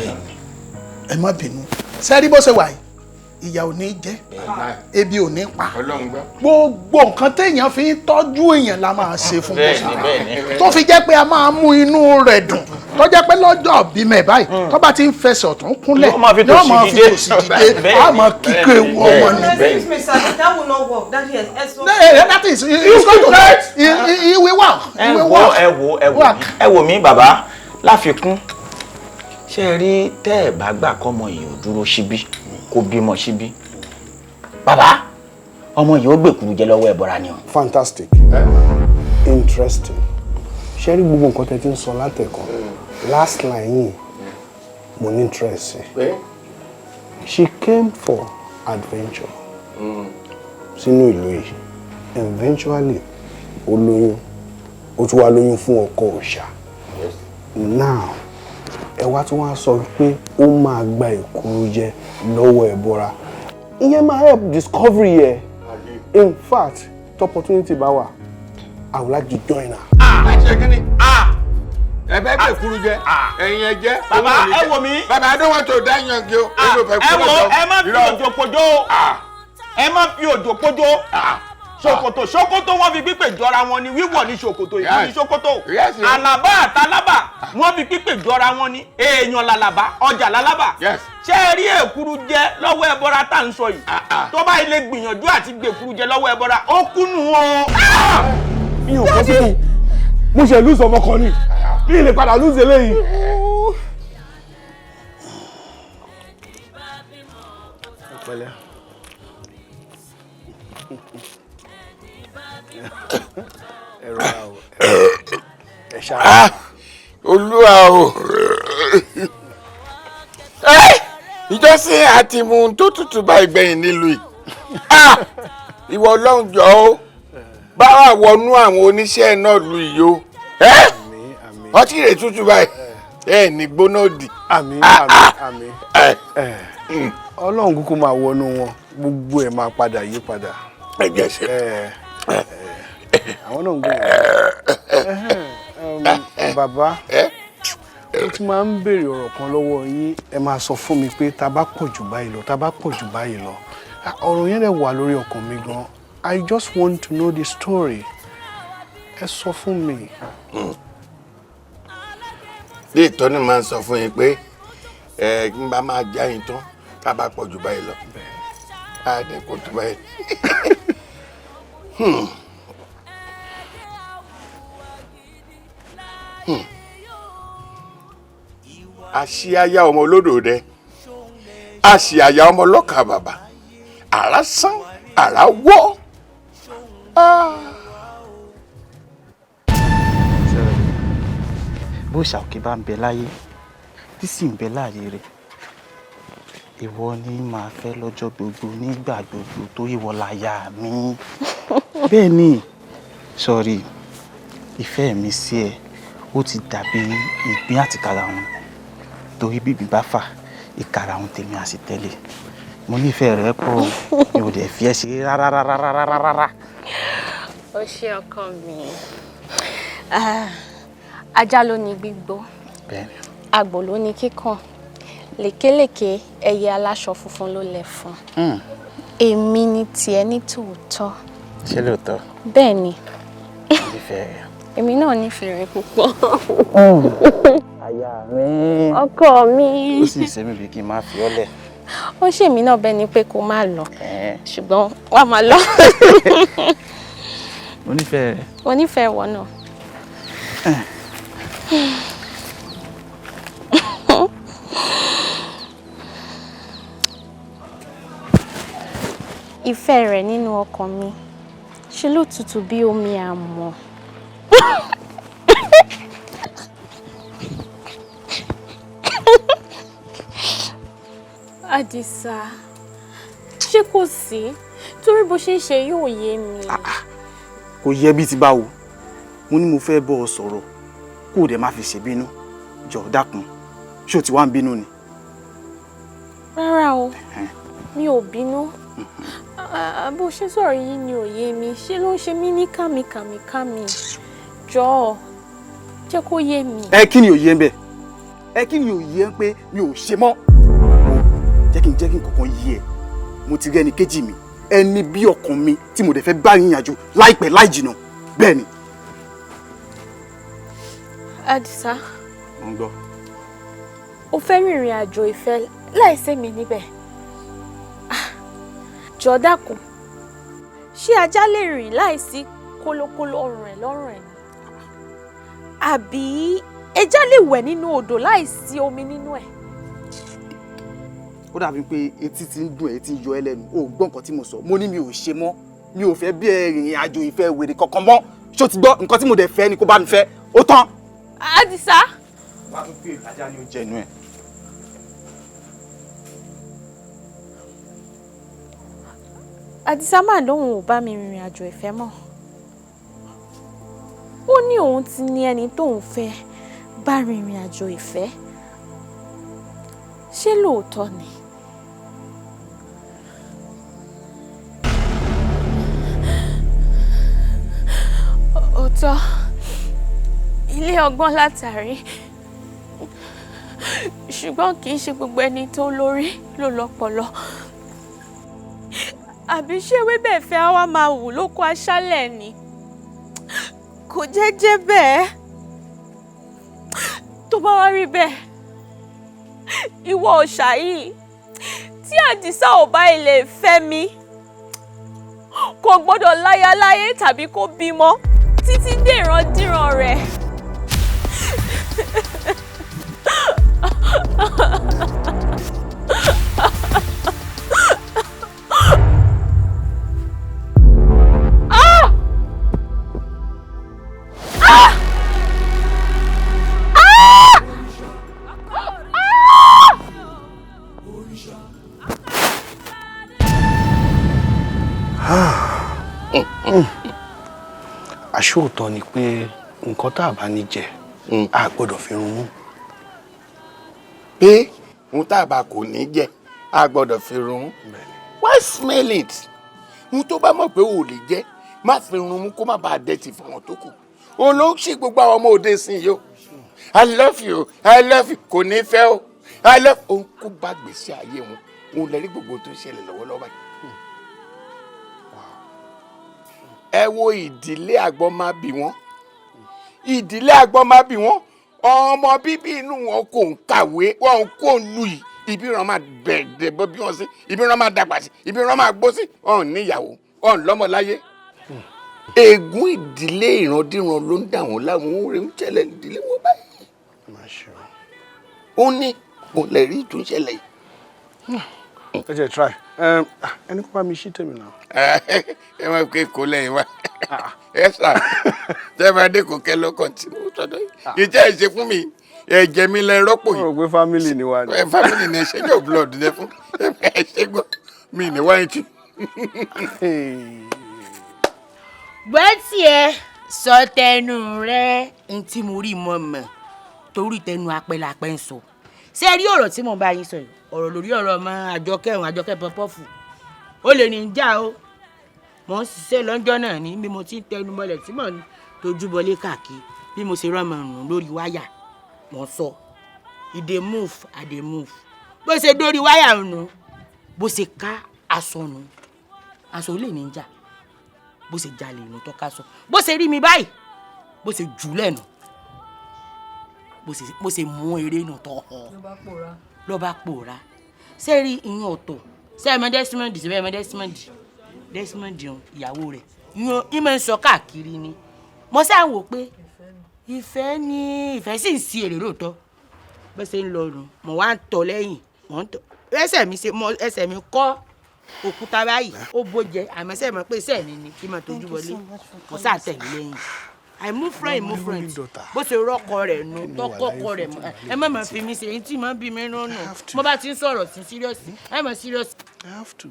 Ẹ má bínú. Ṣé rí bó ṣe wà yìí? Ìyà ò ní jẹ, ebi ò ní pa, gbogbo nǹkan téèyàn fi ń tọ́jú èèyàn la máa ṣe fún wọn, tó fi jẹ́ pé a máa mú inú rẹ̀ dùn, tó jẹ́ pé lọ́jọ́ bímọ ẹ̀ báyìí, tó bá ti ń fẹsẹ̀ ọ̀tún kúnlẹ̀, Yóò máa fi yóò máa tòsì fi dìde. tòsì dìde, a máa kíkọ́ ewu ọmọ ni. Excuse me, sir, that will not work. Daddy, ẹ sọ. That is, it's going to work. It will work. Ẹ It will wo work. ẹ wo ẹ wo ẹ wò mí bàbá, láfikún, ṣé ẹ rí, tẹ́ ẹ bá gbà kọ́mọ yìí ò dúró síbí kó bímọ síbí, bàbá, ọmọ yìí ó gbèkúrú jẹ lọ́wọ́ ẹ̀bọra ni o. Fantastic, interesting. Ṣé rí gbogbo nǹkan tẹ́ ti ń sọ látẹ̀kọ́, last line yìí mo ní interest sí. She came for adventure sínú ìlú yìí, eventually ó lóyún, ó tún wá lóyún fún ọkọ òòṣà. Now ẹ wá tún wá sọ pé ó máa gba èkuru jẹ lọ́wọ́ ẹ̀bọra, ìyẹn máa help discovery yẹ. In fact, tí opportunity bá wà, I would like to join her. Ṣe kí ni? Ẹ fẹ́ gbé kuru jẹ, ẹ̀yin ẹ jẹ́. Bàbá, ẹ wò mí. Bàbá, I don't want to die young o. Èmi ò fẹ́ Ẹ kú wo, lọ́dọ̀. ẹ má fi òjò pojó, ẹ má fi òjò pojó. Ṣòkòtò ṣòkòtò, wọ́n fi pípè jọra wọn ni, wíwọ̀ ní ṣòkòtò, ìlú ní ṣòkòtò. Àlàbá àtàlábà, wọ́n fi pípè jọra wọn ni, èèyàn làlàbá, ọjà làlábà. Ṣé ẹ rí èkuru jẹ lọ́wọ́ ẹbọra tá à ń sọ yìí, tó bá ilé gbìyànjú àti gbèkuru jẹ lọ́wọ́ ẹbọra, ó kúnnù o. Mi ò kọ́ síbi mo ṣe lose ọmọ kan ni, mi lè padà lose eléyìí. Ẹ pẹ̀lẹ́. Ẹ rọra o, ẹ ṣáà. Olúwa o, ìjọsìn àti mu tó tutù bá ìgbẹ̀yìn nílùú yìí. Ah! Ìwọ Ọlọ́run, jọ ó bá wà wọnú àwọn oníṣẹ́ náà lu yìí o. Ọtí rẹ̀ tútù báyìí, ẹ ní gbóná òdì. Àmín, àmín, àmín. Ọlọ́run kúkú máa wọnú wọn, gbogbo ẹ̀ máa padà yí padà. Ẹ jẹ́ ṣe. Àwọn náà ń gbé wọn. Bàbá, mo ti máa ń béèrè ọ̀rọ̀ kan lọ́wọ́ yín, ẹ máa sọ fún mi pé tá a bá pọ̀ jù báyìí lọ, tá a bá pọ̀ jù báyìí lọ. Ọ̀rọ̀ yẹn dẹ̀ wà lórí ọkàn mi gan. I just want to know the story. Ẹ sọ fún mi. Bí ìtọ́ni máa ń sọ fún yín pé ẹ ń bá máa já yín tán, tá a bá pọ̀ jù báyìí lọ, á dẹ̀ pọ̀ jù báyìí. Àṣìáyá ọmọ olódò dẹ, àṣìáyá ọmọ ọlọ́kà bàbà, àrá sán, àrá wọ́. Ah. Bó ṣàkè bá ń bẹ láyé tí sì ń bẹ láàyè rẹ̀, ìwọ ni màá fẹ́ lọ́jọ́ gbogbo, nígbà gbogbo, torí ìwọ láya mi. Bẹ́ẹ̀ ni sọ̀rí, ìfẹ́ mi sí ẹ Ó ti dàbí ìgbín àti karahun, torí bíbí bá fà, ìkarahun tèmi á sì tẹ̀lé. Mo nífẹ̀ẹ́ rẹ pọ̀, mi ò dẹ̀ fi ẹ́ ṣeré rárá rárá rárá rárá. Ó ṣe ọkọ mi. Ah, ajá ló ní gbígbó, Bẹ́ẹ̀ni. àgbò ló ní kíkàn, lèkélèké ẹyẹ aláṣọ funfun ló lẹ̀ fún. Èmi ni tiẹ̀ ní tòótọ́. Ṣé lóòótọ́? Bẹ́ẹ̀ ni. Mo nífẹ̀ẹ́ rẹ. Èmi náà nífẹ̀ẹ́ rẹ púpọ̀. Aya mi. Ọkọ mi. Ó sì ṣe mí bí kí n má fi ọ́ lẹ̀. Ó ṣèmi náà bẹ́ẹ̀ ni pé kó má lọ, ṣùgbọ́n wàá máa lọ. Mo nífẹ̀ẹ́ rẹ. Mo nífẹ̀ẹ́ wọ náà. Ìfẹ́ rẹ̀ nínú ọkàn mi ṣe ló tutù bí omi àmọ̀. Àdìsá, ṣé kò sí? Torí bó ṣe ń ṣe yóò yé mi. Kò yẹ bí ti báwo. Mo ní mo fẹ́ bọ́ ọ sọ̀rọ̀, kó o dẹ̀ má fi ṣèbínú. Jọ̀ọ́ dákun, ṣé o ti wá ń bínú ni? Rárá o, mi ò bínú. Ah, bó ṣe sọ̀rọ̀ yìí ni ò yé mi. Ṣé ló ń ṣe mí ní kàmìkàmìkàmì? Jọ̀ọ́, jẹ́ kó yé mi. Ẹ kí ni òye ń bẹ? Ẹ kí ni òye ń pé mi ò ṣe mọ́? Jẹ́ kí n kọ̀ọ̀kan yé ẹ. Mo ti rí ẹni kejì mi, ẹni bí ọkàn mi tí mo dẹ̀ fẹ́ bá rìnrìn àjò láìpẹ́ láì jìnà. Bẹ́ẹ̀ ni. Àdìsá, Mo ń gbọ́. o fẹ́ rìnrìn àjò ìfẹ́ láìsí mi níbẹ̀. Ah, jọ̀ọ́ dákun, ṣé ajá lè rìn láìsí kólókóló ọrùn ẹ̀ lọ́rùn ẹ̀ ni? Àbí ẹja lè wẹ̀ nínú odò láìsí omi nínú ẹ̀? Ó dàbí pé etí ti ń dùn ẹ́, etí ń yọ ẹ́ lẹ́nu. O ò gbọ́ nǹkan tí mo sọ. Mo ní mi ò ṣe mọ́. Mi ò fẹ́ bí ẹ rìnrìn àjò ìfẹ́ wèrè kankan mọ́. Ṣé o ti gbọ́? Nǹkan tí mo dẹ̀ fẹ́ ni kó bá mi fẹ́. Ó tán. Àdìsá. Wàá tún pè ajá ní oúnjẹ inú ẹ̀. Àdìsá mà lóun ò bá mi rìnrìn àjò ìfẹ́ mọ́. Ó ní òun ti ní ẹni tóun fẹ́ bá rìnrìn àjò ìfẹ́. Ṣé lóòótọ́ ni? Òótọ́, ilé ọgbọ́n látàrí. Ṣùgbọ́n kì í ṣe gbogbo ẹni tó lórí ló lọ́pọlọ. Àbí ṣé ewébẹ̀ fẹ́ á wá máa wù lóko aṣálẹ̀ ni? Kò jẹ́jẹ́ bẹ́ẹ̀. Tó bá wá rí bẹ́ẹ̀, ìwọ òòṣà yìí, tí Àdìsá ò bá ilé fẹ́ mi, kò gbọ́dọ̀ láya láyé tàbí kó bímọ títí dé ìrandíran rẹ̀. Ah! Ah! Ah! Ah! Àṣòótọ́ ni pé nǹkan tá a bá ní jẹ, a gbọ́dọ̀ fi run mú. Pé ohun tá a bá kò ní jẹ, a gbọ́dọ̀ fi run. Why smell it? Ohun tó bá mọ̀ pé o ò lè jẹ, má fi run mú kó má bàa dẹ́tì fún wọn tó kù. Òun ló ń ṣe gbogbo àwọn ọmọ òde sìn yìí o. I love you, I love you, kò ní fẹ́ o. I love, òun kó bá gbèsè ayé wọn. Òun lè rí gbogbo tó ń ṣẹlẹ̀ lọ́wọ́lọ́wọ́ báyìí. Ẹ wo ìdílé àgbọn máa bí wọn, ìdílé àgbọn máa bí wọn, ọmọ bíbí inú wọn kò ń kàwé, wọn kò ń lu yìí, ibi ìran máa bẹ̀rẹ̀ bọ́ bí wọ́n sí, ibi ìran máa dàgbà sí, ibi ìran máa gbó sí, wọn ò níyàwó, wọn ò lọ́mọ láyé. Ègún ìdílé ìrandíran ló ń dà wọ́n láwọn ohun rẹ̀ ń ṣẹlẹ̀ ìdílé wọn báyìí. Ó ní òun lè rí ìtúnṣẹlẹ̀ yìí. Ẹ jẹ́ try ẹni kó bá mi ṣí tèmi náà. Ẹ máa pé kó lẹ́yìn wá, ẹ sà tẹ́ bá dé kò kẹ́ lọ́kàn tí mo sọ́dọ̀ yìí ìjẹ́ ẹ̀ ṣe fún mi, ẹ̀jẹ̀ mi lẹ rọ́pò yìí. Mo rò pé family ni wa ni. Ẹ family ni, ẹ ṣe yóò blood lẹ fún ẹ ṣe gbọ́ mi ní wáyé tì. Gbẹ́ tiẹ̀. Sọ tẹnu rẹ n tí mo rí mọ mọ torí tẹnu apẹlapẹ ń sọ. Ṣé ẹ rí ọ̀rọ̀ tí mo bá yín sọ yìí, ọ̀rọ̀ lórí ọ̀rọ̀ ọmọ Àjọkẹ́ òun, Àjọkẹ́ pọpọ́fù ó lè ní í já o. Mo ń ṣiṣẹ́ lọ́jọ́ náà ní bí mo ti ń tẹnu mọ́lẹ̀ tí mò ń tojú bọlé káàkiri, bí mo ṣe rọ́mọ rùn lórí wáyà, mo sọ e dey move, I dey move. Bó ṣe dórí wáyà nù, bó ṣe ká aṣọ nù, aṣọ lè ní í jà, bó ṣe jalè nù tọ́ka sọ, bó ṣe rí mi báyìí, bó ṣe jù lẹ́nu, bó ṣe mú eré nù tọ́ họ ló bá pòórá. Ṣé rí ìyẹn ọ̀tọ̀? Ṣé ẹ mọ Desmond? Ṣé ẹ mọ Desmond? Desmond ọ̀hún, ìyàwó rẹ̀ ìyẹn ìmọ̀ ń sọ káàkiri ni. Mo ṣáà wò pé ìfẹ́ ni, ìfẹ́ sì ń si èrè lóòótọ́. Bó ṣe ń lọ nù, mo wá ń tọ̀ lẹ́yìn, mo ń tọ̀ ẹsẹ̀ mi ṣe mo ẹsẹ̀ mi kọ́ òkúta báyìí, ó bójẹ àmọ́ ṣe mọ̀ pé iṣẹ́ mi ni kí n máa tójú wọlé. Mo ṣáà tẹ̀lé lẹ́yìn. I move front, move front. Bó ṣe rọ́kọ rẹ̀ nù, tọkọkọ rẹ̀ mọ́. Ẹ má máa fi mi ṣe èyí tí màá bí mi nù nù. Mo bá ti ń sọ̀rọ̀ sí serious, ẹ mọ̀ serious. I have to.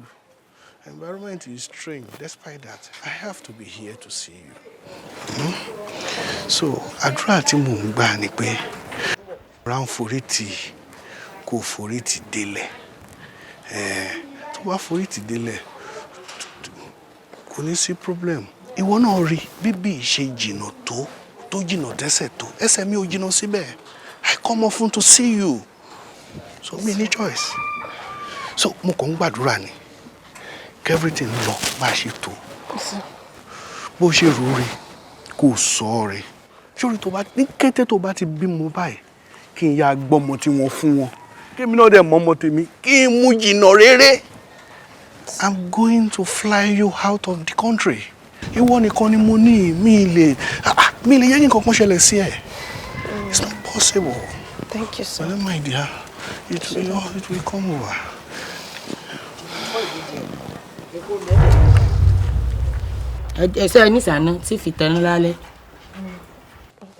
Environment is strange. Despite that, I have to be here to see you. So, àdúrà tí mò ń gbà ni pé ra ń forítì kó forítì délẹ̀. Tó bá forítì délẹ̀, kò ní sí problem. Ìwọ náà rí bíbí ṣe jìnnà tó tó jìnnà dẹ́sẹ̀ tó, ẹsẹ̀ mi ò jìnnà síbẹ̀. I come often to see you. So mi ní choice. So mo kàn ń gbàdúrà ni kí everything lọ bá a ṣe tó, bó ṣe rò ó rí kó sọ ọ́ rẹ̀ sórí. Tó bá ní kété tó bá ti bímọ báyìí, kí n yá gbọ́mọ tí wọ́n fún wọn, kémi náà dẹ̀ mọ́mọ tèmi, kí n mú jìnnà rere. I'm going to fly you out of the country. Ìwọ nìkan ni mo ní. Mi lè yẹ kí nǹkan kan ṣẹlẹ̀ sí ẹ. It's not possible. Thank you, sir. Well, my dear, it will come over. Ẹsẹ nísànà tí fi tẹnu lálẹ́.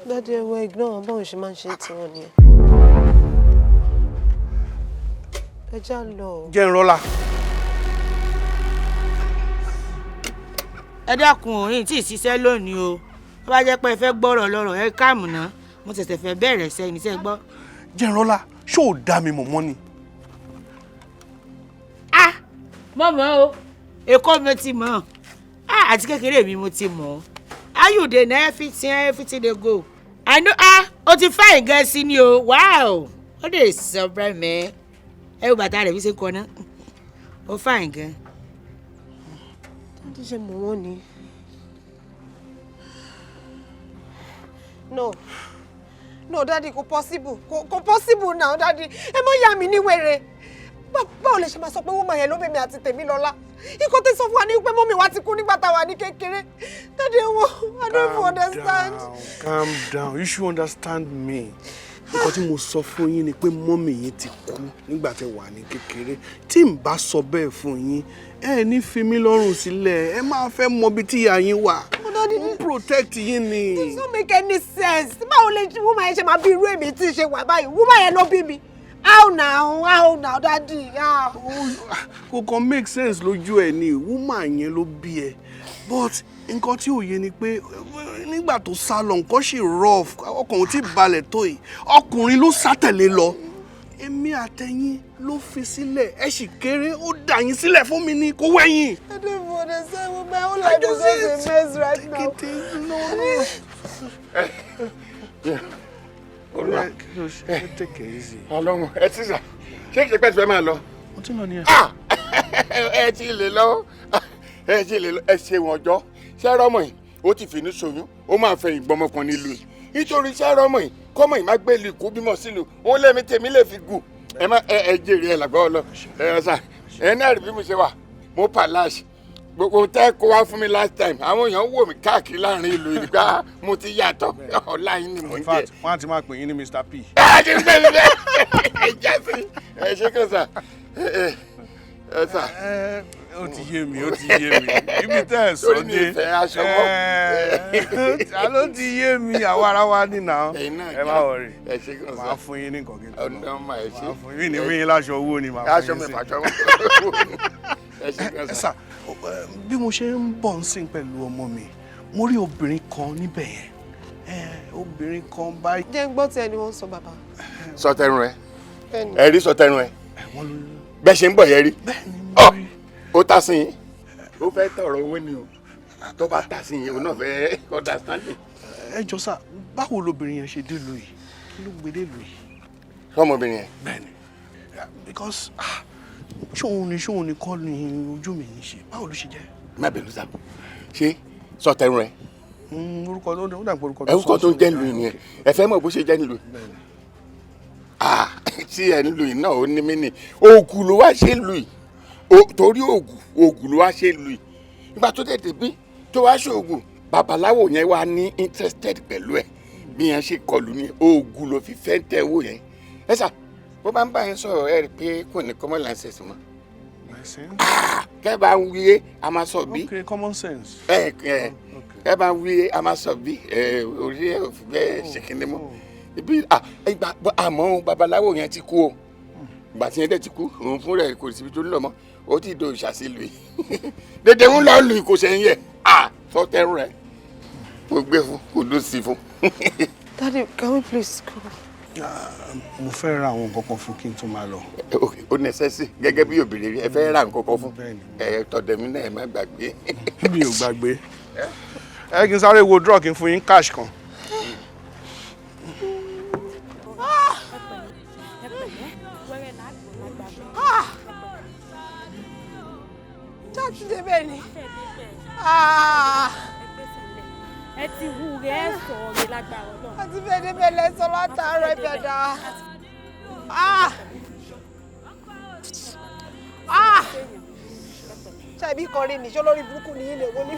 Daddy, ẹ wọ ignore wọn, báwọn ṣe máa ń ṣe tiwọn nìyẹn. Ẹ já lọ. Jẹ́ ń rọ́lá. Ẹ dákun, òyìn tí ì ṣiṣẹ́ lónìí o. Tó bá jẹ́ pé ẹ fẹ́ gbọ́rọ̀ lọ́rọ̀, ẹ káàmù ná, mo ṣẹ̀ṣẹ̀ fẹ́ bẹ̀rẹ̀ sẹ́yìn iṣẹ́ gbọ́. Jẹ́ ń rọ́lá, ṣó o dá mi mọ̀ mọ́ ni? Ah, mo mọ̀ o, Èkó mi ti mọ̀. Ah, àti kékeré mi mo ti mọ̀ ọ́. How you dey na? Everything, everything dey go. I know. Ah, o ti fine gan sí ni o. Wow, ó dey surprise me. Ẹ wo bàtà rẹ̀ bí ṣe ń kọ ná, ó fine gan. Daddy, ṣe mọ̀ wọ́n ni? No, no, Daddy, kò possible, kò possible now, Daddy. Ẹ má yà mí ní wèrè. Báwo lè ṣe máa sọ pé woman yẹn ló bèmí àti Tèmilọ́lá? Ikọ̀ tí sọ fún wa ní pé mummy wa ti kú nígbà táwa ní kékeré. Daddy, wo, I don't even understand. Calm down, you should understand me. Nǹkan tí mo sọ fún yín ni pé mummy yín ti kú nígbà tẹ́ wà ní kékeré. Tí n bá sọ bẹ́ẹ̀ fún yín, ẹ ní fi mí lọ́rùn sílẹ̀, ẹ máa fẹ́ mọ ibi tí ìyá yín wà. Mo ń protect yín ni. It doesn't make any sense. Báwo lè woman yẹn ṣe máa bí irú èmi tí ì ṣe wà báyìí? Woman yẹn ló bí mi. How now? How now, Daddy? How? Kò kàn make sense lójú ẹ ni, woman yẹn ló bí ẹ, but nǹkan tí ò yé ni pé nígbà tó sá lọ, nǹkan ṣì rough, ọkàn ò tí ì balẹ̀ tó yìí. Ọkùnrin ló sá tẹ̀lé lọ, èmi àtẹ̀yìn ló fi sílẹ̀. Ẹ sì kéré, ó dà yín sílẹ̀ fún mi ní kó wẹ̀yìn. I don't even understand. My whole life is just a mess right now. Olúwa. Take it easy. Ọlọ́run ẹ ti sà, ṣé kìí pẹ́ tí fẹ́ máa lọ? Mo ti lọ nìyẹn. Ẹ ti lè lọ, ẹ ti lè lọ, ẹ ṣe wọn jọ. Ṣẹ́rọ́mọ yìí ó ti fìnnú ṣoyún, ó máa fẹ́ ìgbọ́mọkàn nílùú yìí, nítorí ṣẹ́rọ́mọ yìí kọ́mọ yìí má gbé ìlú kó bímọ sílùú òun lẹ́mi tèmi lè fi gùn. Ẹ má ẹ jèrè ẹ làgbọ́ lọ. Ẹ sà, ẹ náà rí bí mo ṣe wà, mo palace gbogbo tẹ́ kó wá fún mi last time. Àwọn èèyàn wò mí káàkiri láàrin ìlú yìí gbá, mo ti yàtọ̀, ọ̀la yín ni mò ń In jẹ. fact, wọ́n á ti máa pè yín ní Mr. P. Ẹ ti fẹ́ mi bẹ́ẹ̀, ẹ já sí, ẹ ṣe kàn sà, ẹ sà. Ó ti yé mi, ó ti yé mi ibi tẹ́ ẹ sọ Torí mi dé. fẹ́ aṣọ mọ́. Ẹ ló ti yé mi, àwa ara wa ní nà. Ẹ̀yin náà Ẹ má wọrí, ẹ ṣe kàn sà. Màá fún yín ní nǹkan kí n tó lọ. Ọ̀nà mà, ẹ ṣe. Màá fún yín ní fún yín láṣọ owó ni màá fún Aṣọ yín mi sí. fàṣọ mọ́. Ẹ ṣe kàn Ẹ sà. sà, bí mo ṣe ń bọ̀ ń sìn pẹ̀lú ọmọ mi, Mo rí obìnrin kan níbẹ̀ yẹn, obìnrin kan báyìí. Jẹ́ ń gbọ́ tí ẹni wọ́n sọ, bàbá. Sọtẹrun ẹ. Bẹ́ẹ̀ni. Ẹ rí sọtẹrun ẹ bẹ́ẹ̀ ṣe ń bọ̀ yẹn rí ọ, ó ta sí yín, ó fẹ́ tọrọ owó ni o. Tó bá ta sí yín, òun náà fẹ́ understanding. Ẹ jọ sá, báwo lobìnrin yẹn ṣe délùú yìí? Kí ló gbé délùú yìí? Sọmọbìnrin yẹn. Bẹ́ẹ̀ni, because ṣóun ni kọ́ ni ojú mi ń ṣe? Báwo ló ṣe jẹ́? Má bẹ̀rù sá, ṣé sọtẹrun ẹ? Orúkọ tó ó dàgbé, orúkọ ẹ orúkọ tó ń jẹ́ nílùú yìí nìyẹn. Ẹ fẹ́ mọ̀ bó ṣe jẹ́ nílùú yìí? Tí ẹ nílùú yìí náà, ó ní mí ní oògùn ló wá ṣe lù yìí. Torí oògùn ló wá ṣe lù yìí. Nígbà tó tètè bí tó wá ṣe oògùn, babaláwo yẹn wá ní interested pẹ̀lú ẹ. Bí yẹn ṣe kọlù ní oògùn ló fi fẹ́ ń tẹ̀ owó yẹn. Ẹ sà, bó bá ń bá yẹn sọ̀rọ̀, ẹ rí i pé kò ní common sense mọ́. Kẹ́ bá ń wíyé, a máa sọ bí. Okay, common sense. Ẹ ẹ ẹ bá ń wíyé, a máa sọ bí ẹ orí ẹ ò fi bẹ́ẹ̀ ṣe kíni mọ́ ibi. Ìgbà àmọ́ babaláwo yẹn ti kú o. Ìgbà tí yẹn dẹ̀ ti kú, òun fún rẹ̀ kò síbi tó ń lọ mọ́. Ó ti do ìṣàṣìlù yìí dédé ń lọ lù kò sẹ́yìn yẹ sọ tẹ́rù rẹ̀ mo gbé fún kò ló sí fún. Daddy, can we please go? Mo fẹ́ ra àwọn nǹkan kan fún kí n tó máa lọ. Ó necessary gẹ́gẹ́ bí obìnrin rí, ẹ fẹ́ ra nǹkan kan fún ẹ tọ̀dẹ̀ mi náà, ẹ má gbàgbé. Mi ò gbàgbé. Ẹ kí n sáré wo drawer kí n fún yín cash kan. Ah! Ṣáàtì débẹ̀ ni. Ah! Ẹ ti hu rẹ, ẹ sọ rẹ lágbára Ọlọ́run. Àti fẹ́ débẹ̀ lẹ́sọ̀ látàárọ̀, ibẹ̀ dá. Ah! Ah! Ṣé ibi kan rí nìṣó lórí burúkú ní ilé wo ni?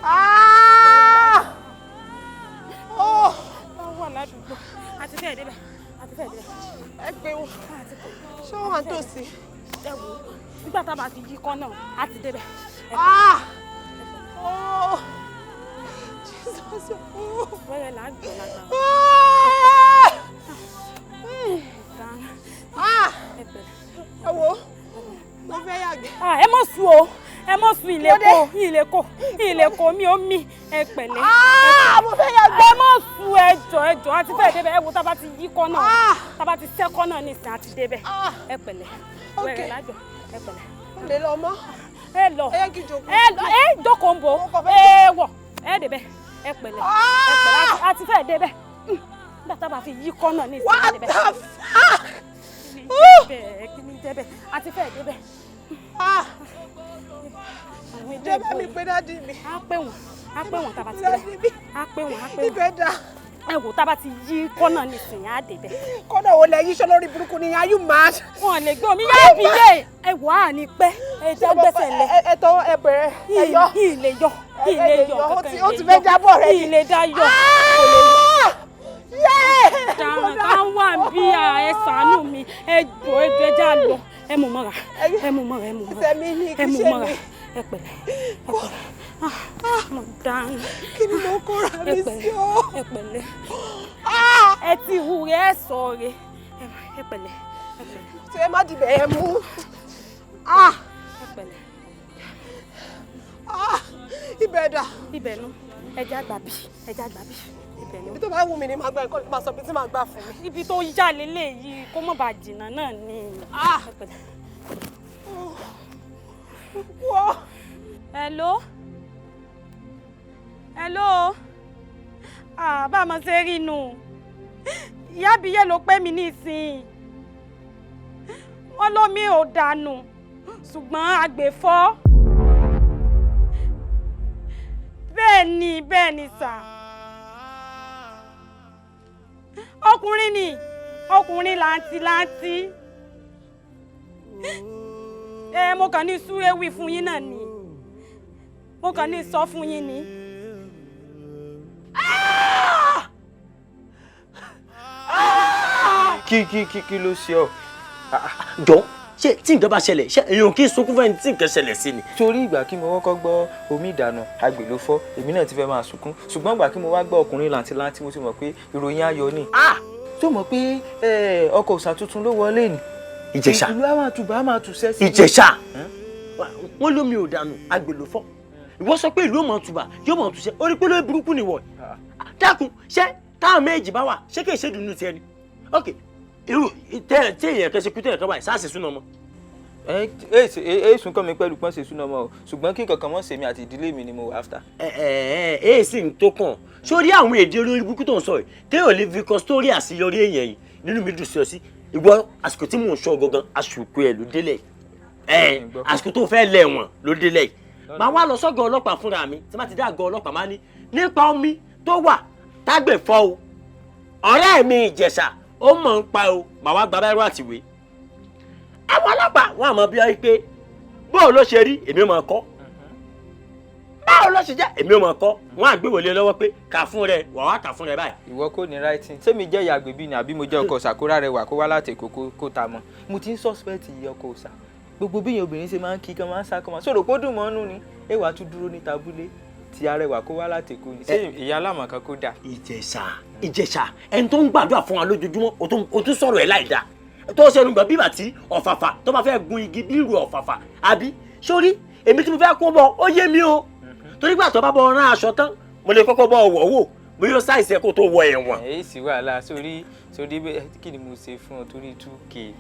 Ah! Oh! Wọ́n wà ládùúgbò, àti fẹ́ẹ̀ débẹ̀, àti fẹ́ẹ̀ débẹ̀. Ẹ pé wọn. Ṣé wọ́n wà nítòsí? Ẹ wò ó, nígbà tá a bá ti yí kọ́ náà, á ti débẹ̀. Ah! Oh! Jesus! Oh! Wẹ́rẹ́ là á gbọ́ lágbára. Ah! Ah! Ẹ wo, mo fẹ́ yàgbẹ́. Ah, ẹ mọ̀ sùn o, ẹ mọ̀ sùn. Ilé kò, ilé kò, ilé kò mi ò mi. Ẹ pẹ̀lẹ́. Ah, mo fẹ́ yàgbẹ́. Ẹ mọ̀ sùn, ẹ jọ, ẹ jọ, àti fẹ́ẹ̀ débẹ̀. Ẹ wo, tá a bá ti yí kọ́ náà, tá a bá ti sẹ́ kọ́ náà nísìnyí, àti débẹ̀. Ẹ pẹ̀lẹ́, wẹ́rẹ́ lájọ, ẹ pẹ̀lẹ́. Mo lè lọ mọ́. Ẹ lọ, Ẹ yẹ kí n jókòó. ẹ lọ, ẹ jókòó ń bọ̀, ẹ wọ̀, ẹ débẹ̀. Ẹ pẹ̀lẹ́, ẹ pẹ̀lẹ́, àti fẹ́ẹ̀ débẹ̀. Nígbà tá a bá fi yí kọ́ náà nísìnyí, What àti débẹ̀. the fuck? Kí ni jẹ́ bẹ́ẹ̀? Àti fẹ́ẹ̀ débẹ̀. Ah! Jẹ́ bá mi pé daddy mi. Á pè wọ́n, á pè wọ́n tá a bá ti débẹ̀. Á pè wọ́n, á pè wọ́n. Ibẹ̀ dà. Ẹ wò, tá a bá ti yí kọ́nà nísìnyí, á débẹ̀. Kọ́nà wo lẹ yí? Ṣọ́ lórí burúkú ni? Are you mad? Wọn lè gbé omi yá bí yé. Ẹ wò, á ní pẹ́, ẹ já gbẹ́sẹ̀ lẹ̀. Ẹ tọwọ́ ẹ bẹ̀rẹ̀ ẹ yọ. Ìlè yọ, ìlè yọ kankan. Ó ti fẹ́ jábọ̀ rẹ. Ìlè dá yọ, kò lè yọ. Dáràn tá wà bí ẹ ṣàánú mi. Ẹ jọ, ẹ jọ, ẹ já lọ. Ẹ mú mọ́ra, ẹ mú mọ́ra, ẹ mú mọ́ra. Ẹsẹ̀ mi ní Ẹ kí mú ṣe mọ́ra. mi. Ẹ pẹ̀lẹ́, ẹ pẹ̀lẹ́. Ah, mo dáràn. Kí ni mo kóra mi Ẹ sí pẹ̀lẹ́, o? ẹ pẹ̀lẹ́. Ẹ ti hu rẹ, ẹ sọ rẹ. Ẹ pẹ̀lẹ́, ẹ pẹ̀lẹ́. Ṣé ẹ má dìbẹ̀ ẹ mú? Ah! Ẹ pẹ̀lẹ́. Ah! Ibẹ̀ dà. Ibẹ̀ nu, ẹ já gbà bí, ẹ já gbà bí. Ibẹ̀ nu. Ibi tó bá wù mí ni màá gbà, ẹ̀kọ́ máa sọ ibi tí màá gbà fún mi. Ibi tó yá leléyìí, kó má bàa jìnnà náà ni. Ẹ pẹ̀lẹ́. Wọ́. Hello? Hello? Ah, bá a mọ̀ ṣe rí nu. Ìyá àbíyè ló pè mí nísìnyí. Wọ́n lómi ò dànù, ṣùgbọ́n àgbẹ̀fọ́. Bẹ́ẹ̀ ni, bẹ́ẹ̀ ni sà. Ọkùnrin ni, ọkùnrin làǹtìlanti. Ẹ mo kàn ní súré wí fún yín náà ni. Mo kàn ní sọ fún yín ni. Kí ló ṣe ọ? Jọ, ṣé tí nǹkan bá ṣẹlẹ̀, ṣé èèyàn kì í sunkún fẹ́ni tí nǹkan ṣẹlẹ̀ sí ni? Torí ìgbà kí mo kọ́kọ́ gbọ́ omi ìdáná agbè ló fọ́, èmi náà ti fẹ́ máa sunkún. Ṣùgbọ́n ìgbà kí mo wá gbọ́ ọkùnrin làǹtìlanti, mo ti mọ̀ pé ìròyìn ayọ̀ ni. Tó mọ̀ pé ọkọ̀ òòṣà tuntun ló wọlé ni. Ìjẹ̀ṣà. Ìlú á máa tùbà, á máa tù sẹ́sì. Ìjẹ̀ṣà, wọ́n lómi ò dànù, agbè ló fọ́. Ìwọ sọ pé ìlú ò mọ̀ tùbà yóò mọ̀ túṣẹ́, ó rí pé lórí burúkú ni wọ̀. Dákun, ṣé táwọn méjì bá wà ṣé kìí ṣe dùnú tiẹ̀ ni? Ok, irú tẹ tí èèyàn kan ṣe kú tẹ̀yàn kan báyìí sáà ṣe súná ọmọ. Ẹ ẹ sùn kàn mí pẹ̀lú pọ́n ṣe súná ọmọ o, ṣùgbọ́n kí kankan mọ́ sèmi àti ìdílé mi ni mo wà áfítà. Ẹ ẹ ẹ sì ń tó kàn sórí àwọn èdè olórí burúkú tó ń sọ yìí téèyàn lè fi kan sórí àṣeyọrí èèyàn yìí, nínú mi dùn sí ọ sí ìwọ. Àsìkò tí mò ń sọ gangan, àsìkò ẹ ló délẹ̀, ẹ àsìkò tó fẹ́ lẹ̀ wọ̀n ló délẹ̀ yìí. Màá wá lọ sọ́gọ̀ ọlọ́pàá fúnra mi. Tí má ti dá àgọ́ ọlọ́pàá, má ní nípa omi tó wà tágbẹ̀ fọ́ o, ọ̀rẹ́ mi Ìjẹ̀ṣà ó mọ̀ ń pa o. Màá wá gba báírò àtìwé. Àwọn ọlọ́pàá wọn àmọ́ bí ọ pé bóò ló ṣe rí, èmi ò mọ̀ kọ́, báwo ló ṣe jẹ́, èmi ò mọ̀ kọ́. Wọn àgbéwòlé lọ́wọ́ pé kà fún rẹ, wà wá kà fún rẹ báyìí. Ìwọ kò ní writing. Sẹ́mi jẹ́ ìyá àgbèbí ni àbí mo jẹ́ ọkọ òòṣà kó rárẹ̀ wà kó wá láti Èkó kó ta mọ́? Mo ti ń suspect iye ọkọ òòṣà. Gbogbo bí ìyẹn obìnrin ṣe máa ń kí kan máa ń sá kan máa sọ̀rọ̀ kó dùn mọ́nú ni. Ẹwà tún dúró ní tabúlé ti arẹwà kó wá láti Èkó ni. Ṣé ìyá alámọ̀ kan kó dà? Ìjẹ̀ṣà, Ìjẹ̀ṣà, ẹni tó ń gbàdúrà fún wa lójoojúmọ́, o tún sọ̀rọ̀ ẹ̀ láì dáa tó ṣe nu gbọ̀n bíbà tí ọ̀fàfà tó bá fẹ́ gun igi bí ìrù ọ̀fàfà àbí. Sórí èmi tí mo fẹ́ kó bọ̀ ó yé mi o, torí gbà tó bá bọ̀ rán aṣọ tán, mo lè kọ́kọ́ bọ̀ wọ̀ wò bóyá sáìsì ẹ̀ kó tó wọ ẹ̀wọ̀n. Èyí sì wàhálà. Sórí sórí, kí ni mo ṣe fún ọ? Torí 2K,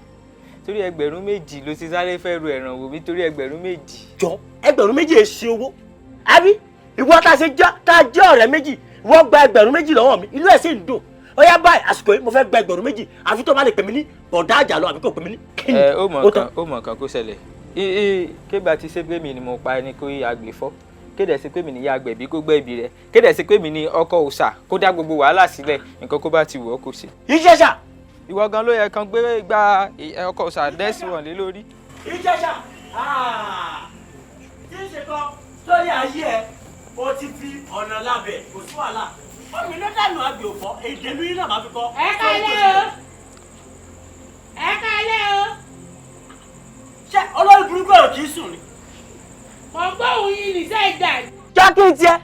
torí 2,000 ló ti sáré fẹ́ ru ẹ̀ràn wò mí, torí 2,000. Jọ, 2,000 èsì owó àbí? Ìwọ tá a ṣe jẹ́ tá a jẹ́ ọ̀rẹ́ méjì, ìwọ gba 2,000 lọ́wọ́ mi, inú ẹ̀ sì ń dùn. Ó yá báyìí, àsìkò yìí mo fẹ́ gba 2,000, àfi tó bá lè pè mí ní bọ̀dá àjàlọ àbí kò pè mí ní kíni. Ẹ ó mọ̀ kan, ó mọ̀ kan kó ṣẹlẹ̀. Kébà ti ṣe pé mi ni mo pa ẹni kó yí àgbè fọ́, kéde sí pé mi ní ìyá agbẹ̀bí kó gbẹ̀bí rẹ̀, kéde sí pé mi ní ọkọ òòṣà kó dá gbogbo wàhálà sílẹ̀, nǹkan kó bá ti wù ọ́ kó ṣe. Ìjẹ̀ṣà. Ìwọ gan ló yẹ kan gbé gba ọkọ òòṣà dẹ́sí wọn lé lórí. Ìjẹ̀ṣà, tí ń ṣe kan sórí ayé ẹ, o ti fi ọ̀nà lábẹ́, kò sí wàhálà. Omi ló dànù àgbè òfò, èdè lóyún náà máa fi kọ́. Ẹ kálẹ́ o, ẹ kálẹ́ o. Ṣé olórí burúkú ọ̀rọ̀ kì í sùn ni? Mo gbọ́ òun yìí ní sẹ́yìn dà. Jọ, kí n tiẹ̀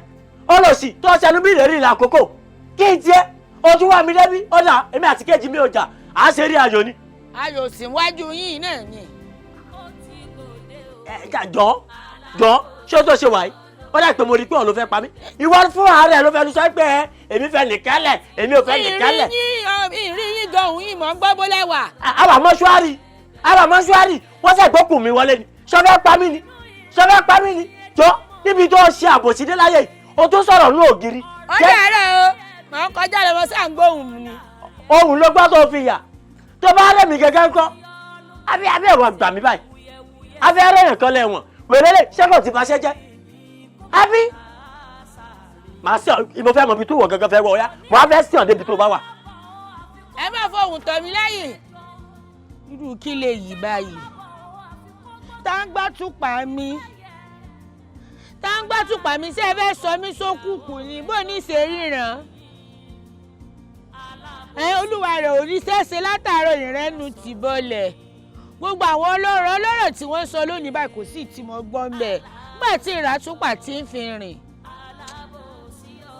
ọlọ́sì tó ṣẹnu bí ìlérí ìlà àkókò, kí n tiẹ̀ ojú wa mi débi ọ̀dà èmi àti kejì mi ò jà, à ń ṣe eré ayò ni. Ayò sì wájú yín náà ni. Ẹ jọ jọ, ṣé o tó ṣe wáyé ó dà pé mo rí pé òun ló fẹ́ pa mí? Ìwọ fún ààrẹ ló fẹ́ lu sọ pé ẹ èmi fẹ́ nìkẹ́lẹ̀, èmi ò fẹ́ nìkẹ́lẹ̀. Ìrìn yín gan, òun yìí mọ̀ ń gbọ́ bólẹ̀ wà. Àwa mọ́ṣúárì, àwa mọ́ṣúárì, wọ́n sẹ̀ gbókùn mi wọlé ni. Ṣọ fẹ́ pa mí ni? Ṣọ fẹ́ pa mí ni? Jọ, níbi tó ṣe àbòsí dé láyé yìí, o tún sọ̀rọ̀ ní ògiri. Ó dàárọ̀ o, mò ń kọjá lọ, mo sá ń gbóhùn mi ni. Ohùn ló gbọ́ tó fi yà tó bá rẹ̀ mí gẹ́gẹ́ ńkọ́? Àbí àbí ẹ̀wọ̀n gbà mí báyìí, àbí ẹ̀rọ yẹn kan lẹ̀wọ̀n wèrèlè ṣẹ́kọ̀ ti fàṣẹ jẹ́ àbí màá sí ọ. Mo fẹ́ mọ ibi tó wọ̀ gẹ́gẹ́ fẹ́ wọ̀ ọ́ yá, mo á fẹ́ sí ọ débi tó bá wà. Ẹ má fọhùn tọ̀ mí lẹ́yìn. Irú kí lè yí báyìí? Tá ń gbá túpà mi, tá ń gbá túpà mi, ṣé ẹ fẹ́ sọ mí sókùnkùn ni? Bó ní ṣe ríran ẹ, olúwa rẹ̀ ò ní sẹ́sẹ̀ látàárọ̀ ìrẹ́nu ti bọ́lẹ̀. Gbogbo àwọn ọlọ́rọ̀ ọlọ́rọ̀ tí wọ́n ń sọ lónìí báyìí, kò sí tí mo gbọ́ ń bẹ̀ nígbà tí ìràtúpà ti ń fi rìn.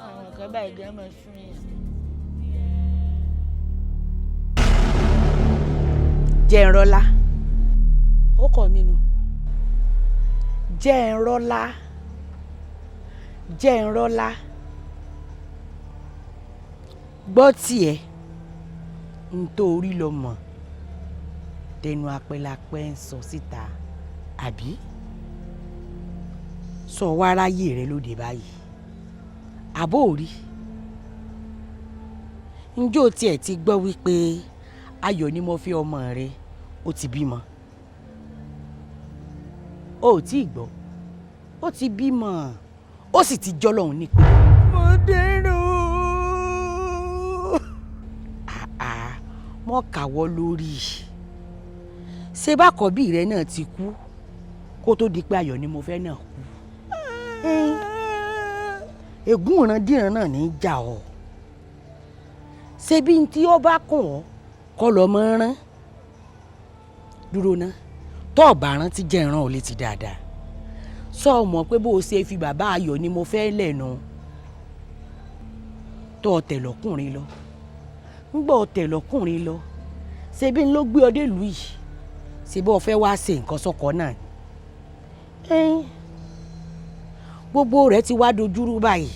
Àwọn kan báyìí gan máa sún yẹn. Jẹ́nrọ́lá, ó kọ̀ mí nu. Jẹ́nrọ́lá, Jẹ́nrọ́lá, gbọ́ tiẹ̀ n tó orí lọ mọ̀ tẹnu apẹlapẹ ń sọ síta, àbí sọ wá ráyè rẹ lóde báyìí, àbó rí njó tiẹ̀ ti gbọ́ wípé ayọ̀ ni mo fi ọmọ rẹ, ó ti bímọ? Ó ò tí ì gbọ́, ó ti bímọ, ó sì ti jọ́lọ́hún nípè. Mo dérò. Àá mọ́ kàwọ́ lórí ṣé bákọ̀bí rẹ náà ti kú kó tó di pé ayọ̀ ni mo fẹ́ náà kú. Ègún ìrandíran náà ní í jà ọ́. Ṣebí tí ó bá kàn ọ́ kọ́ lọ́ mọ́ rán dúró ná. Tó o bá rántí, jẹ́ ìran ò létí dáadáa. Sọ ọ mọ̀ pé bó o ṣe fi bàbá ayọ̀ ni mo fẹ́ lẹ́nu tó o tẹ̀ lọ́kùnrin lọ, ń gbọ́ o tẹ̀ lọ́kùnrin lọ, ṣebí ń ló gbé ọ délùú yìí? Ṣebí o fẹ́ wá ṣe nǹkan sọ́kọ náà ni? Gbogbo rẹ̀ ti wá dojúrú báyìí.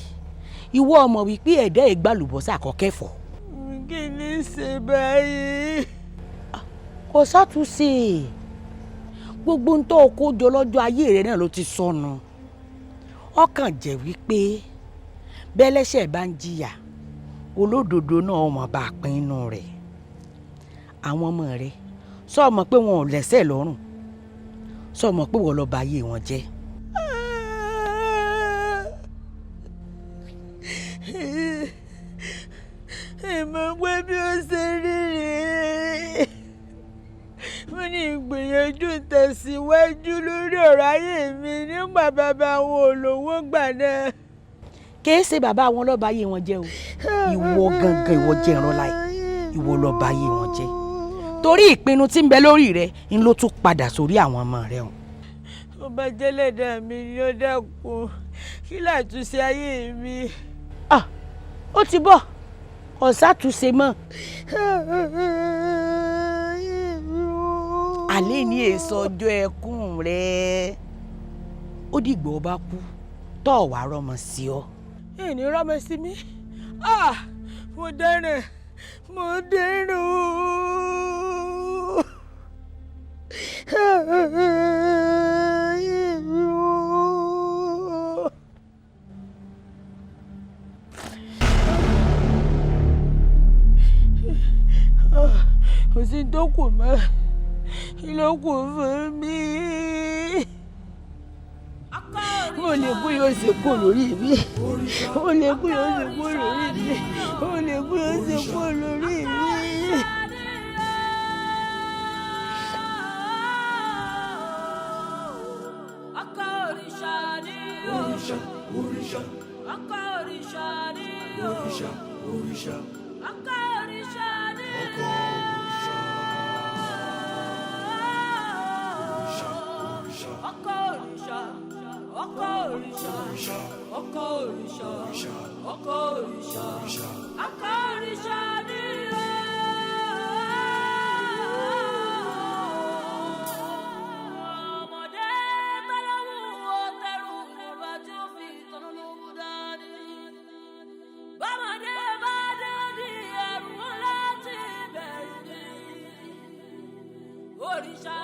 Ìwọ ọmọ wípé ẹ̀dá ìgbàlùbọ́sà kọ́ kẹfọ́. Kí ni ṣe báyìí? Kò sátúnṣe. Gbogbo ń tó o kó jọ lọ́jọ́ ayé rẹ̀ náà ló ti sọnù. Ọkàn jẹ́ wípé bẹ́lẹ́ṣẹ̀ bá ń jìyà, olódodo náà mọ̀ bá a pín inú rẹ̀. Àwọn ọmọ rẹ̀ sọ mọ̀ pé wọn ò lẹ́sẹ̀ lọ́rùn, sọ mọ̀ pé wọ́n lọ bà ayé wọn jẹ́. Ìmọ̀ pé bí ó ṣe rí rèé, mo ní ìgbìyànjú tẹ̀síwájú lórí ọ̀rọ̀ ayé mi nígbà bàbá wọn ò lówó gbà náà. Kìí ṣe bàbá wọn ló bà ayé wọn jẹ́ o, ìwọ gangan ìwọ jẹ́ ìrànlá yìí, ìwọ ló bà ayé wọn jẹ́. Torí ìpinnu tí ń bẹ lórí rẹ ń ló tún padà sórí àwọn ọmọ rẹ o. Ọba jẹ́lẹ̀dá mi ni ó dákun, kí làtúnṣe ayé mi. Ó ti bọ̀, kò sátúnṣe mọ́. Àlẹ́ ní èso ọjọ́ ẹkún rẹ, ó dìgbò ọba kú tọ́ ọ̀ wá rọ́mọ sí ọ. Ìní rọ́mọ sí mi, mo dẹ́rìn, mo dẹ́rìn ooo. Kò sí tó kù mọ́, kí ló kù fún mi? Mo lè kú yóò ṣe kú lórí mi. Mo lè kú yóò ṣe kú lórí mi. Mo lè kú yóò ṣe kú lórí mi. Ọkọ òrìṣà ni o. Òrìṣà, òrìṣà. Ọkọ òrìṣà ni o. Òrìṣà, òrìṣà. Ọkọ òrìṣà ni o. Ọkọ òrìṣà. Òrìṣà, òrìṣà. Ọkọ òrìṣà. Ọkọ òrìṣà. Ọkọ òrìṣà. Ọkọ òrìṣà. Ọkọ òrìṣà ni o. Ọmọdé tọ́lọ́wù ó tẹrù ọba tí ó fi tọ́nú mú dání. Bọ́mọdé bá débi ẹrù ńlá ti bẹ̀rù ni. Òrìṣà.